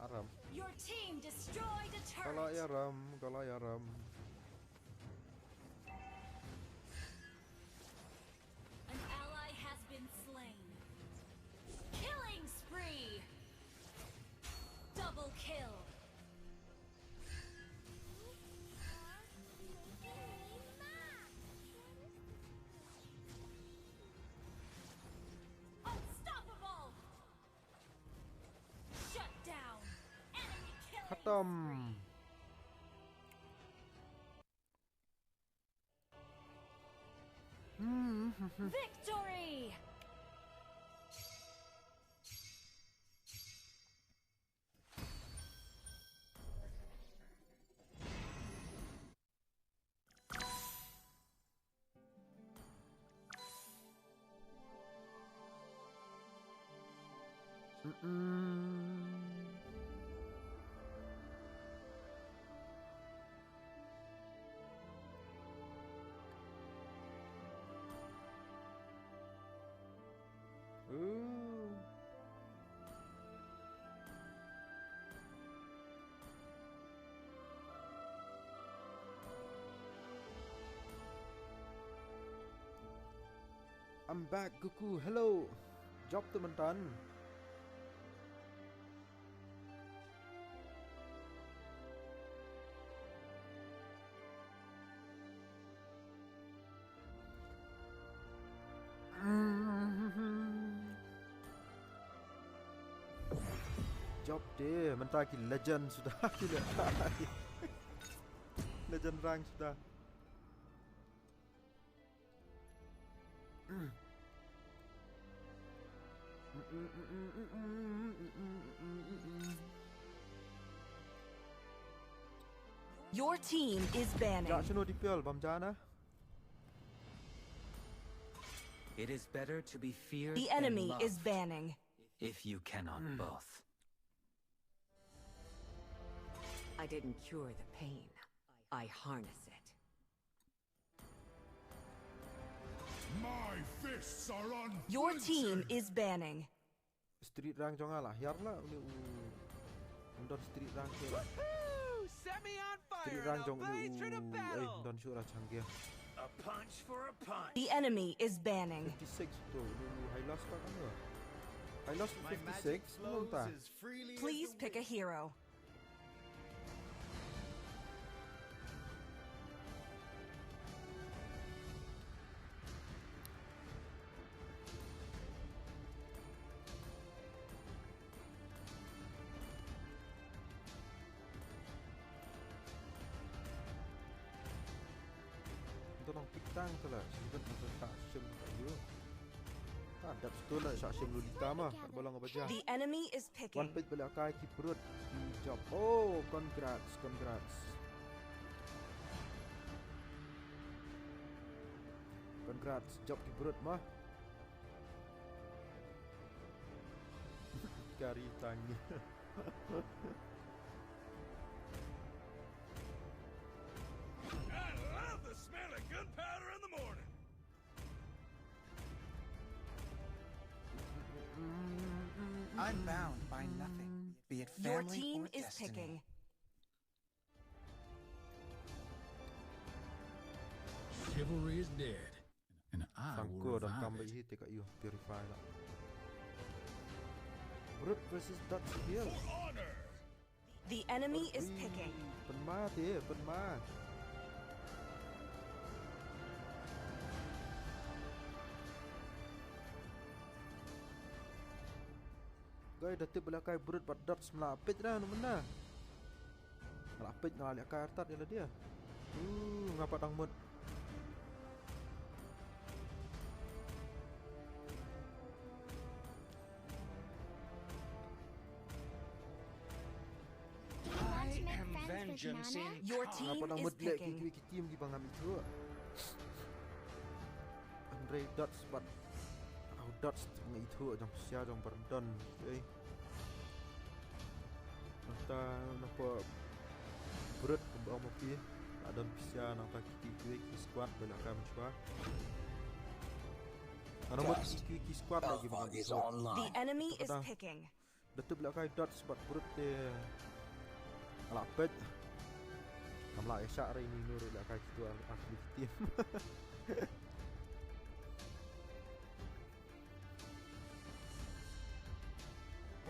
Aram. Your team destroyed a Kala turret. Aram, kala Aram. An ally has been slain. Killing spree. Double kill. Unstoppable. Shut down. Enemy killing Khatam. spree. Victory. Ooh. I'm back, Goku. Hello. Job tu myntan. Job de, mynta ki legend suda ki le. Legend rank suda. Your team is Ja banning. shano di pial bam jana. It is better to be feared The than enemy loved, is banning. If you cannot both. I didn't cure the pain. I harness it. My fists are unflinching. Your team is banning. Street rank jong nga la hiar la uni u. Don street rank ke. Woohoo! Set me on fire Street and rank I'll jong blaze through the u. Ei, battle! Don shuh ra chang ke. A punch for a punch. The enemy is banning. Fifty-six tu, u Hylos ka kan tu. Hylos My magic fifty-six, flows nonta. As freely Please as the pick a wind. Hero. Nto nang pick tang tu la, sibet nang sa shim ka yu. Ah, dap sto la shah shim Lolita ma, kat ba long ba ja. The enemy is Wan picking. peit ba lehkai ki Brute ki jop. Oh, congrats, congrats. Congrats, jop ki Brute ma. Kari tangi. I love the smell of gunpowder in the morning. I'm bound by nothing, be it Your family team or is destiny. Picking. Chivalry is dead, and I will Sangko dang kam revive ba it. Hi te ka yu purify la. Brute versus Dutch Hill. For honor. The enemy is picking. Pynma te, pynma. Guys, da tip ba lehkai Brute bad Dutch mla peit ra na mynna. Nga la peit nga la lehkai artat ïa lade. Uh, nga pat dang mut. Want to make friends with Nana? Your Nga team pat dang is mut leh ki picking. ki ki team kiba ngam ithuh. Hynrei Dutch bad au Dutch nga ithuh jong pisa jong Brandon. Okay. Nangta nangta Brute kumba ong ma phi. La don pisa nangta ki ki ki squad ba la kam shuwa. Nangta mut ki ki squad lagi ba ngam ithuh. The enemy is Tang. Picking. Da tip lehkai Dutch bad Brute te nga la peit. Ngam lah ïa shah re ni nur lehkai kitu ar ar ki team.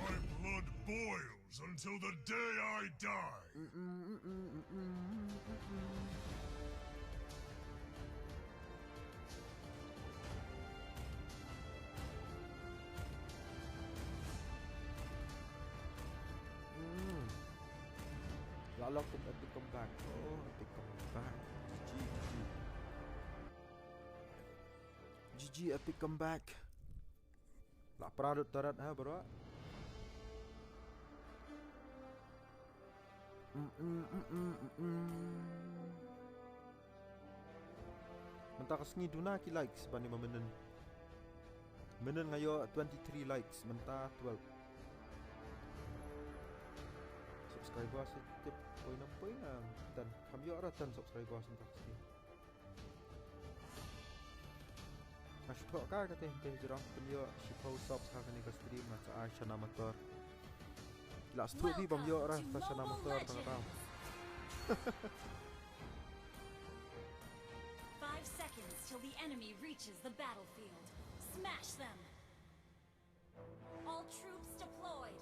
My blood boils until the day I die. Hmm. La long kum epic comeback. Oh, epic comeback. G G, G G. G G epic comeback. La pra lut tarat ha bro. Mm, mm, mm, mm, mm, mm. Mynta ka sngi duna ki likes ban ïa ma mynnin. Mynnin nga ïoh twenty-three likes, mynta twelve. Subscriber sa tip poi nam poi nam. Ten, kam ïoh ra ten subscriber mynta ka sngi. Nga shu thoh ka kata te jrong pynïoh shiphew subs ha kane ka stream nga sa ai shana motor. La shu thoh bym ïoh ra ta shana motor tang tang. Five seconds till the enemy reaches the battlefield. Smash them! All troops deployed!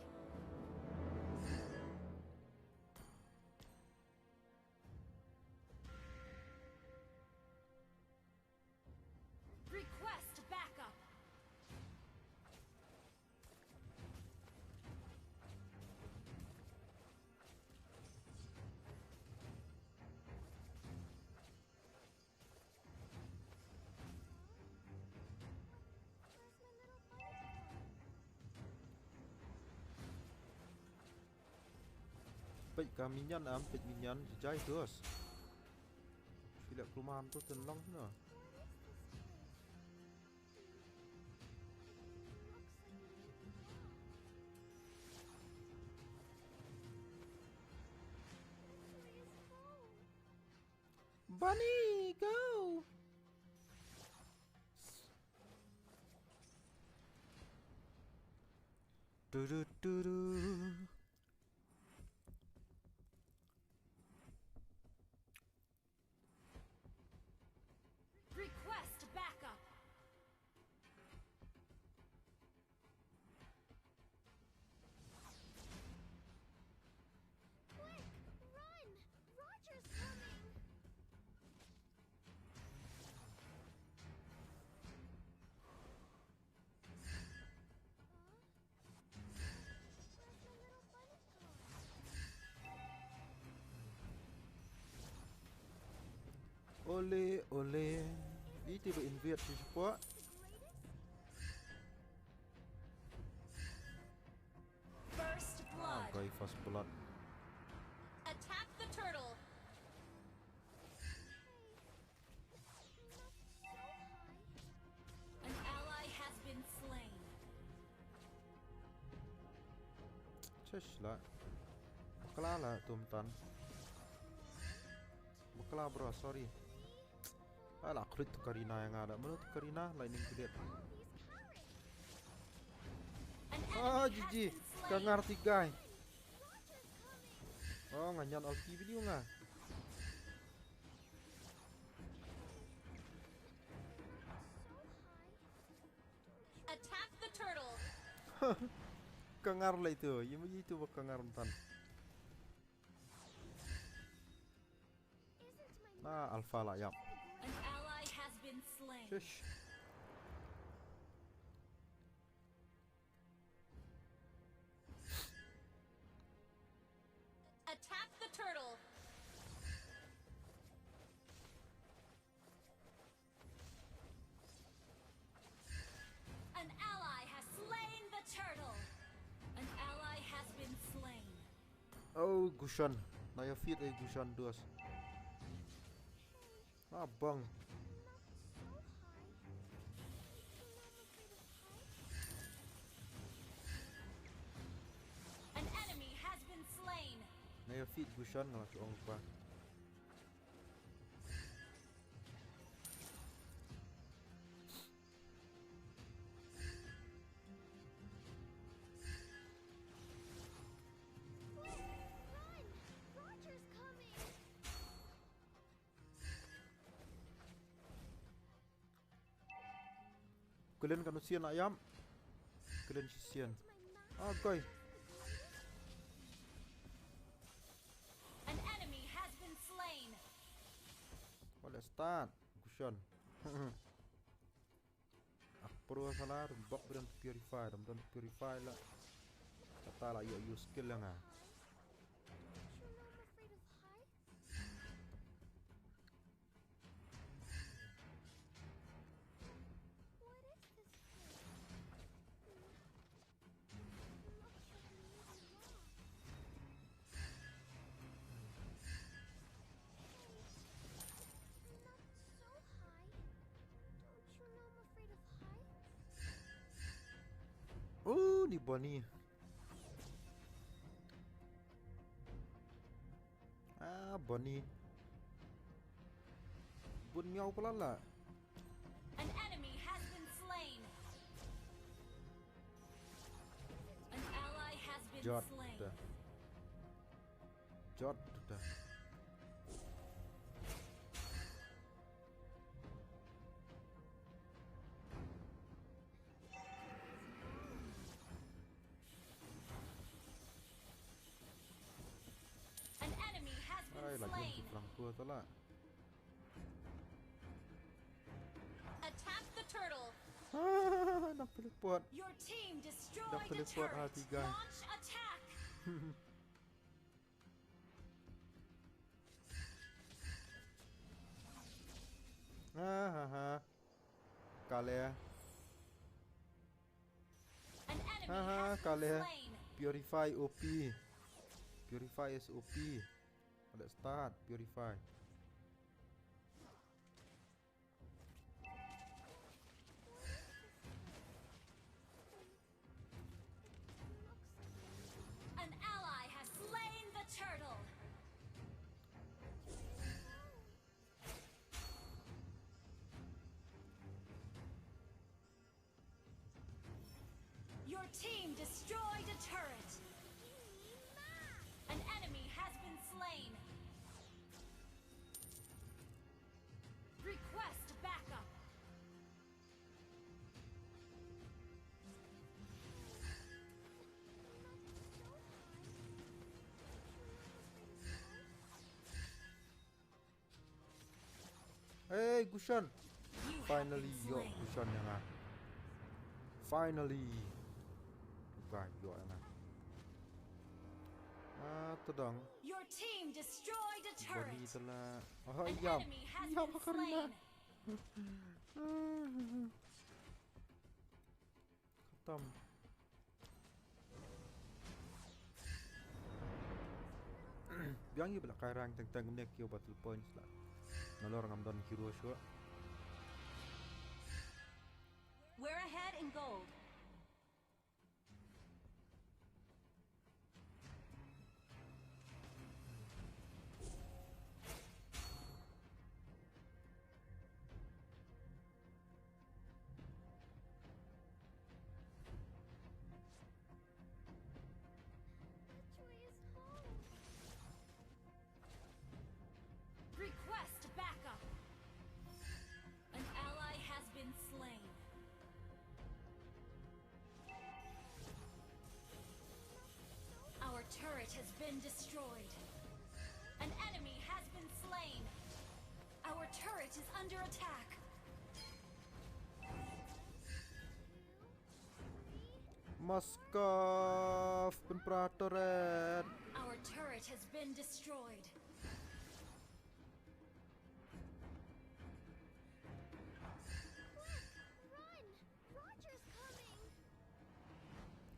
Request backup! Peit ka minion am, peit minion jai dos. Sila keluman tu tenlong na. Bunny, go! Du du du du. Ole, ole. Iti ba invade si support. First blood. Okay, first blood. Attack the turtle. An ally has been slain. Chesh la. Bakla la tum tan. Bakla bro, sorry. Ala khulit tu Karina ïa nga da. Mano tu Karina, lightning blade. Ah, G G. Ka ngar tigai. Oh, nga ñiad ulti video nga. Attack the turtle. Ka ngar la itu. Ïa ma ïa itu ba ka ngar myntan. Na alpha la ïap. An ally has been slain. Shish. Attack the turtle. An ally has slain the turtle. An ally has been slain. Oh, Gusion. Na ïa feed, eh, Gusion, dos. Ah, bang. An enemy has been slain. Na ïa feed Gusion nga la shu ong ba. Quick, run! Roger's coming! Klen ka nusian ayam. Klen sisian. Ah, koi. An enemy has been slain. What a start. Gusion. Ak pro sala, bok bidang purify, dam dam purify la. Kata la ïoh use skill la nga. Oh, ni Bonnie. Ah, Bonnie. Bun miau pala la. An enemy has been slain. An ally has been slain. Jot da. Jot da. An enemy has been slain. Ai, lagi ki perang tua tu lah. Attack the turtle. Ah, nak teleport. Your team destroyed a turret. Nak teleport, ah, tiga. Launch attack. Ah, ha, ha. Kalah. An enemy has been slain. Haha, kalah. Purify O P. Purify is O P. Let's start. Purify. An ally has slain the turtle. Your team destroyed a turret. An enemy has been slain. Request backup. Hey, Gusion. Finally, ïoh Gusion ïa nga. Finally. Guys, ïoh ïa nga. Ah, tadang. Your team destroyed a Bani turret. Tala. Oh, An yam. enemy has Yam been Karina. Slain. Khatam. Biang ïa ba la kai rank teng teng ne ki battle points la. Nalor ngam don hero shuh. We're ahead in gold. Request backup. An ally has been slain. Our turret has been destroyed. An enemy has been slain. Our turret is under attack. Moskov pynpra turret. Our turret has been destroyed. Run! Roger's coming!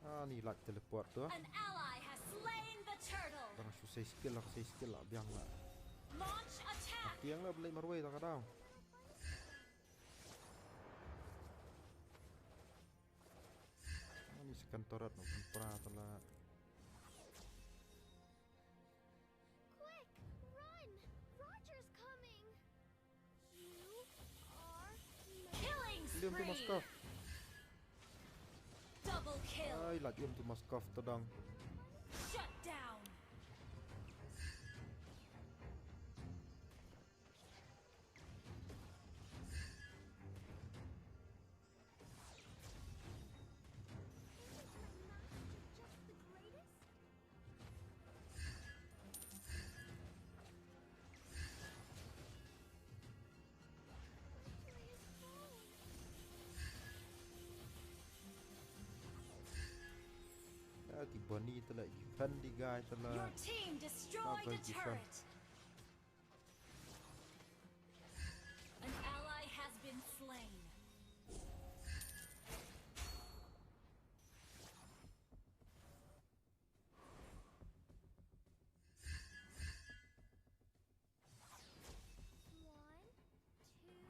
Ah, ni lak teleport tu. An ally has slain the turtle. Dang shu sei skill lah, sei skill lah biang lah. Launch attack. Tiang lah beli marwei tak ada. Ah, ni second turret nak pynpra tu lah. Quick, run! Roger's coming. You are killing Liam tu spree. Moskov. Double kill. Ai, lak Liam tu Moskov tadang. Shut down. Ah, ki Bani tu lah, ki fan di guys tu lah. Your team destroyed a Double kill. Turret. An ally has been slain. One, two,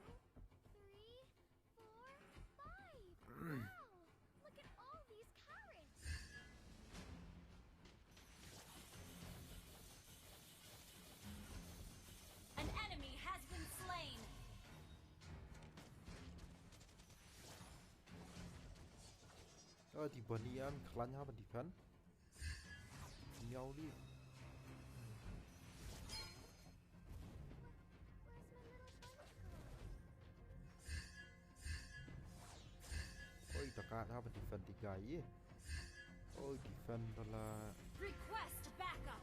three, four, five. Wow! Look at all these carrots. An enemy has been slain. Ah, di Bani an khlaiñ ha ban defend. Miau li. Oi, ta ka ha ban defend di guy ye. Oi, defend tu lah. Request backup.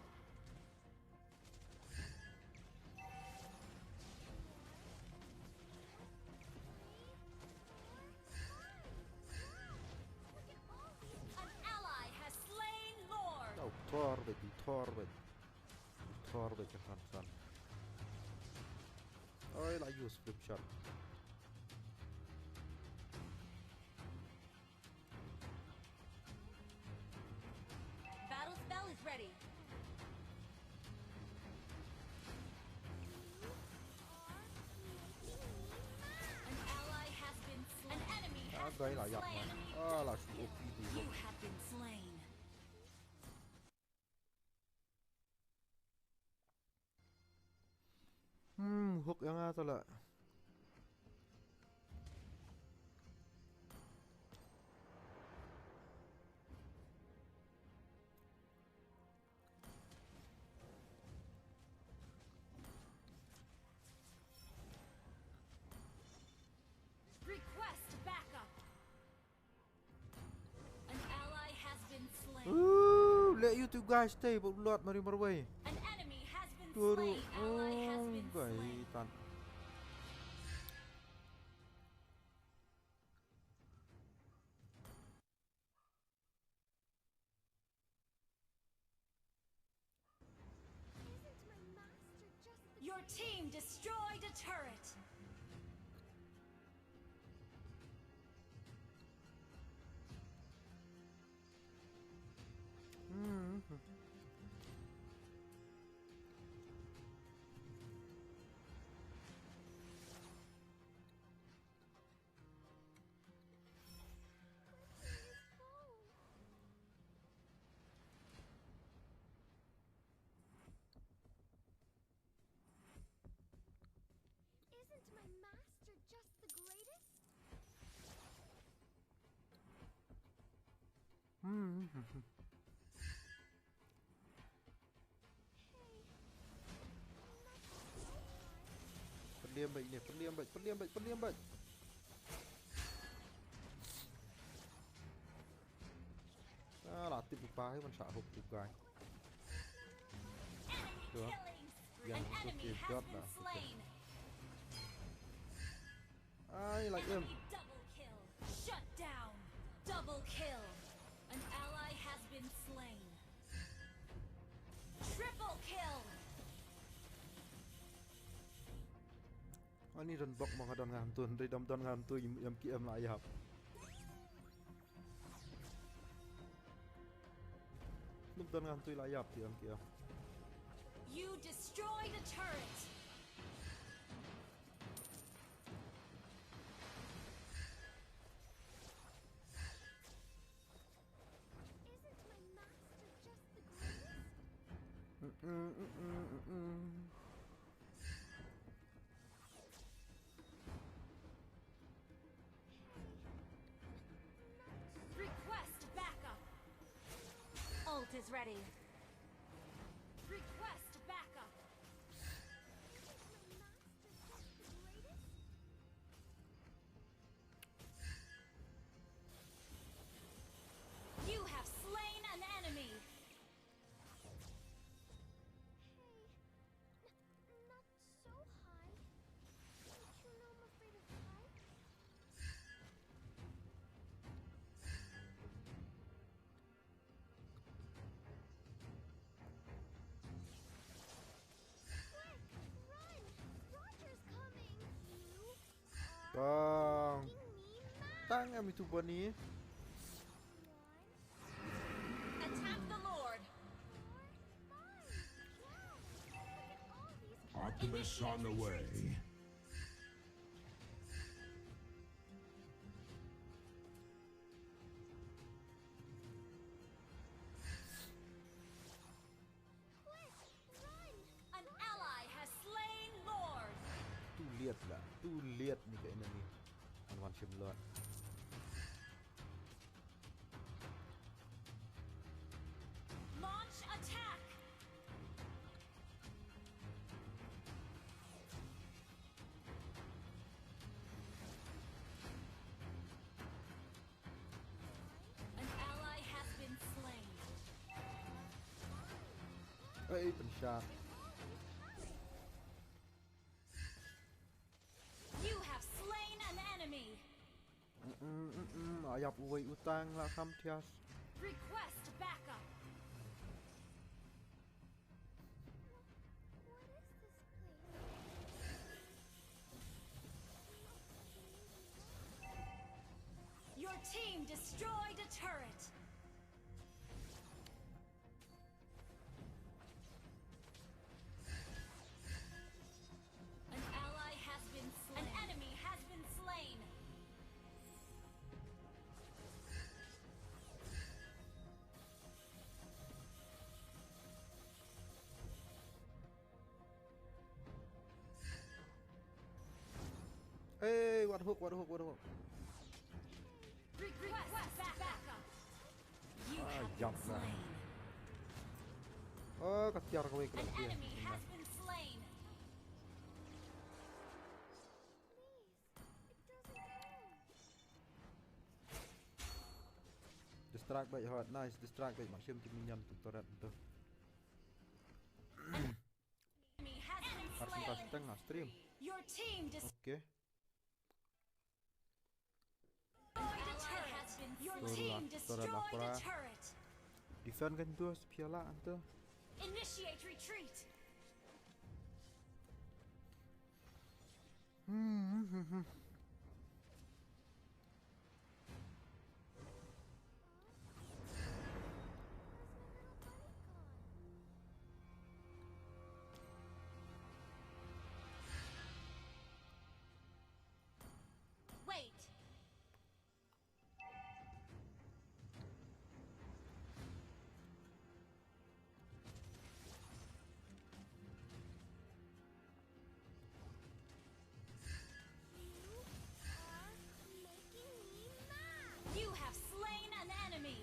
An ally has slain Lord. Tau Thor bad, di Thor bad. Thor bad ka san san. Oi, la use flip shot. Battle spell is ready. An ally has been slain. An enemy has Gai la been yak slain. Na. Ah, la shu O P di. You have been slain. Hmm, hook ïa nga tu lah. Request backup. An ally has been slain. Ooh, let you two guys stay, but lot mari marwei. An enemy has been Turu. slain. Ally has been Gai slain. tan. Team destroyed a turret. Isn't my master just the greatest? Pyndiam bad ine, pyndiam bad, pyndiam bad, pyndiam bad. Ah, la tip u pa hi man sa hok tu kai. Enemy killing spree. An enemy has been slain. Ai, like him. Enemy double kill. Shut down. Double kill. An ally has been slain. Triple kill. Ani don bok mo nga don ngam tun, dei dom don ngam tu yam ki em la yap. Nuk don ngam tu la yap ti em ki em. You destroyed a turret. Isn't my master just the greatest? Mm-mm, mm-mm, mm-mm. Request backup. Ult is ready. Request backup. Isn't my master just the greatest? You have slain an enemy. Hey, n- not so high. Don't you know I'm afraid of heights? Quick, run! Roger's coming! You are making me mad! Tang em itu Bonnie. Attack the Lord! Artemis on the way. Quick, run! An ally has slain Lord. Too late la, too late ni ka enemy. An wan shim Lord. Launch attack. An ally has been slain. Hey, pynshah. You have slain an enemy. Mm, mm, mm, mm. Ayap uwei utang la kham thias. Request backup. What is this place? Your team destroyed a turret. An ally has been slain. An enemy has been slain. Hey, what hook, what hook, what hook. Request backup. You have been slain. Oh, ka tiar kawei ka. An enemy has been slain. Distract bad hot, nice, distract bad, ma shim ki minion tu turret tu. Enemy has been slain. Stream. Your team dis- Okay. Destroyed a turret. Your team destroyed a turret. Defend kan tu sepiala anta. Initiate retreat. Hmm. Wait! You are making me mad! You have slain an enemy!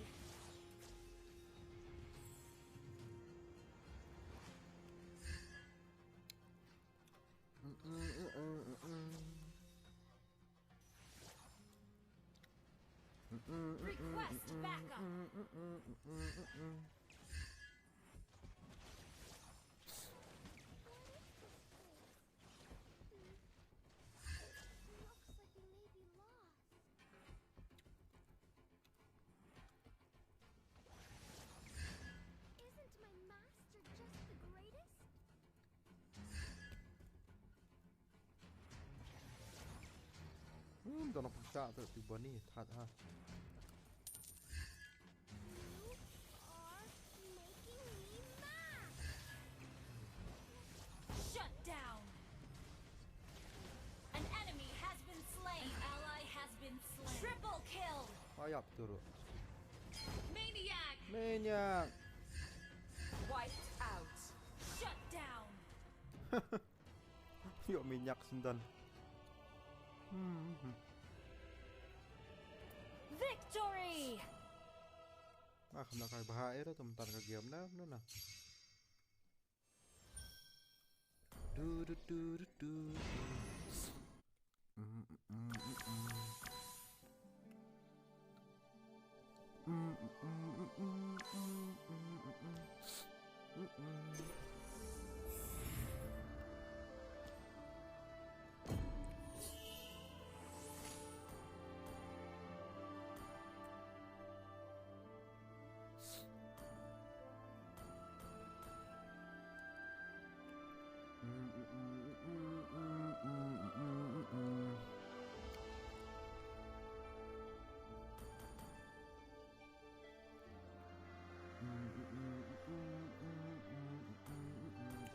Request backup! Looks like we may be lost. Isn't my master just the greatest? Hmm, don't know what that is, but need that, huh? You are making me mad! Shut down! An enemy has been slain! An ally has been slain! Triple kill! Ayap turu. Maniac! Maniac. Wiped out! Shut down! Yo, maniac sendal. Hmm. Victory! Ah, kena kai bahaya tu, mentar ka game na, mana na. Du, du, du, du, du. Mm, mm, mm, mm. Mm, mm, mm.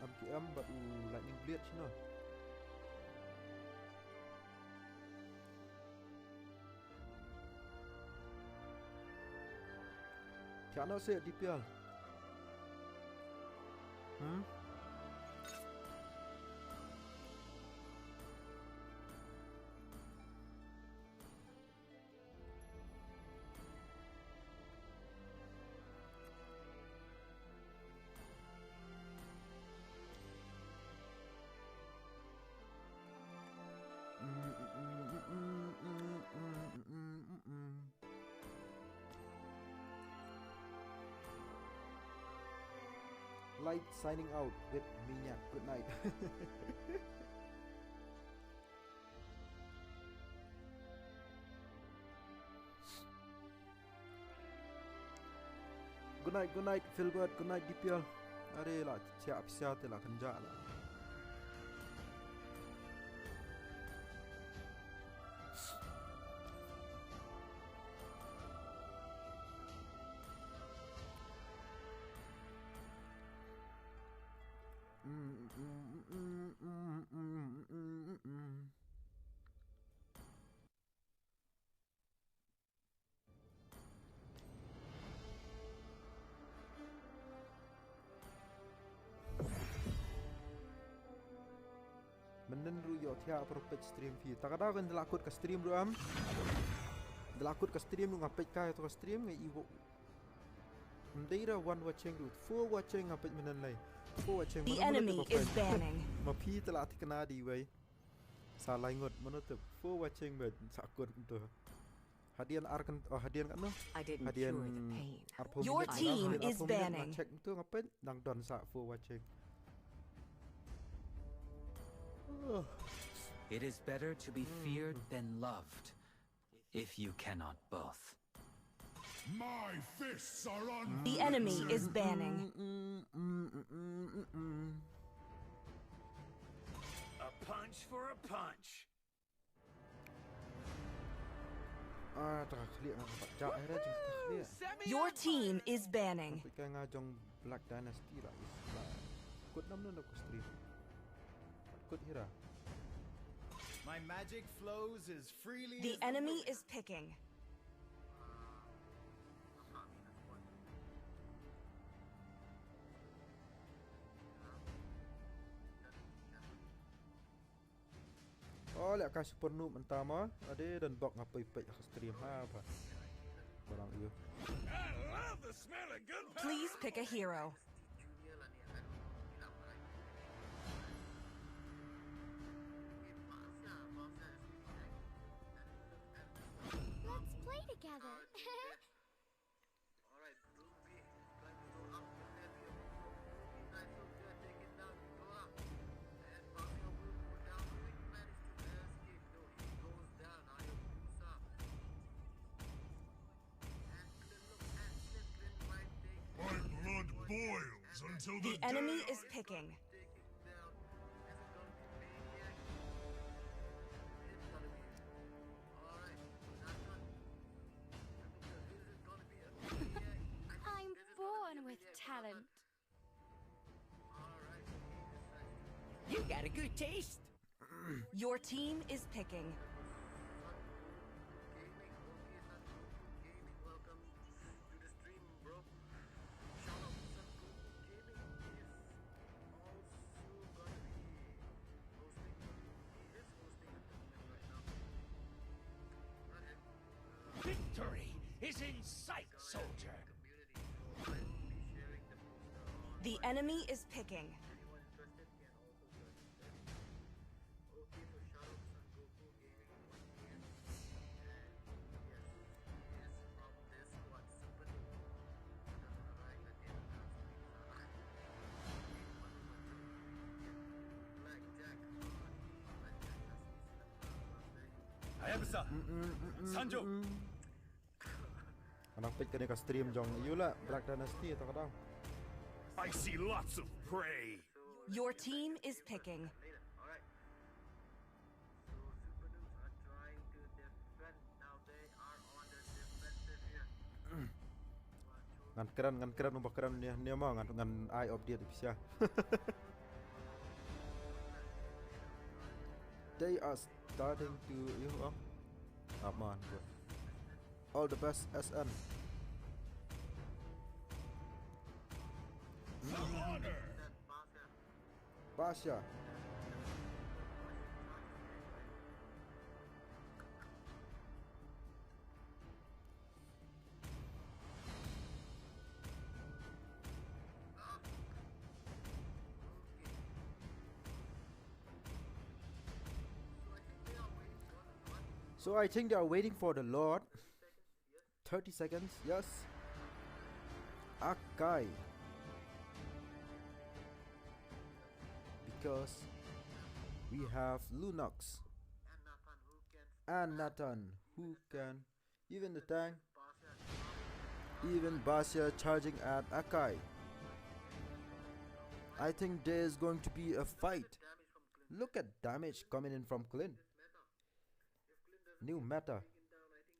Am ki am bad u lightning blade sino. Kiano se D P L. Hmm? Light signing out with Minyak. Good night. Good night, good night, Filbert, good night, D P L. Are la chia pisa te la kanja la. Mynnin ruh ïoh thiah para peit stream phi. Ta ka daw kan da la kut ka stream ruh am. Da la kut ka stream ruh nga peit ka ïa to ka stream nga i wo. Ym dei da one watching ruh. Four watching nga peit mynnin lei. Four watching. The enemy is banning. Ma phi te la thikna di wei. Sa lai ngut mano te four watching ba sa kut to. Hadien ar kan, oh, hadien kan no. I didn't cure the pain. Hadien ar phew minit. Your team is banning. Check tu ngapain dang don sa four watching. Oh. It is better to be feared than loved, if you cannot both. My fists are on. The enemy is banning. A punch For a punch. Ah, ta ka khlieh nga ka pat jah ai ra jing ta khlieh. Your team is banning. Peit ka nga jong Black Dynasty la is la. Kut nam nun aku stream. Kut hira. My magic flows as freely The as the enemy wind. Is picking. Oh, leh ka super noob mynta ma. Ade don bok nga peit peit ka stream ha ba. Barang iyo. I love the smell of good Please pick a hero. Let's play together. Alright, Blue B trying to go up the left here. Blue B nice look there, take it down, go up. And Mafia will go down. Will he manage to escape? No, he goes down. Hayabusa. And Clint, look, and Clint, Clint might take My blood boils until the, The enemy day is picking. take it down. Is it gonna be Maniac? It's gonna be. Alright, that's not. Is it gonna be a Maniac? I think I'm this is gonna born be a with Maniac, talent. Alright, he decides to You got a good taste. Your team is picking. Gaming, okay, Sun Goku Gaming, welcome to the stream, bro. Shout out to Sun Goku Gaming. He is also gonna be hosting. He is hosting a tournament right now. Okay. Victory is in sight, soldier. Community. So I will be sharing the poster on The my enemy is picking. Anyone interested can also join. Okay, so shout out to Sun Goku Gaming once again. And yes, he is from this squad, Super Duo. Alright, again, Black Jack. Black Jack. Hayabusa. Sanjo. Nga nang peit kane ka stream jong ïa u la Black Dynasty ta ka dang. I see lots of prey. Your team is picking. Alright. So Super Dudes are trying to defend now. They are on the defensive here. Ngan kren ngan kren ba kren ne ne ma ngan ngan ai update pisa. They are starting to you know. Come on, bro. All the best, S N. Basha. So I think they are waiting for the Lord. Thirty seconds, yes. Akai. Because we have Lunox and Nathan who can even the tank. Even Basha charging at Akai. I think there's going to be a fight. Look at damage coming in from Clint. New meta.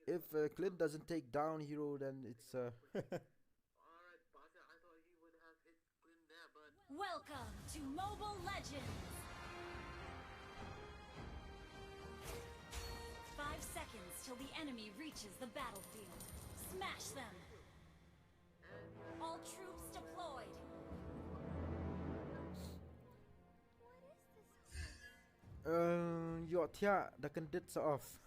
If uh, Clint doesn't take down hero, then it's uh, Alright, Basha, I thought he would have hit Clint there, but Welcome to Mobile Legends! Five seconds till the enemy reaches the battlefield. Smash them! All troops deployed! uh, ïoh thiah da kyndit sa off.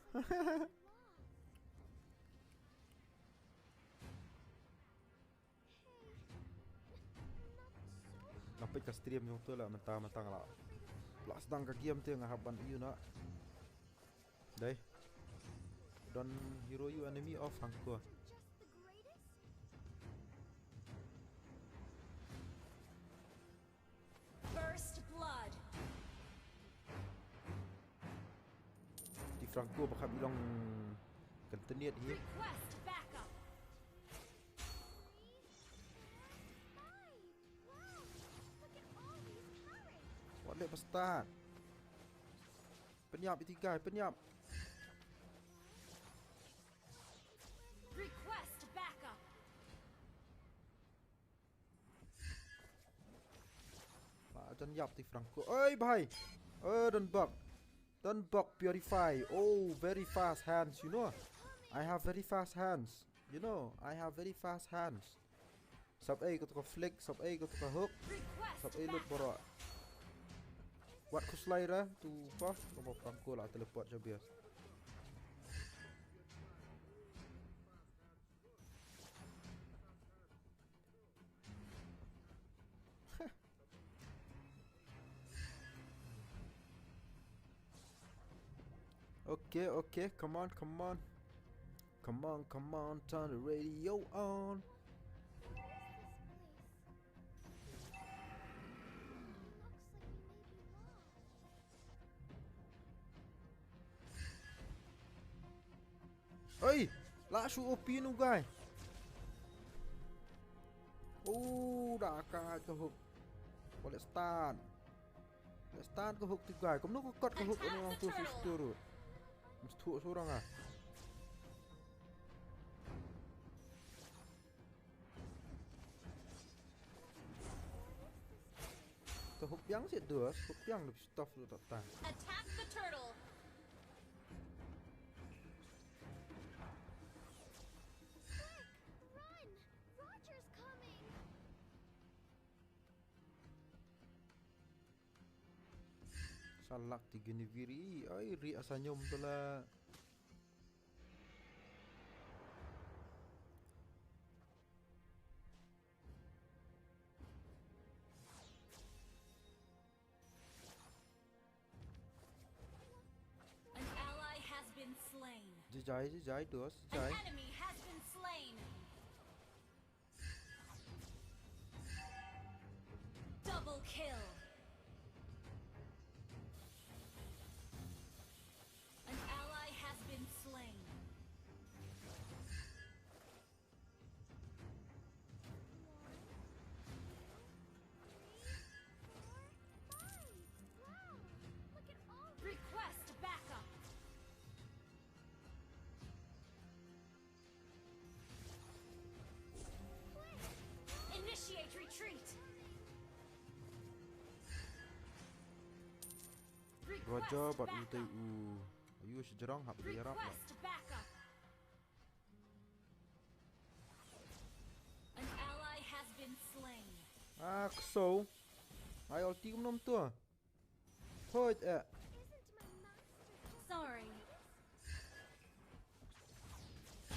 Nga peit ka stream jong to la mynta mynta nga la. La sdang ka game te nga hap ban ïoh na. Dei. Don hero ïoh enemy off hangto. First blood! Di Franco ba kham i long kan teniat hi. Request backup! Wat leh ba start. Pynïap ïa ti guy, pynïap. Request backup. Ba jan ïap ti Franco. Oi bhai. Oh, don't bug. Don't bug, Purify. Oh, very fast hands, you know. I have very fast hands. You know, I have very fast hands. Sap ei ka tu ka flick, sap ei ka tu ka hook. Sap ei lut baroh. Wat khuslai ra tu pa, ka ba Franco la teleport sha bias. Okay, okay, come on, come on. Come on, come on, turn the radio on. What is this place? Looks like we may be lost. Oi! Lah shu O P nu guy. Oh, da ka ka hook. Boleh stun. Boleh stun ka hook tu guy. Kumno ka kot ka hook ni orang tu si situ tu. Mesti tu seorang ah. Ka hook biang si dus, hook biang lebih tough tu tak tang. Attack the turtle. Quick, run! Roger's coming. Salak ti gini viri, ai ri asanyum tu la. An ally has been slain. Jijai, jijai, dos, jijai. An enemy has been slain. Double kill. An ally has been slain. Request backup. Initiate retreat. Roger, bat u te u. Ayu, sejrong hap dia rap lah. Request backup. An ally has been slain. Ah, kso. Ai ulti kumno tu. Hoi eh. Sorry.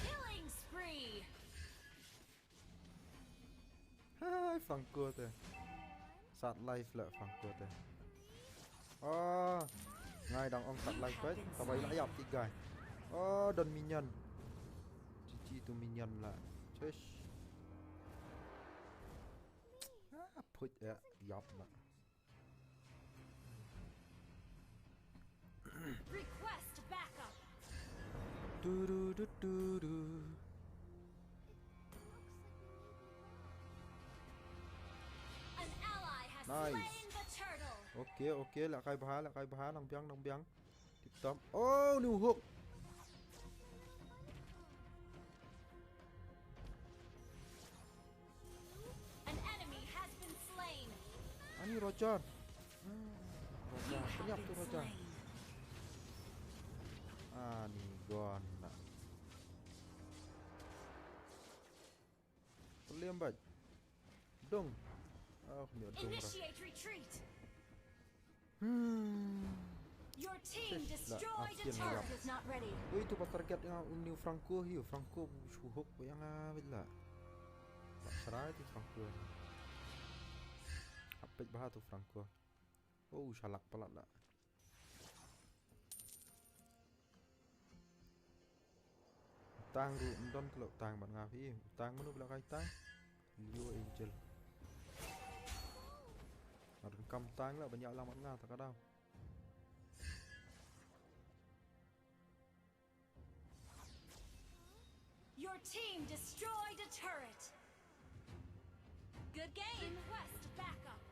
Killing spree. Hai, Franco te. Sat life lah Franco te. Oh, ngai dang ong sat life, guys. Tabai lah yap tiga. Oh, don minion. Cici tu minion lah. Cus. Ah, put ya, yap lah. Request backup. Du, du, du, du, du. An ally has slain the turtle. Okay, okay, lah kai bha, lah kai bha, nang biang, nang biang. Tip top. Oh, new hook. An enemy has been slain. Ani Roger. Roger, penyap tu Roger. Ani gon nak. Pelim bat. Dong. Oh, ni dong. Initiate retreat. Hmm. Your team destroyed a turret. Is not ready. Ui, tu pas target nga uni u Franco hi, u Franco shu hook ba ïa nga bit lah. Ba serai tu Franco. Apet bha tu Franco. Oh, shalak palat lah. Tang ruh, ym don khlem tang bad nga phi. Tang mano ba la kai tang? Leo Angel. Nga don kam tang la ban ïalang bad nga ta ka daw. Your team destroyed a turret. Good game. Request backup.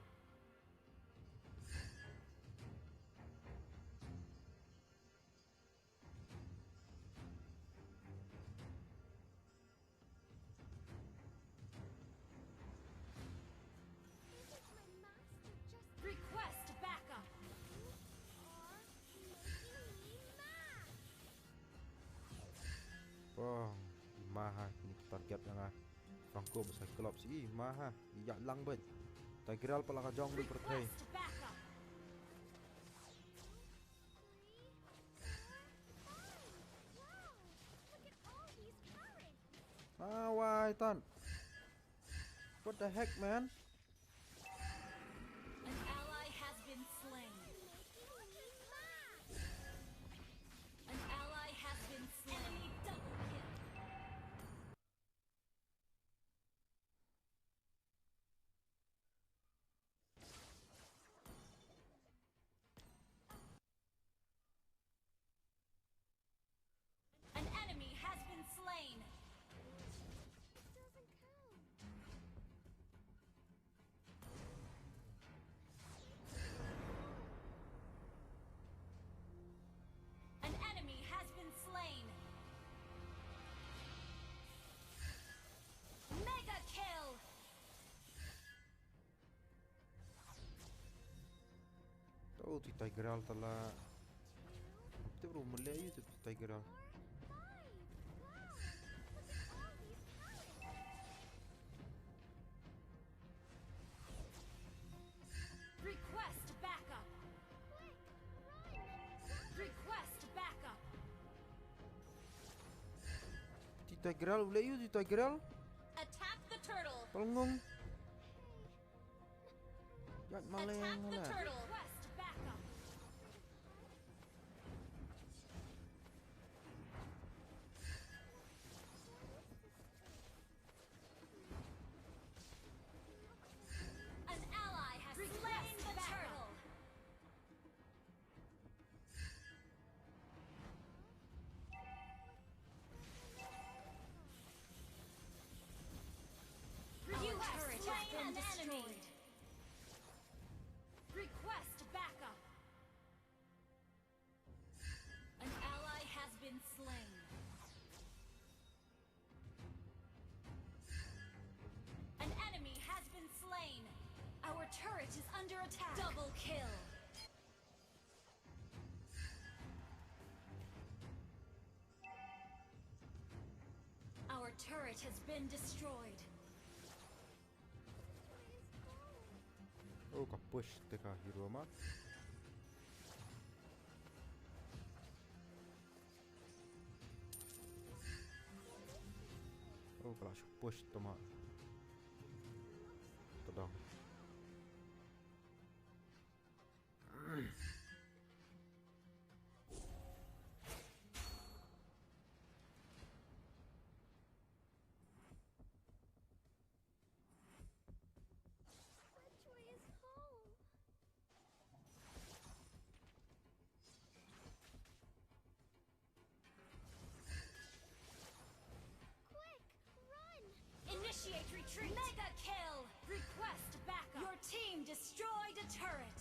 Bang ko ba Cyclops i ma ha. Ïa lang bad. Tigreal pala ka jong bad pyrthei. Ah, why tan? What the heck, man? An ally has been slain. An ally has been slain. Enemy double kill. An enemy has been slain. An enemy has been slain. Mega kill. To, ti Tigreal tala. Te bro, mele yu te Tigreal. Request backup. Request backup. Ti Tigreal, ule yu ti Tigreal. Attack the turtle. Palngong. Yak maleng. Attack the turtle. Request backup. An ally has slain the turtle. You have slain an enemy. Request backup. An ally has been slain. An enemy has been slain. Our turret is under attack. Double kill. Our turret has been destroyed. Oh, ka push te ka hero ma. Oh, ka la shu push te ma. Tadang. Quick, run! Initiate retreat! Mega kill! Request backup! Your team destroyed a turret!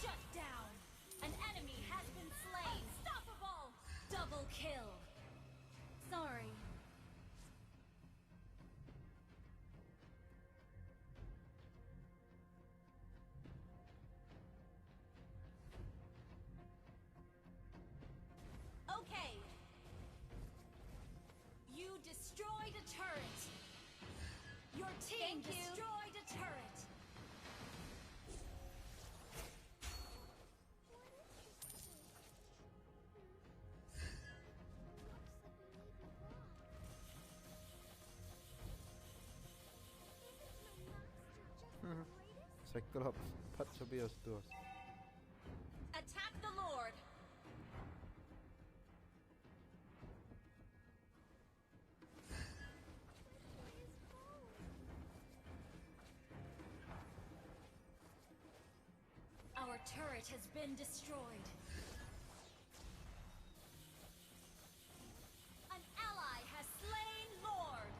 Shut down! An enemy has been slain! Unstoppable! Double kill! Sorry. Okay. You destroyed a turret. Your team destroyed a turret. Cyclops, pat shabi os dos. Attack the Lord. Our turret has been destroyed. An ally has slain Lord.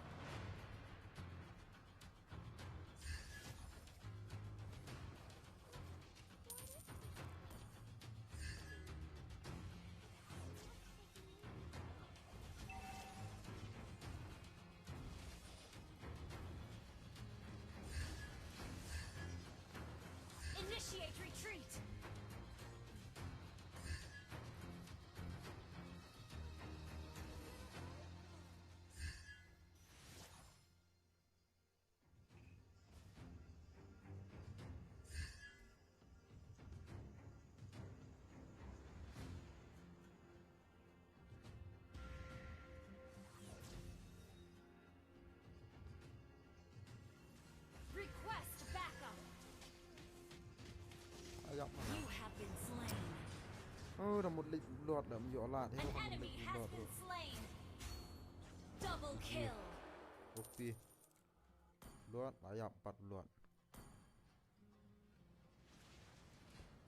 Initiate retreat! Leit u Lord la, ym ïoh lad hi. An enemy has been slain. Double kill. Copy. Lord, la ïap pat Lord.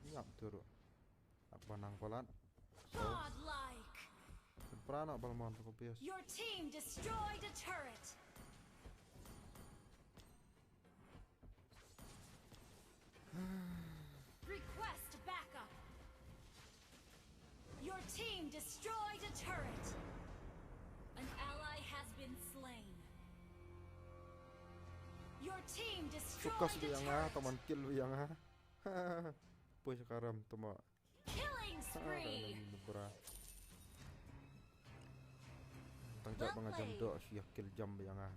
Ïap tu ruh. Ak ba nang palat. Godlike. Pra na Balmond ko bias. Your team destroyed a turret. Request backup. Your team destroyed a turret. An ally has been slain. Your team destroyed a turret. Focus biang ah, taman kill biang ah. Push karam tuma. Killing spree. Tang jap ba nga jam doh, shu ïa kill jam biang ah.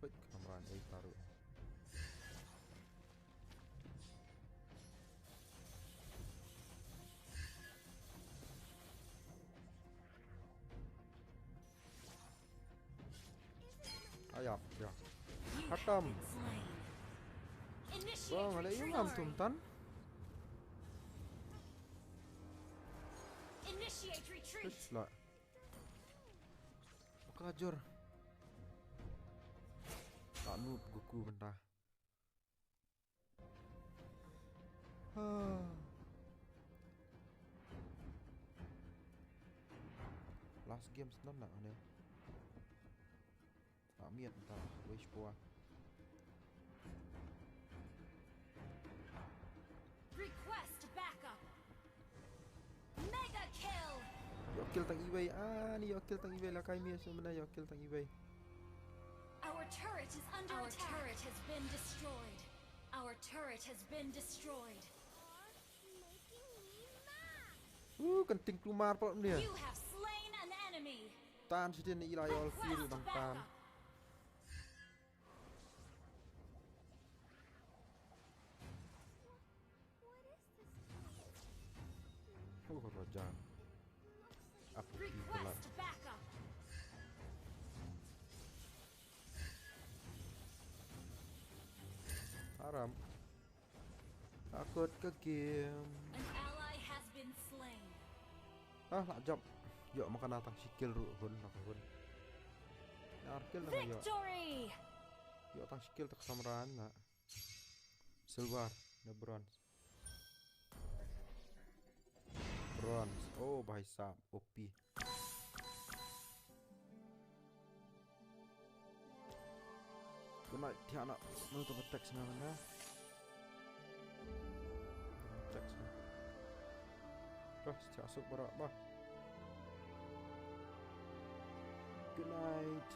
Peit ka kamra ei taru. Ayap ya. Khatam. Bang, ada yu ngam tum tan. Initiate retreat. Terus lah. Baka jor. Tak nup guku benda. Last game snon na ne. Amiat ta wei shpua. Request backup. Mega kill. Ïoh kill tang iwei. Ah, ni ïoh kill tang iwei. Lakai mi semena ïoh kill tang iwei. Our turret is under attack. Our turret has been destroyed. Our turret has been destroyed. Uh, kan ting klumar pala ni. You have slain an enemy. Tan sidin ni ilai all kill bang tan. Oh, raja. Aku request backup. Haram. Takut ke game. An ally has been slain. Ah, lah jump. Ïoh makana tang shi kill ruh hun, nak hun. Nyar kill na ïoh. Victory. Ïoh tang shi kill tak samran na. Silver, na bronze. Bronze. Oh, bhai sahab, O P. Good night, thiah na. Mano to text nga mana? Text nga. Dah, thiah suk barak bah. Good night.